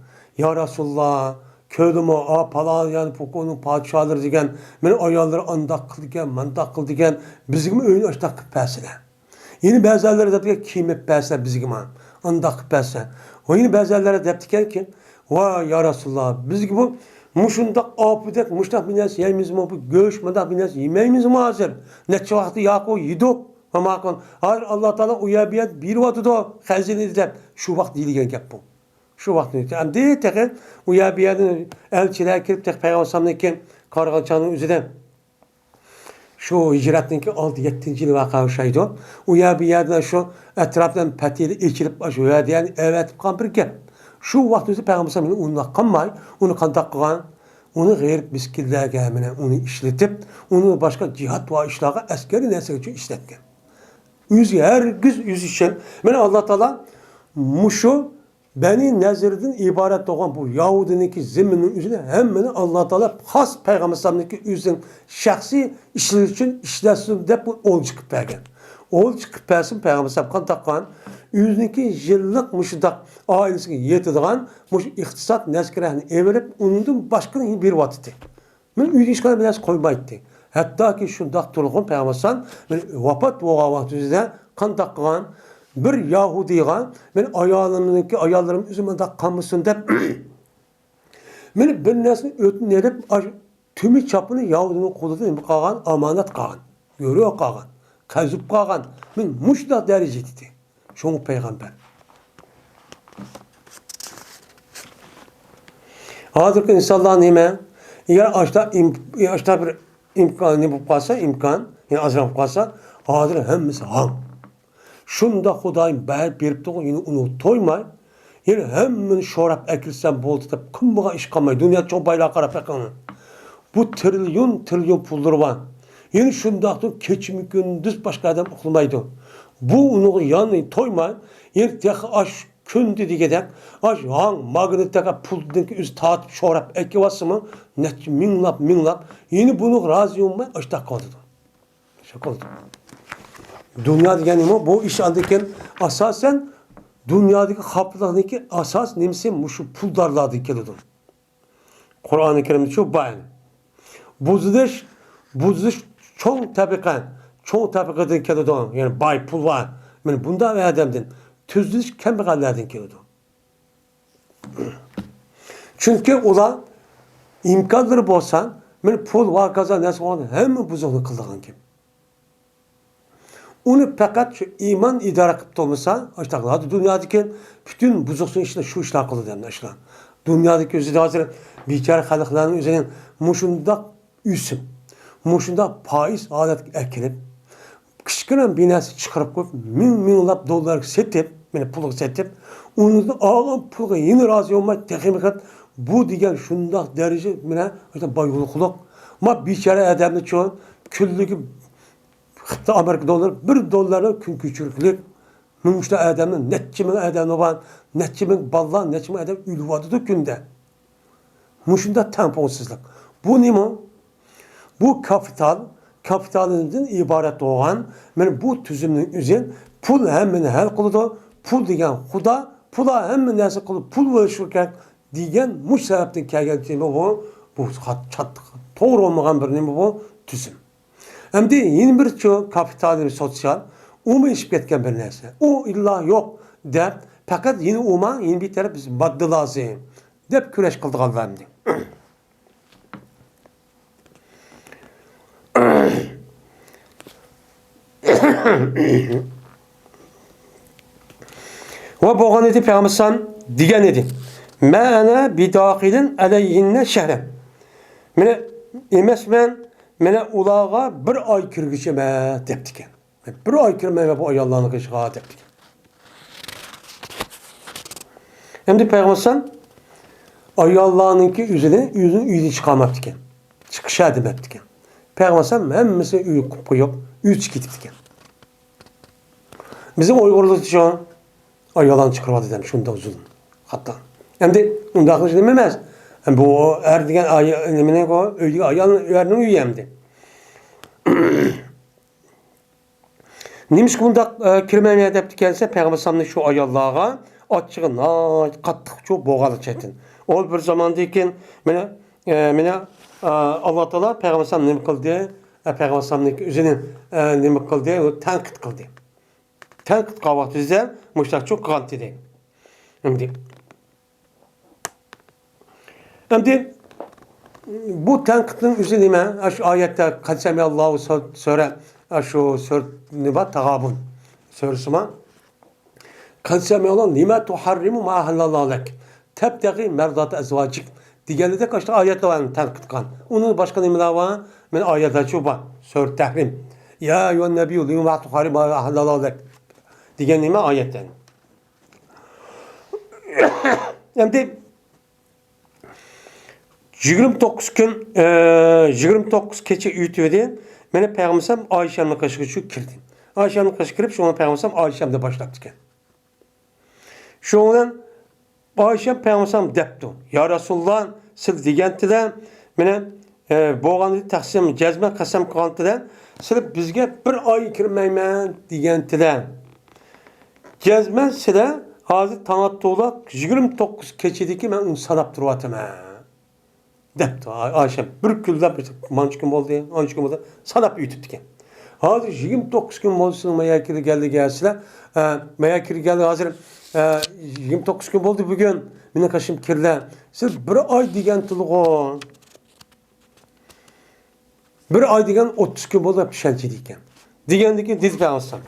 يا رەسۇلاللا، كۆردىمۇ، ئا، پالان، يەنى پۇكۇنىڭ پادىشاھلىرى دېگەن، مېنىڭ ئاياللىرىم ئانداق قىلىدىكەن، مانداق قىلىدىكەن، بىزگىمۇ ئۆينى ئاشتاق قىلىپ بەرسىلە. يەنە بەزىلەر دەپتىكەن، كىيىم ئېلىپ بەرسىلە بىزگىمۇ، ئانداق قىلىپ بەرسىلە. يەنە بەزىلەر دەپتىكەنكى، ۋاي يا رەسۇلاللا، بىزگە بۇ مۇشۇنداق ئاپىدەك، مۇشۇنداق بىر نەرسە يەيمىزمۇ، بۇ گۆش مۇنداق بىر نەرسە يېمەيمىزمۇ ھازىر؟ نەچچە ۋاقىت ياقۇ يېدۇق. ھازىر ئاللا تائالا ئۇ يەر بۇ يەردە بېرىۋاتىدۇ، خەزىنە ئىزدەپ. شۇ ۋاقىت دېيىلگەن گەپ بۇ. شۇ ۋاقىت ئەمدى تېخى ئۇ يەر بۇ يەردىن ئەلچىلەر كېلىپ، تېخى پەيغەمبەر ئەلەيھىسسالامنىڭكى قارىغان چاغنىڭ ئۆزىدە شۇ ھىجرەتنىڭكى ئالتە، يەتتىنچى يىلى ۋەقە ئوخشايدۇ. ئۇ يەر بۇ يەردە شۇ ئەتراپتىن پەتىلەر ئېچىلىپ، شۇ ھەدىيەنى ئەۋەتىپ قالغان بىر گەپ. شۇ ۋاقىت ئۆزى پەيغەمبەر ئەلەيھىسسالام ئۇنى قالماي، ئۇنى قانداق قىلغان؟ ئۇنى غېرىب مىسكىنلەرگە مانا ئۇنى ئىشلىتىپ، ئۇنى باشقا جىھاد ۋە ئىشلارغا، ئەسكەرىي نەرسىلەر ئۈچۈن ئىشلەتكەن. ئۆزى ھەرگىز ئۆزى ئۈچۈن. مانا ئاللا تائالا مۇشۇ بەنى نەزىردىن ئىبارەت بولغان بۇ يەھۇدىينىڭكى زېمىنىنىڭ ئۆزىنى ھەممىنى ئاللا تائالا خاس پەيغەمبەر ئەلەيھىسسالامنىڭكى ئۆزىنىڭ شەخسىي ئىشلىرى ئۈچۈن ئىشلەتسۇن دەپ بۇ ئولجا قىلىپ بەرگەن. ئولجا قىلىپ بەرسىمۇ پەيغەمبەر ئەلەيھىسسالام قانداق قىلغان؟ ئۆزىنىڭكى يىللىق مۇشۇنداق ئائىلىسىگە يېتىدىغان مۇشۇ ئىقتىساد نەرسە-كېرەكنى ئېلىپ، ئۇنىڭدىن باشقىنى بېرىۋاتىتتى. مەن ئۆيدە ھېچقانداق بىر نەرسە قويمايتتى. ھەتتاكى شۇنداق تۇرغۇن پەيغەمبەر ئەلەيھىسسالام مەن ۋاپات بولغان ۋاقتىمىزدا قانداق قىلغان؟ بىر يەھۇدىيغا مەن ئايالىمنىڭكى، ئاياللىرىم ئۆزى مۇنداق قالمىسۇن دەپ، مەن بىر نەرسىنى ئۆتۈنۈپ ئېلىپ، ئاشۇ تۈمە چاپىنى يەھۇدىينىڭ قولىدا نېمە قىلغان؟ ئامانەت قالغان. يورۇق قالغان. قەزىپ قالغان. مەن مۇشۇنداق دەرىجىدە ئىدى. شۇڭا پەيغەمبەر. ھازىرقى ئىنسانلار نېمە؟ ئەگەر ئاشتا ئىم-، ئاشتا بىر ئىمكان نېمە بولۇپ قالسا، ئىمكان، يەنە ئازراق بولۇپ قالسا، ھازىر ھەممىسى ھاڭ. شۇنداق خۇدايىم بەرىپ بېرىپتىغۇ، يەنە ئۇنى تويماي، يەنە ھەممىنى شوراپ ئەكىلسەم بولدى دەپ، قىلمىغان ئىش قالمايدۇ. دۇنيا چوڭ بايلار قاراپ بېقىڭ. بۇ تىرىليون، تىرىليون پۇللىرى بار. يەنە شۇنداقتۇر كېچىمۇ كۈندۈز باشقا ئادەم ئۇخلىمايدۇ. بۇ ئۇنىڭغا يەنە تويماي، يەنە تېخى ئاش كۈندە دېگۈدەك، ئاش ھاڭ ماگنىتتەك پۇلدىن ئۆزى تارتىپ شوراپ ئەكىۋاتسىمۇ، نەچچە مىڭلاپ، مىڭلاپ، يەنە بۇنىڭغا رازى بولماي ئاشتاق قالىدۇ. شۇ قىلىدۇ. دۇنيا دېگەن نېمە؟ بۇ ئىش ئاندىن كېيىن ئاساسەن دۇنيادىكى خاپىلىقنىڭكى ئاساس نېمىسى؟ مۇشۇ پۇلدارلاردىن كېلىدۇ. قۇرئانى كەرىمدە شۇ بار. بۇزۇلۇش، بۇزۇلۇش چوڭ تەبىقە، چوڭ تەبىقىدىن كېلىدۇ. يەنى باي، پۇل بار. مانا بۇنداق ئادەمدىن. تۈزۈلۈش كەمبەغەللەردىن كېلىدۇ. چۈنكى ئۇلار ئىمكانلىرى بولسا، مانا پۇل ۋە ھاكازا نەرسە بولغان ھەممە بۇزۇقنى قىلىدىغان گەپ. ئۇنى پەقەت شۇ ئىمان ئىدارە قىلىپ تۇرمىسا، ئاشۇنداقلاردا دۇنيادىكى پۈتۈن بۇزۇقسىن ئىشلار شۇ ئىشلار قىلىدۇ ئەمدى ئاشۇلار. دۇنيادىكى ئۆزىدە ھازىر بىچارە خەلقلەرنىڭ ئۆزىنى مۇشۇنداق ئۆسۈم، مۇشۇنداق پائىز ھالەتكە ئەكىلىپ، كىچىككىنە بىر نەرسە چىقىرىپ قويۇپ، مىڭ مىڭلاپ دوللارغا سېتىپ، مانا پۇلغا سېتىپ، ئۇنىڭدىن ئالغان پۇلغا يەنە رازى بولماي، تېخىمۇ بۇ دېگەن شۇنداق دەرىجە مانا باي بولغۇلۇق. ما بىچارە ئادەمنىچۇ كۈنلۈكى خىتاي ئامېرىكا دوللىرى، بىر دوللارنى كۈن كۆچۈرۈكلۈك. مۇشۇنداق ئادەمنىڭ نەچچە مىڭ ئادەمى بار، نەچچە مىڭ بالىلار، نەچچە مىڭ ئادەم ئۆلۈۋاتىدۇ كۈندە. مۇشۇنداق تەڭپۇڭسىزلىق. بۇ نېمە؟ بۇ كاپىتال، كاپىتالىزمدىن ئىبارەت بولغان مانا بۇ تۈزۈمنىڭ ئۆزى. پۇل ھەممىنى ھەل قىلىدۇ، پۇل دېگەن خۇدا، پۇللا ھەممە نەرسە قىلىدۇ، پۇل بولۇشى كېرەك دېگەن مۇشۇ سەۋەبتىن كەلگەن نېمە بۇ؟ بۇ چاتىق، توغرا بولمىغان بىر نېمە بۇ؟ تۈزۈم. ئەمدى يەنە بىر شۇ كاپىتالىزم، سوتسىيال، ئۇمۇ ئېشىپ كەتكەن بىر نەرسە. ئۇ ئىللا يوق دەپ، پەقەت يەنە ئۇما، يەنە بىر تەرەپ بىز ماددا لازىم دەپ كۈرەش قىلىدىغانلار ئەمدى. ۋە بولغان ئىدى، پەيغەمبەر ئەلەيھىسسالام دېگەن ئىدى، «مە ئەنە بىداخىلىن ئەلەيھىننە شەھرەن.» مېنى ئەمەسمەن، مېنى ئۇلارغا بىر ئاي كىرگۈچى ئەمەس دەپتىكەن. بىر ئاي كىرمەيمەن بۇ ئاياللارنىڭ قېشىغا دەپتىكەن. ئەمدى پەيغەمبەر ئەلەيھىسسالام ئاياللارنىڭكى ئۆزىنى، ئۆزىنىڭ ئۆيىدىن چىقارماپتىكەن. چىقىشە دېمەپتىكەن. پەيغەمبەر ئەلەيھىسسالام ھەممىسىنى ئۆيگە قويۇپ قويۇپ، ئۆزى چىقىپ كېتىپتىكەن. بىزنىڭ ئۇيغۇرلارچە ئاياللارنى چىقىرىۋالدى دەم شۇنداق زۇلۇم. خاتا. ئەمدى ئۇنداق نېمە ئەمەس. بۇ ئەر دېگەن ئاي-، نېمىنىڭ ئۆيىدىكى ئايال، ئەرنىڭ ئۆيى ئەمدى. نېمىشقا بۇنداق، ئە، كىرمەيمەن دەپتىكەنسە، پەيغەمبەر ئەلەيھىسسالامنى شۇ ئاياللارغا ئاچچىقى ناھايىتى قاتتىقچۇ بولغانلىقى ئۈچۈن. ئۇ بىر زاماندىن كېيىن مېنى، ئە، مېنى، ئە، ئاللا تائالا پەيغەمبەر ئەلەيھىسسالام نېمە قىلدى؟ ئە، پەيغەمبەر ئەلەيھىسسالامنىڭكى ئۆزىنى، ئە، نېمە قىلدى؟ ئۇ تەنقىد قىلدى. تەنقىد قىلغان ۋاقتىدا مۇشۇنداقچۇ قىلغانتى دەيدۇ. ئەمدى، ئەمدى بۇ تەنقىدنىڭ ئۆزى نېمە؟ ئاشۇ ئايەتتە «قەد سەمىئەللاھۇ» سۆ-، سۆرە، ئاشۇ سۆرە نېمە بار؟ تاغابۇن سۆرىسىما؟ «قەد سەمىئەللاھۇ لىمە تۇھەررىمۇ ما ئەھەللەللاھۇ لەك تەبتەغى مەرزاتە ئەزۋاجىك» دېگەندەك ئاشۇ ئايەتلەر بار تەنقىد قىلغان. ئۇنىڭ باشقا نېمىلەر بار؟ مانا ئايەتلەرچۇ بار. سۆرە تەھرىم. «يا ئەييۇھەن نەبىييۇ لىمە تۇھەررىمۇ ما ئەھەللەللاھۇ لەك» دېگەن نېمە ئايەتلەر. ئەمدى يىگىرمە توققۇز كۈن، ئە، يىگىرمە توققۇز كېچە ئۆتۈۋىدى. مانا پەيغەمبەر ئەلەيھىسسالام ئائىشەمنىڭ قېشىغا شۇ كىردى. ئائىشەمنىڭ قېشىغا كىرىپ، شۇڭا پەيغەمبەر ئەلەيھىسسالام ئائىشەمدە باشلاپتىكەن. شۇنىڭ بىلەن ئائىشەم پەيغەمبەر ئەلەيھىسسالام دەپتۇ، «يا رەسۇلاللا، سىز دېگەنتىلە، مانا، ئە، بولغاندا تەقسىم جەزمەن قەسەم قىلغانتىلە، سىلەر بىزگە بىر ئاي كىرمەيمەن دېگەنتىلە. جەزمەن سىلەر ھازىر تاڭ ئاتتۇقلا يىگىرمە توققۇز كېچىدىكى مەن ئۇنى ساناپ تۇرۇۋاتىمەن» دەپتۇ. ئا-، ئائىشە بىر كۈنلەپ، مانچە كۈن بولدى، ئانچە كۈن بولدى، ساناپ ئۆتۈپتىكەن. ھازىر يىگىرمە توققۇز كۈن بولسىمۇ مايا كىرگەنلىكى سىلەر، ئە، مايا كىرگەنلىكى ھازىر، ئە، يىگىرمە توققۇز كۈن بولدى بۈگۈن، مېنىڭ قېشىم كىردى. سىز بىر ئاي دېگەنتىلغۇ. بىر ئاي دېگەن ئوتتۇز كۈن بولدى، پىشەنچە دېگەن. دېگەندىكىن دېدى پەيغەمبەر ئەلەيھىسسالام،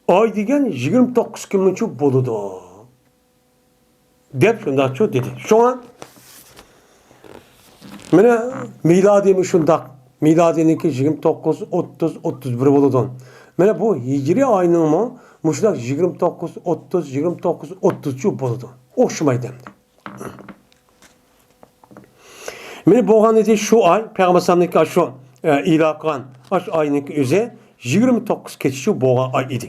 ئاي دېگەن يىگىرمە توققۇز كۈنمۇچۇ بولىدۇ دەپ شۇنداقچۇ دېدى. شۇڭا مانا مىلادىيمۇ شۇنداق. مىلادىينىڭكى يىگىرمە توققۇز، ئوتتۇز، ئوتتۇز بىر بولىدۇ. مانا بۇ ھىجرىي ئاينىڭمۇ مۇشۇنداق يىگىرمە توققۇز، ئوتتۇز، يىگىرمە توققۇز، ئوتتۇزچۇ بولىدۇ. ئوخشىمايدۇ ئەمدى. مانا بولغان ئىدى شۇ ئاي، پەيغەمبەر ئەلەيھىسسالامنىڭكى ئاشۇ، ئە، ئېلان قىلغان ئاشۇ ئاينىڭكى ئۆزى يىگىرمە توققۇز كېچىچۇ بولغان ئاي ئىدى.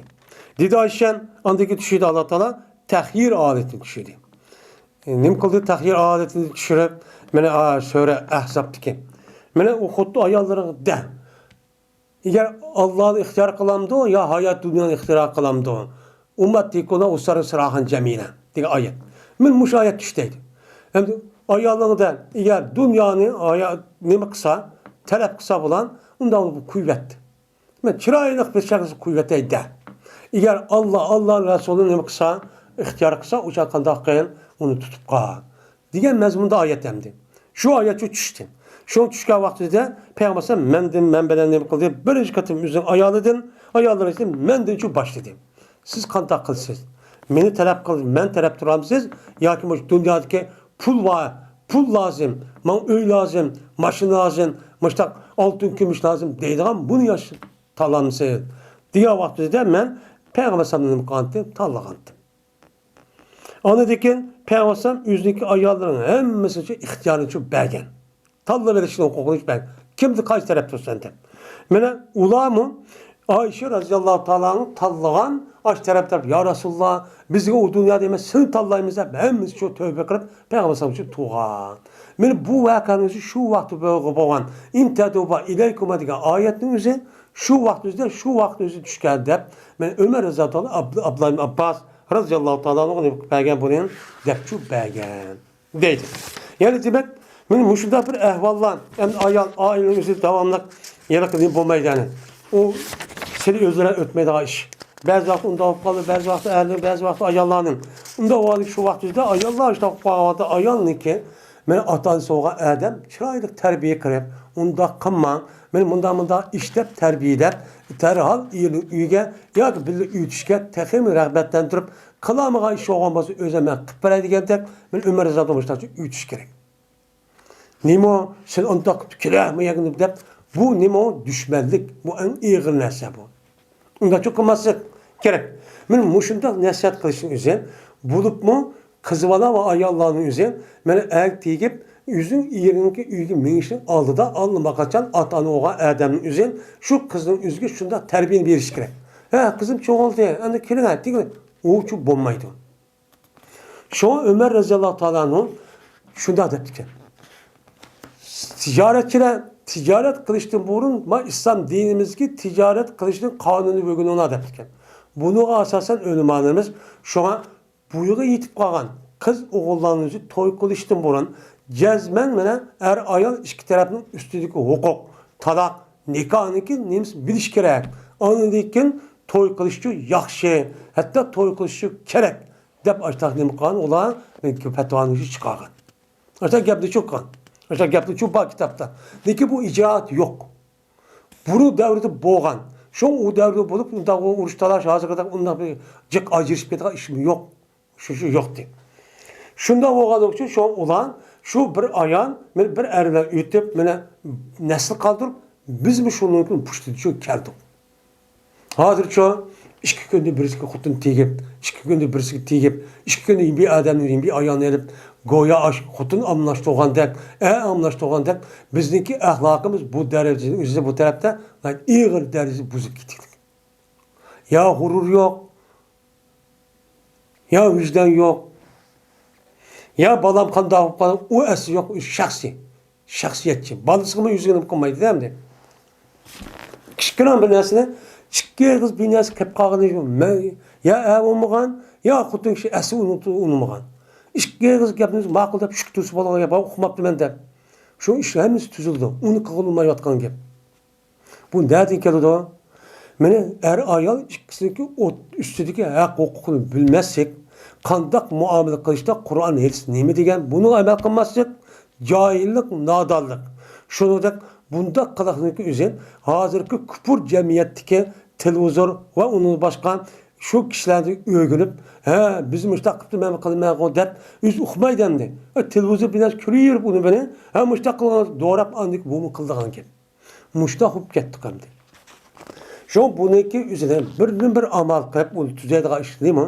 دېدى ئائىشەم، ئاندىن كېيىن چۈشۈردى ئاللا تائالا، تەخيىر ھالىتىنى چۈشۈردى. ئە، نېمە قىلدى؟ تەخيىر ھالىتىنى چۈشۈرۈپ، مانا، ئا، سۈرە ئەھزابتىكى. مانا ئۇ خۇددى ئاياللىرىغا دە. ئەگەر ئاللانى ئىختىيار قىلامدۇ يا ھايات دۇنيانى ئىختىيار قىلامدۇ؟ «ئۇممەتىكۇنە ئۇسارى سىراخان جەمىلە» دېگەن ئايەت. مانا مۇشۇ ئايەت چۈشتى دەيدۇ. ئەمدى ئايالىڭدا ئەگەر دۇنيانى ھايات نېمە قىلسا، تەلەپ قىلسا بۇلار، ئۇنداق قويۇۋەت. مەن چىرايلىق بىر شەخس قويۇۋېتەي دە. ئەگەر ئاللا، ئاللا رەسۇلى نېمە قىلسا، ئىختىيار قىلسا، ئۇ چاغ قانداق قىل، ئۇنى تۇتۇپ قال. دېگەن مەزمۇندا ئايەت ئەمدى. شۇ ئايەت شۇ چۈشتى. شۇ چۈشكەن ۋاقتىدا پەيغەمبەر ئەلەيھىسسالام مەندىن، مەن بىلەن نېمە قىلدى؟ بىرىنچى قېتىم ئۆزىنىڭ ئايالىدىن، ئاياللىرىدىن مەندىنچۇ باشلىدى. سىز قانداق قىلىسىز؟ مېنى تەلەپ قىل، مەن تەرەپ تۇرامسىز؟ ياكى مۇشۇ دۇنيادىكى پۇل بار، پۇل لازىم، ماڭا ئۆي لازىم، ماشىنا لازىم، مۇشتاق ئالتۇن، كۈمۈش لازىم دەيدىغان بۇنى ياش تاللامسىز؟ دېگەن ۋاقتىدا مەن پەيغەمبەر ئەلەيھىسسالامنى نېمە قىلغانتىم؟ تاللىغانتىم. ئاندىن كېيىن پەيغەمبەر ئەلەيھىسسالام ئۆزىنىڭكى ئاياللىرىنىڭ ھەممىسىگە ئىختىيارنى بەرگەن. تاللاۋېلىشنىڭ ھوقۇقىنى بەرگەن. كىمدە قايسى تەرەپ تۇرسۇن دەپ. مانا ئۇلارمۇ ئائىشە رەزىياللاھۇ تائالا ئەنھا تاللىغان ئاشۇ تەرەپ تەرەپ، يا رەسۇلاللا، بىزگە ئۇ دۇنيادا ئەمەس، سېنى تاللايمىز دەپ ھەممىسى شۇ تەۋبە قىلىپ پەيغەمبەر ئەلەيھىسسالام ئۈچۈن تۇغان. مانا بۇ ۋەقەنىڭ ئۆزى شۇ ۋاقىتتا بولغان، ئىن تەتۇبا ئىلەيكۇما دېگەن ئايەتنىڭ ئۆزى شۇ ۋاقىت ئۆزىدە، شۇ ۋاقىت ئۆزىدە چۈشكەن دەپ، مانا ئۆمەر رەزىياللاھۇ تائالا ئابدۇ-، ئابدۇللا ئىبن ئابباس رەزىياللاھۇ تائالا ئەنھۇغا نېمە قىلىپ بەرگەن بۇنى دەپچۇ بەرگەن دەيدۇ. يەنى دېمەك، مانا مۇشۇنداق بىر ئەھۋاللار، ئەمدى ئايال، ئائىلىنىڭ ئۆزى داۋاملىق ھېلىقى نېمە بولمايدۇ، يەنى ئۇ سىلى ئۆزلىرى ئۆتمەيدىغان ئىش. بەزى ۋاقىت ئۇنداق بولۇپ قالىدۇ، بەزى ۋاقىت ئەرنىڭ، بەزى ۋاقىت ئاياللارنىڭ. ئۇنداق بولغاندا شۇ ۋاقىت ئۆزىدە ئاياللار شۇنداق بولۇپ قالغان ۋاقىتتا ئايالنىڭكى، مانا ئاتا-ئانىسى بولغان ئادەم چىرايلىق تەربىيە قىلىپ، ئۇنداق قىلماڭ، مانا مۇنداق، مۇنداق ئىش دەپ تەربىيەلەپ، دەرھال ئېرىنىڭ ئۆيىگە ياكى بىللە ئۆتۈشكە تېخىمۇ رىغبەتلەندۈرۈپ، قىلالمىغان ئىش بولغان بولسا ئۆزۈم مەن قىلىپ بېرەي دېگەندەك، مانا ئۆمەر رەزىياللاھۇ ئۇنداق ئۆتۈش كېرەك. نېمە، سەن ئۇنداق قىلىپ كېلە، مۇ يەرگە دەپ، بۇ نېمە، دۈشمەنلىك، بۇ ئەڭ ئېغىر نەرسە بۇ. ئۇنداقچە قىلماسلىق كېرەك. مانا مۇشۇنداق نەسىھەت قىلىشنىڭ ئۆزى، بولۇپمۇ قىز بالا ۋە ئاياللارنىڭ ئۆزى، مانا ئەر تېگىپ، ئۆزىنىڭ ئېرىنىڭكى ئۆيىگە مېڭىشنىڭ ئالدىدا ئاللىماقاچان ئاتا-ئانا بولغان ئادەمنىڭ ئۆزى، شۇ قىزنىڭ ئۆزىگە شۇنداق تەربىيەنى بېرىش كېرەك. ھە، قىزىم چوڭ بولدى، ئەمدى كېلىڭە، دېگىلى. ئۇچۇ بولمايدۇ. شۇڭا ئۆمەر رەزىياللاھۇ تائالا ئەنھۇ شۇنداق دەپتىكەن. تىجارەتچىلەر تىجارەت قىلىشتىن بۇرۇن، ما ئىسلام دىنىمىزدىكى تىجارەت قىلىشنىڭ قانۇنىنى ئۆگىنىڭلار دەپتىكەن. بۇنىڭغا ئاساسەن ئۆلىمالىرىمىز شۇڭا بويىغا يېتىپ قالغان قىز ئوغۇللارنى توي قىلىشتىن بۇرۇن جەزمەن مانا ئەر-ئايال ئىككى تەرەپنىڭ ئۈستىدىكى ھوقۇق، تالاق، نىكاھنىڭكى نېمىسى بىلىش كېرەك. ئاندىن كېيىن توي قىلىشچۇ ياخشى، ھەتتا توي قىلىشچۇ كېرەك دەپ ئاشتاق نېمە قىلغان ئۇلار پەتىۋانى چىقارغان. ئاشتاق گەپنى چۇققان. ئاشتاق گەپنى چۇ بار كىتابتا. لېكىن بۇ ئىجرائات يوق. بۇرۇن دەۋرىدە بولغان. شۇ ئۇ دەۋردە بولۇپ، ئۇنداق ئۇرۇش تالاش، ھازىرقىدەك ئۇنداق بىر جىق ئاجرىشىپ كېتىدىغان ئىشمۇ يوق. شۇ، شۇ يوقتى. شۇنداق بولغان ئۈچۈن شۇ ئۇلار، شۇ بىر ئايال، مانا بىر ئەر بىلەن ئۆتۈپ، مانا نەسىل قالدۇرۇپ، بىزمۇ شۇنىڭ پۇشتىدىچۇ كەلدۇق. ھازىرچۇ ئىككى كۈندە بىرسىگە خوتۇن تېگىپ، ئىككى كۈندە بىرسىگە تېگىپ، ئىككى كۈندە بىر ئادەمنى، بىر ئايالنى ئېلىپ، گويا ئاش خوتۇن ئالماشتۇرغاندەك، ئەر ئالماشتۇرغاندەك، بىزنىڭكى ئەخلاقىمىز بۇ دەرىجىدە، ئۆزى بۇ تەرەپتە ئېغىر دەرىجىدە بۇزۇپ كېتىكلىك. يا غۇرۇر يوق، يا ۋىجدان يوق، يا بالام قانداق بولۇپ قالدى، ئۇ ئەسلى يوق، ئۇ شەخسىي، شەخسىيەتچى. بالىسىغىمۇ يۈزىگە نېمە قىلمايدۇ ئەمدى. كىچىككىنە بىر نەرسىنى، ئىككى ئېغىز بىر نەرسە قىلىپ قالغىنى يوق. مەن يا ئەر بولمىغان، يا خوتۇن كىشى ئەسلى ئۇنىتۇ-، ئۇنىمىغان. ئىككى ئېغىز گەپنى ماقۇل دەپ چۈشكە تۇرسا بولغان گەپ، ئۇقماپتىمەن دەپ. شۇ ئىش ھەممىسى تۈزۈلىدۇ. ئۇنى قىلغىلى بولمايۋاتقان گەپ. بۇ نەدىن كېلىدۇ؟ مانا ئەر-ئايال ئىككىسىنىڭكى ئوت ئۈستىدىكى ھەق-ھوقۇقىنى بىلمەسلىك، قانداق مۇئامىلە قىلىشتا قۇرئان، ھەدىس نېمە دېگەن، بۇنىڭغا ئەمەل قىلماسلىق، جاھىللىق، نادانلىق. شۇنىڭدەك بۇنداق قىلىقنىڭكى ئۆزى ھازىرقى كۇپۇر جەمئىيەتتىكى تېلېۋىزور ۋە ئۇنىڭدىن باشقا شۇ كىشىلەردىن ئۆگىنىپ، ھە، بىز مۇشۇنداق قىپتۇ، مەن قىلىمەنغۇ دەپ ئۆزى ئۇقمايدۇ ئەمدى. ئە، تېلېۋىزور بىر نەرسە كۆرۈۋېرىپ ئۇنى مېنى، ھە، مۇشۇنداق قىلغان دوراپ ئاندىن بۇمۇ قىلىدىغان گەپ. مۇشۇنداق بولۇپ كەتتۇق ئەمدى. شۇڭا بۇنىڭكى ئۆزىدە بىردىن بىر ئامال قىلىپ ئۇنى تۈزەيدىغان ئىش نېمە؟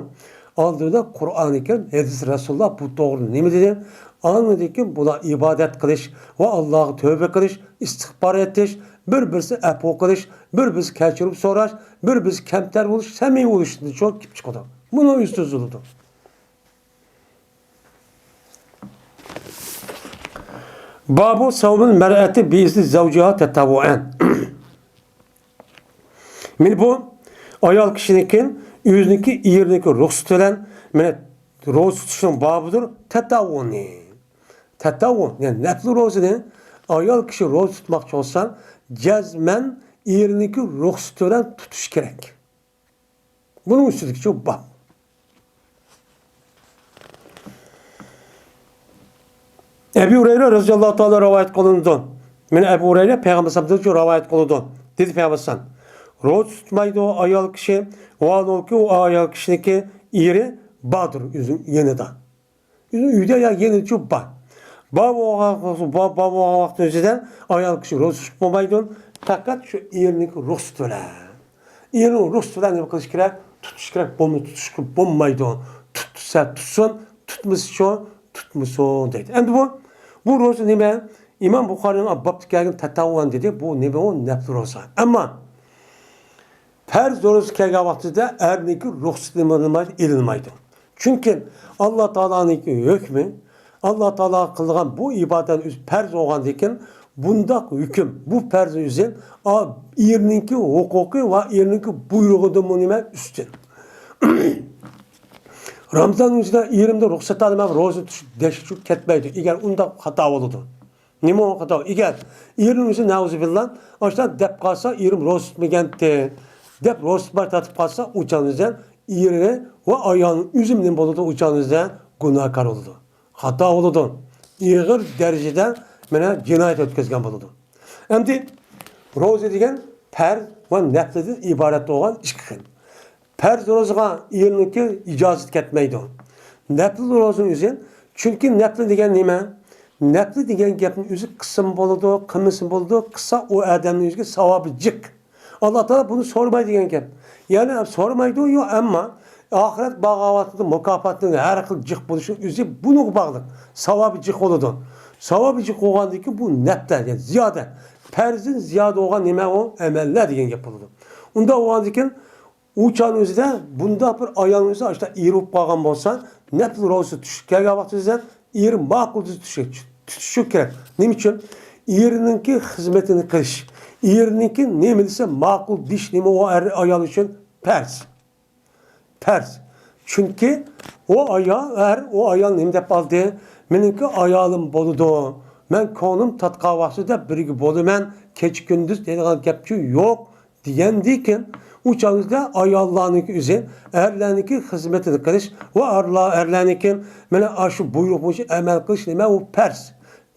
ئالدىدا قۇرئانى كەرىم، ھەدىس رەسۇلۇللا بۇ توغرىدا نېمە دېدى؟ ئاندىن كېيىن بۇلار ئىبادەت قىلىش ۋە ئاللاغا تۆبە قىلىش، ئىستىغپار ئېيتىش، بىر-بىرسى ئەپۇ قىلىش، بىر-بىرسى كەچۈرۈم سوراش، بىر-بىرسى كەمتەر بولۇش، سەمىمىي بولۇشتىن شۇ كېلىپ چىقىدۇ. بۇنىڭ ئۆزى تۈزۈلىدۇ. بابۇ سەۋمىل مەرئەتى بىئىزنى زەۋجىھا تەتەۋۋۇئەن. مانا بۇ ئايال كىشىنىڭكى ئۆزىنىڭكى ئېرىنىڭكى رۇخسىتى بىلەن مانا روزا تۇتۇشنىڭ بابىدۇر تەتەۋۋۇنى. تەتەۋۋۇ، يەنى نەپلى روزىنى ئايال كىشى روزا تۇتماقچى بولسا، جەزمەن ئېرىنىڭكى رۇخسىتى بىلەن تۇتۇش كېرەك. بۇنىڭ ئۈستىدىكىچۇ بار. ئەبۇ ھۇرەيرە رەزىياللاھۇ تائالا رىۋايەت قىلىنىدۇ. مانا ئەبۇ ھۇرەيرە پەيغەمبەر ئەلەيھىسسالامدىن رىۋايەت قىلىدۇ. دېدى پەيغەمبەر ئەلەيھىسسالام، روزا تۇتمايدۇ ئايال كىشى، ۋاھالەنكى ئۇ ئايال كىشىنىڭكى ئېرى باردۇر ئۆزىنىڭ يېنىدا. ئۆزىنىڭ ئۆيىدە يا يېنىدىچۇ بار. بار بولغان، بار، بار بولغان ۋاقىتنىڭ ئۆزىدە ئايال كىشى روزا تۇتۇپ بولمايدۇ. پەقەت شۇ ئېرىنىڭكى رۇخسىتى بىلەن. ئېرىنىڭ رۇخسىتى بىلەن نېمە قىلىش كېرەك؟ تۇتۇش كېرەك. بولمىسا تۇتۇشقا بولمايدۇ. تۇتسا تۇتسۇن، تۇتمىسىچۇ تۇتمىسۇن دەيدۇ. ئەمدى بۇ، بۇ روزا نېمە؟ ئىمام بۇخارىنىڭ بابتا كەلگەن تەتەۋۋۇئەن دېدى. بۇ نېمە؟ ئۇ نەپلى روزا. ئەمما پەرز روزا كەلگەن ۋاقتىدا ئەرنىڭكى رۇخسىتى نېمە ئېلىنمايدۇ. چۈنكى ئاللا تائالانىڭكى ھۆكمى، ئاللا تائالا قىلغان بۇ ئىبادەت ئۆزى پەرز بولغاندىكىن، بۇنداق ھۆكۈم، بۇ پەرز ئۆزى، ئا، ئېرىنىڭكى ھوقۇقى ۋە ئېرىنىڭكى بۇيرۇغىدىنمۇ نېمە ئۈستۈن. رامىزان ئۆزىدە ئېرىمدىن رۇخسەت ئالىمەن، روزا تۇتۇش دەشچۇ كەتمەيدۇ. ئەگەر ئۇنداق خاتا بولىدۇ. نېمە خاتا؟ ئەگەر ئېرىنىڭ ئۆزى نەئۇزۇبىللا ئاشۇنداق دەپ قالسا، ئېرىم روزا تۇتمىغانتى دەپ روزا تۇتماي تارتىپ قالسا، ئۇ چاغنىڭ ئۆزى ئېرى ۋە ئايالنىڭ ئۆزى نېمە بولىدۇ؟ ئۇ چاغنىڭ ئۆزى گۇناھكار بولىدۇ. خاتا بولىدۇ. ئېغىر دەرىجىدە مانا جىنايەت ئۆتكۈزگەن بولىدۇ. ئەمدى روزا دېگەن پەرز ۋە نەپلىدىن ئىبارەت بولغان ئىككى خىل. پەرز روزىغا ئېرىنىڭكى ئىجازىتى كەتمەيدۇ. نەپلى روزىنىڭ ئۆزى، چۈنكى نەپلى دېگەن نېمە؟ نەپلى دېگەن گەپنىڭ ئۆزى قىلسىمۇ بولىدۇ، قىلمىسىمۇ بولىدۇ، قىلسا ئۇ ئادەمنىڭ ئۆزىگە ساۋابى جىق. ئاللا تائالا بۇنى سورىمايدۇ دېگەن گەپ. يەنى سورىمايدۇ، يوق، ئەمما ئاخىرەت بارغان ۋاقتىدا مۇكاپاتنىڭ ھەر خىل جىق بولۇشىنىڭ ئۆزى بۇنىڭغا باغلىق. ساۋابى جىق بولىدۇ. ساۋابى جىق بولغاندىن كېيىن بۇ نەپلەر، يەنى زىيادە، پەرزدىن زىيادە بولغان نېمە ئۇ؟ ئەمەللەر دېگەن گەپ بولىدۇ. ئۇنداق بولغاندىن كېيىن ئۇ چاغنىڭ ئۆزىدە بۇنداق بىر ئايالنىڭ ئۆزى ئاشۇنداق ئېرى بولۇپ قالغان بولسا، نەپلى روزىسى چۈشۈپ كەلگەن ۋاقتىدا ئېرى ماقۇل تۈزۈپ تۇتۇشى، تۇتۇشى كېرەك. نېمە ئۈچۈن؟ ئېرىنىڭكى خىزمىتىنى قىلىش، ئېرىنىڭكى نېمە دېسە ماقۇل دېيىش نېمە ئۇ ئەر، ئايال ئۈچۈن پەرز. پەرز. چۈنكى ئۇ ئايال، ئەر، ئۇ ئايال نېمە دەپ ئالدى؟ مېنىڭكى ئايالىم بولىدۇ. مەن كۆڭلۈم تارتقان ۋاقتىدا بىرگە بولىمەن، كېچە-كۈندۈز دەيدىغان گەپچۇ يوق. دېگەندىكىن، ئۇ چاغدا ئاياللارنىڭكى ئۆزى ئەرلەرنىڭكى خىزمىتىنى قىلىش ۋە ئەرلەر، ئەرلەرنىڭكى مانا ئاشۇ بۇيرۇق بويىچە ئەمەل قىلىش نېمە ئۇ پەرز.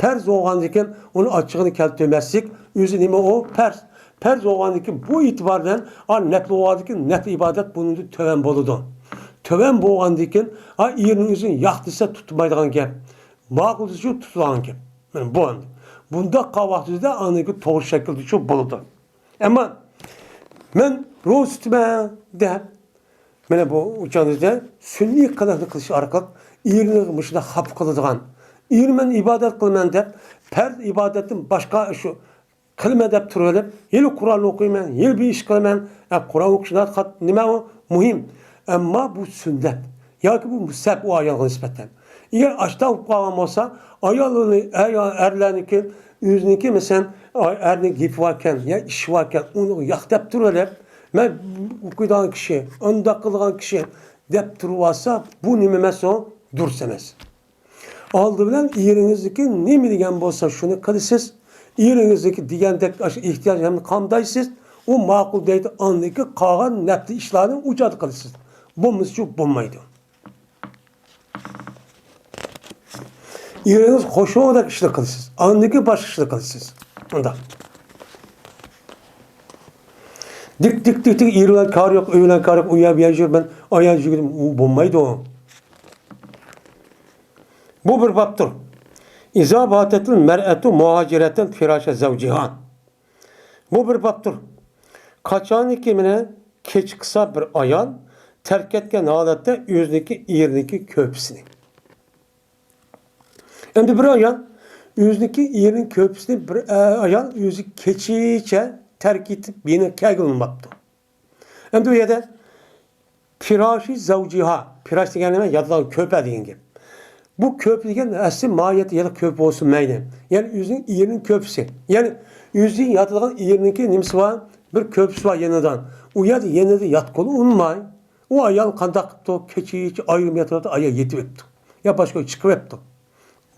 پەرز بولغاندىكىن ئۇنى ئاچچىقىنى كەلتۈرمەسلىك ئۆزى نېمە ئۇ پەرز. پەرز بولغاندىكىن بۇ ئېتىبار بىلەن ئا نەپلى بولغاندىكىن نەپلى ئىبادەت بۇنىڭدىن تۆۋەن بولىدۇ. تۆۋەن بولغاندىكىن ئا ئېرىنىڭ ئۆزىنى ياق دېسە تۇتمايدىغان گەپ. ماقۇل دېسە تۇتىدىغان گەپ. مانا بۇ ئەمدى. بۇنداق قىلغان ۋاقتىدا ئاندىن كېيىن توغرا شەكىلدە شۇ بولىدۇ. ئەمما مەن روزا تۇتىمەن دەپ، مانا بۇ ئۇچانىزدا سۈنئىي قىلىقنى قىلىش ئارقىلىق ئېرىنى مۇشۇنداق خاپا قىلىدىغان، ئېرى مەن ئىبادەت قىلىمەن دەپ، پەرز ئىبادەتتىن باشقا شۇ قىلىمەن دەپ تۇرۇۋېلىپ، ھېلى قۇرئان ئوقۇيمەن، ھېلى بىر ئىش قىلىمەن. ئە، قۇرئان ئوقۇش نېمە ئۇ؟ مۇھىم. ئەمما بۇ سۈننەت. ياكى بۇ سەپ ئۇ ئايالغا نىسبەتەن. ئەگەر ئاشۇنداق بولۇپ قالغان بولسا، ئاياللىرىنى، ئەر-، ئەرلەرنىكى ئۆزىنىڭكى، مەسىلەن، ئەرنىڭ گېپى باركەن يا ئىشى باركەن، ئۇنى ياق دەپ تۇرۇۋېلىپ، مەن ئوقۇيدىغان كىشى، ئۇنداق قىلىدىغان كىشى دەپ تۇرۇۋالسا، بۇ نېمە ئەمەس ئۇ؟ دۇرۇس ئەمەس. ئالدى بىلەن ئېرىڭىزنىڭكى نېمە دېگەن بولسا، شۇنى قىلىسىز. ئېرىڭىزنىڭكى دېگەندەك ئاشۇ ئېھتىياجنى قامدايسىز. ئۇ ماقۇل دەيدۇ، ئاندىن كېيىن قالغان نەپلى ئىشلارنى ئۇ چاغدا قىلىسىز. بولمىسىچۇ بولمايدۇ. ئېرىڭىز خۇشۇدەك ئىشنى قىلىسىز. ئاندىن كېيىن باشقا ئىشنى قىلىسىز. ئۇنداق. دىك، دىك، دىك، دىك، ئېرى بىلەن كارى يوق، ئۆي بىلەن كارى يوق، ئۇ يەر، بۇ يەر يۈرۈپ، مەن ئايال يۈرگۈدۈم، ئۇ بولمايدۇ. بۇ بىر بابتۇر. ئىزا باتەتىل مەرئەتۇ مۇھاجىرەتەن فىراشە زەۋجىھا. بۇ بىر بابتۇر. قاچانكى مانا كېچە قىلسا بىر ئايال تەرك ئەتكەن ھالەتتە ئۆزىنىڭكى ئېرىنىڭكى كۆرپىسىنى. ئەمدى بىر ئايال ئۆزىنىڭكى ئېرىنىڭ كۆرپىسىنى بىر، ئە، ئايال ئۆزى كېچىچە تەرك ئېتىپ يەنە كەلگىلى بوپتۇ. ئەمدى بۇ يەردە پىراشى زەۋجىھا، پىراش دېگەن نېمە؟ ياتىدىغان كۆرپە دېگەن گەپ. بۇ كۆرپە دېگەن ئەسلى ماھىيەتتە ياتىدىغان كۆرپە بولسا مەيلى. يەنى ئۆزىنىڭ ئېرىنىڭ كۆرپىسى. يەنى ئۆزى ياتىدىغان ئېرىنىڭكى نېمىسى بار؟ بىر كۆرپىسى بار يېنىدا. ئۇ يەردە يېنىدا ياتقىلى ئۇنىماي. ئۇ ئايال قانداق قىپتۇ؟ كېچىچە ئايرىم ياتىۋاتىدۇ، ئايال يېتىۋېپتۇ. يا باشقا چىقىۋېپتۇ.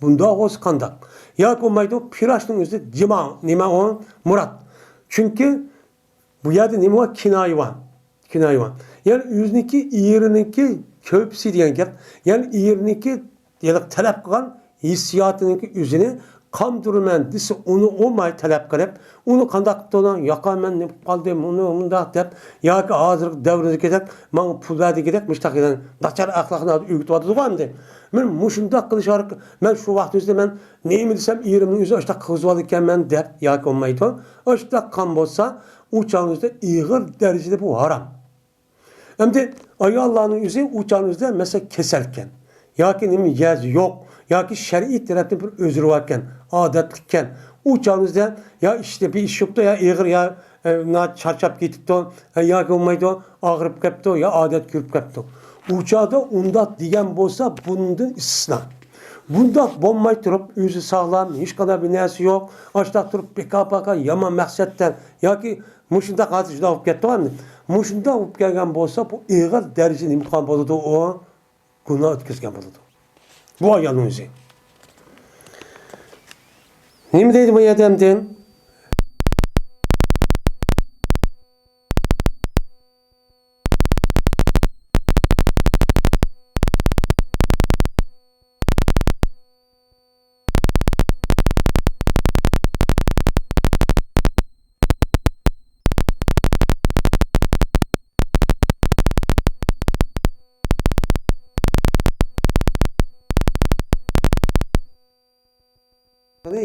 بۇنداق بولسا قانداق؟ ياكى بولمايدۇ، پىراشنىڭ ئۆزى جىما، نېمە ئۇ؟ مۇرات. چۈنكى بۇ يەردە نېمە بار؟ كىنايە بار. كىنايە بار. يەنى ئۆزىنىڭكى، ئېرىنىڭكى كۆرپىسى دېگەن گەپ. يەنى ئېرىنىڭكى، يەنى تەلەپ قىلغان ھېسسىياتىنىڭكى ئۆزىنى قاندۇرىمەن دېسە، ئۇنى ئۇماي تەلەپ قىلىپ، ئۇنى قانداق قىپتۇ، ياقا مەن نېمە قىلىپ قالدىم، ئۇنى مۇنداق دەپ، ياكى ھازىرقى دەۋردىكىدەك ماڭا پۇل بەر دېگۈدەك، مۇشۇنداق ناچار ئەخلاقنى ئۆگىتىۋاتىدىغۇ ئەمدى. مەن مۇشۇنداق قىلىش ئارقىلىق، مەن شۇ ۋاقىت ئۆزىدە مەن نېمە دېسەم، ئېرىمنىڭ ئۆزى ئاشۇنداق قىلغۇزۇۋالىدىكەنمەن دەپ ياكى بولمايدۇ. ئاشۇنداق قىلغان بولسا، ئۇ چاغنىڭ ئۆزىدە ئېغىر دەرىجىدە بۇ ھارام. ئەمدى ئاياللارنىڭ ئۆزى ئۇ چاغنىڭ ئۆزىدە، مەسىلەن، كېسەلكەن ياكى نېمە يەزى يوق ياكى شەرئىي تەرەپتىن بىر ئۆزرە باركەن، ئادەتلىككەن. ئۇ چاغنىڭ ئۆزىدە يا ئىشتە بىر ئىش يوقتۇ، يا ئېغىر، يا، ئە، نا-، چارچاپ كېتىپتۇ، ئە، ياكى بولمايدۇ، ئاغرىپ كەپتۇ، يا ئادەت كۆرۈپ كەپتۇ. ئۇ چاغدا ئۇنداق دېگەن بولسا، بۇندىن ئىستىسنا. بۇنداق بولماي تۇرۇپ، ئۆزى ساغلام، ھېچقانداق بىر نەرسە يوق، ئاشۇنداق تۇرۇپ، بىكار-پاكار يامان مەقسەتتە ياكى مۇشۇنداق ھازىر شۇنداق بولۇپ كەتتىغۇ ئەمدى. مۇشۇنداق بولۇپ كەلگەن بولسا، بۇ ئېغىر دەرىجىدە نېمە قىلغان بولىدۇ ئۇ؟ گۇناھ ئۆتكۈزگەن بولىدۇ. بۇ ئايالنىڭ ئۆزى. نېمە دەيدۇ بۇ يەردە ئەمدى؟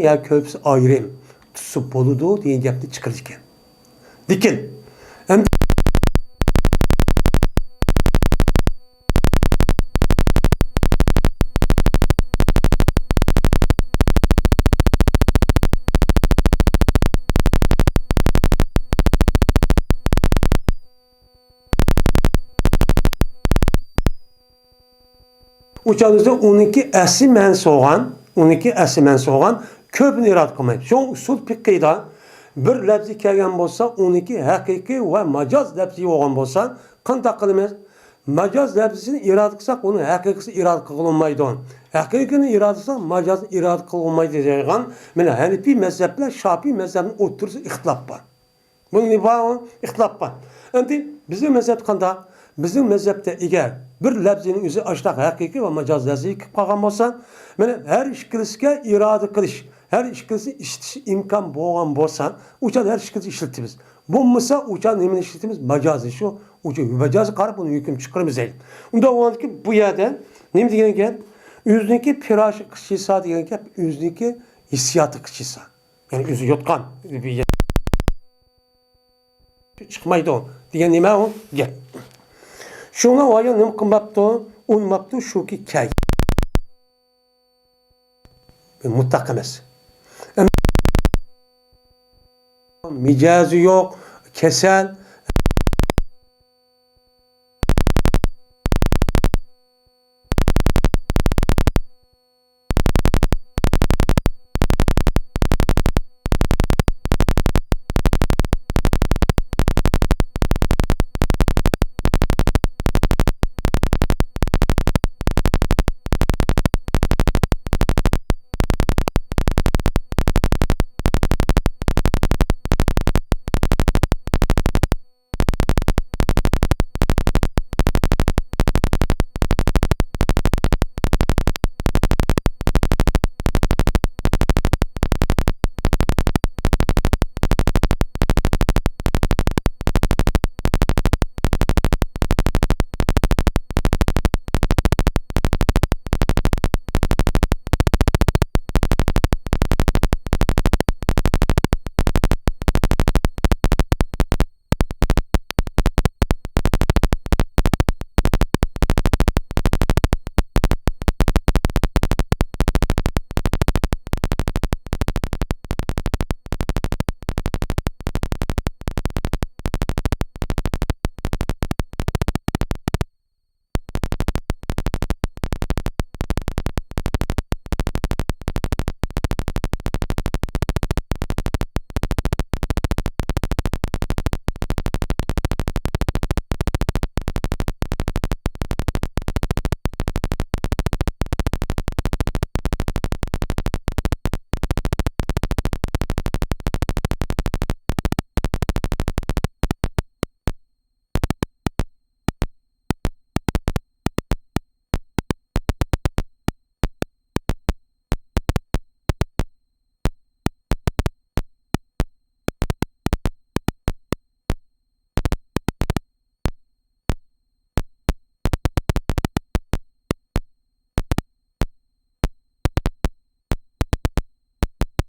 يا كۆپىسى ئايرىم تۇتسا بولىدۇ دېگەن گەپنى چىقىرىدىكەن. لېكىن، ئەمدى ئۇ چاغدا ئۇنىڭكى ئەسلى مەنىسى بولغان، ئۇنىڭكى ئەسلى مەنىسى بولغان كۆپنى ئىرادە قىلمايدۇ. شۇڭا ئۇسۇل پىققىدا بىر لەپزى كەلگەن بولسا، ئۇنىڭكى ھەقىقىي ۋە ماجاز لەپزى بولغان بولسا، قانداق قىلىمىز؟ ماجاز لەپزىنى ئىرادە قىلساق، ئۇنىڭ ھەقىقىيسىنى ئىرادە قىلغىلى بولمايدۇ. ھەقىقىينى ئىرادە قىلساق، ماجازنى ئىرادە قىلغىلى بولمايدۇ دەيدىغان، مانا، ھەنىپىي مەزھەپ بىلەن شاپىئىي مەزھەپنىڭ ئوتتۇرىسىدا ئىختىلاپ بار. بۇنىڭ نېمە بار؟ ئىختىلاپ بار. ئەمدى بىزنىڭ مەزھەپتە قانداق؟ بىزنىڭ مەزھەپتە ئەگەر بىر لەپزىنىڭ ئۆزى ئاشۇنداق ھەقىقىي ۋە ماجاز لەپزىگە كىرىپ قالغان بولسا، مانا، ھەر ئىككىلىسىگە ئىرادە قىلىش، ھەر ئىككىلىسىنى ئىشلىتىش ئىمكان بولغان بولسا، ئۇ چاغدا ھەر ئىككىلىسىنى ئىشلىتىمىز. بولمىسا، ئۇ چاغدا نېمىنى ئىشلىتىمىز؟ ماجازنى، شۇ، ئۇ چاغدا ماجازغا قاراپ ئۇنى ھۆكۈم چىقىرىمىز دەيدۇ. ئۇنداق بولغاندىكىن بۇ يەردە نېمە دېگەن گەپ؟ ئۆزىنىڭكى پىراشى قىچىسا دېگەن گەپ، ئۆزىنىڭكى ھېسسىياتى قىچىسا. يەنى ئۆزى يوتقان. چىقمايدۇ دېگەن نېمە ئۇ؟ گەپ. شۇڭا ئايال نېمە قىلماپتۇ؟ ئۇنىماپتۇ، شۇكى كەي. مۇتلەق ئەمەس. مىجەزى يوق، كېسەل،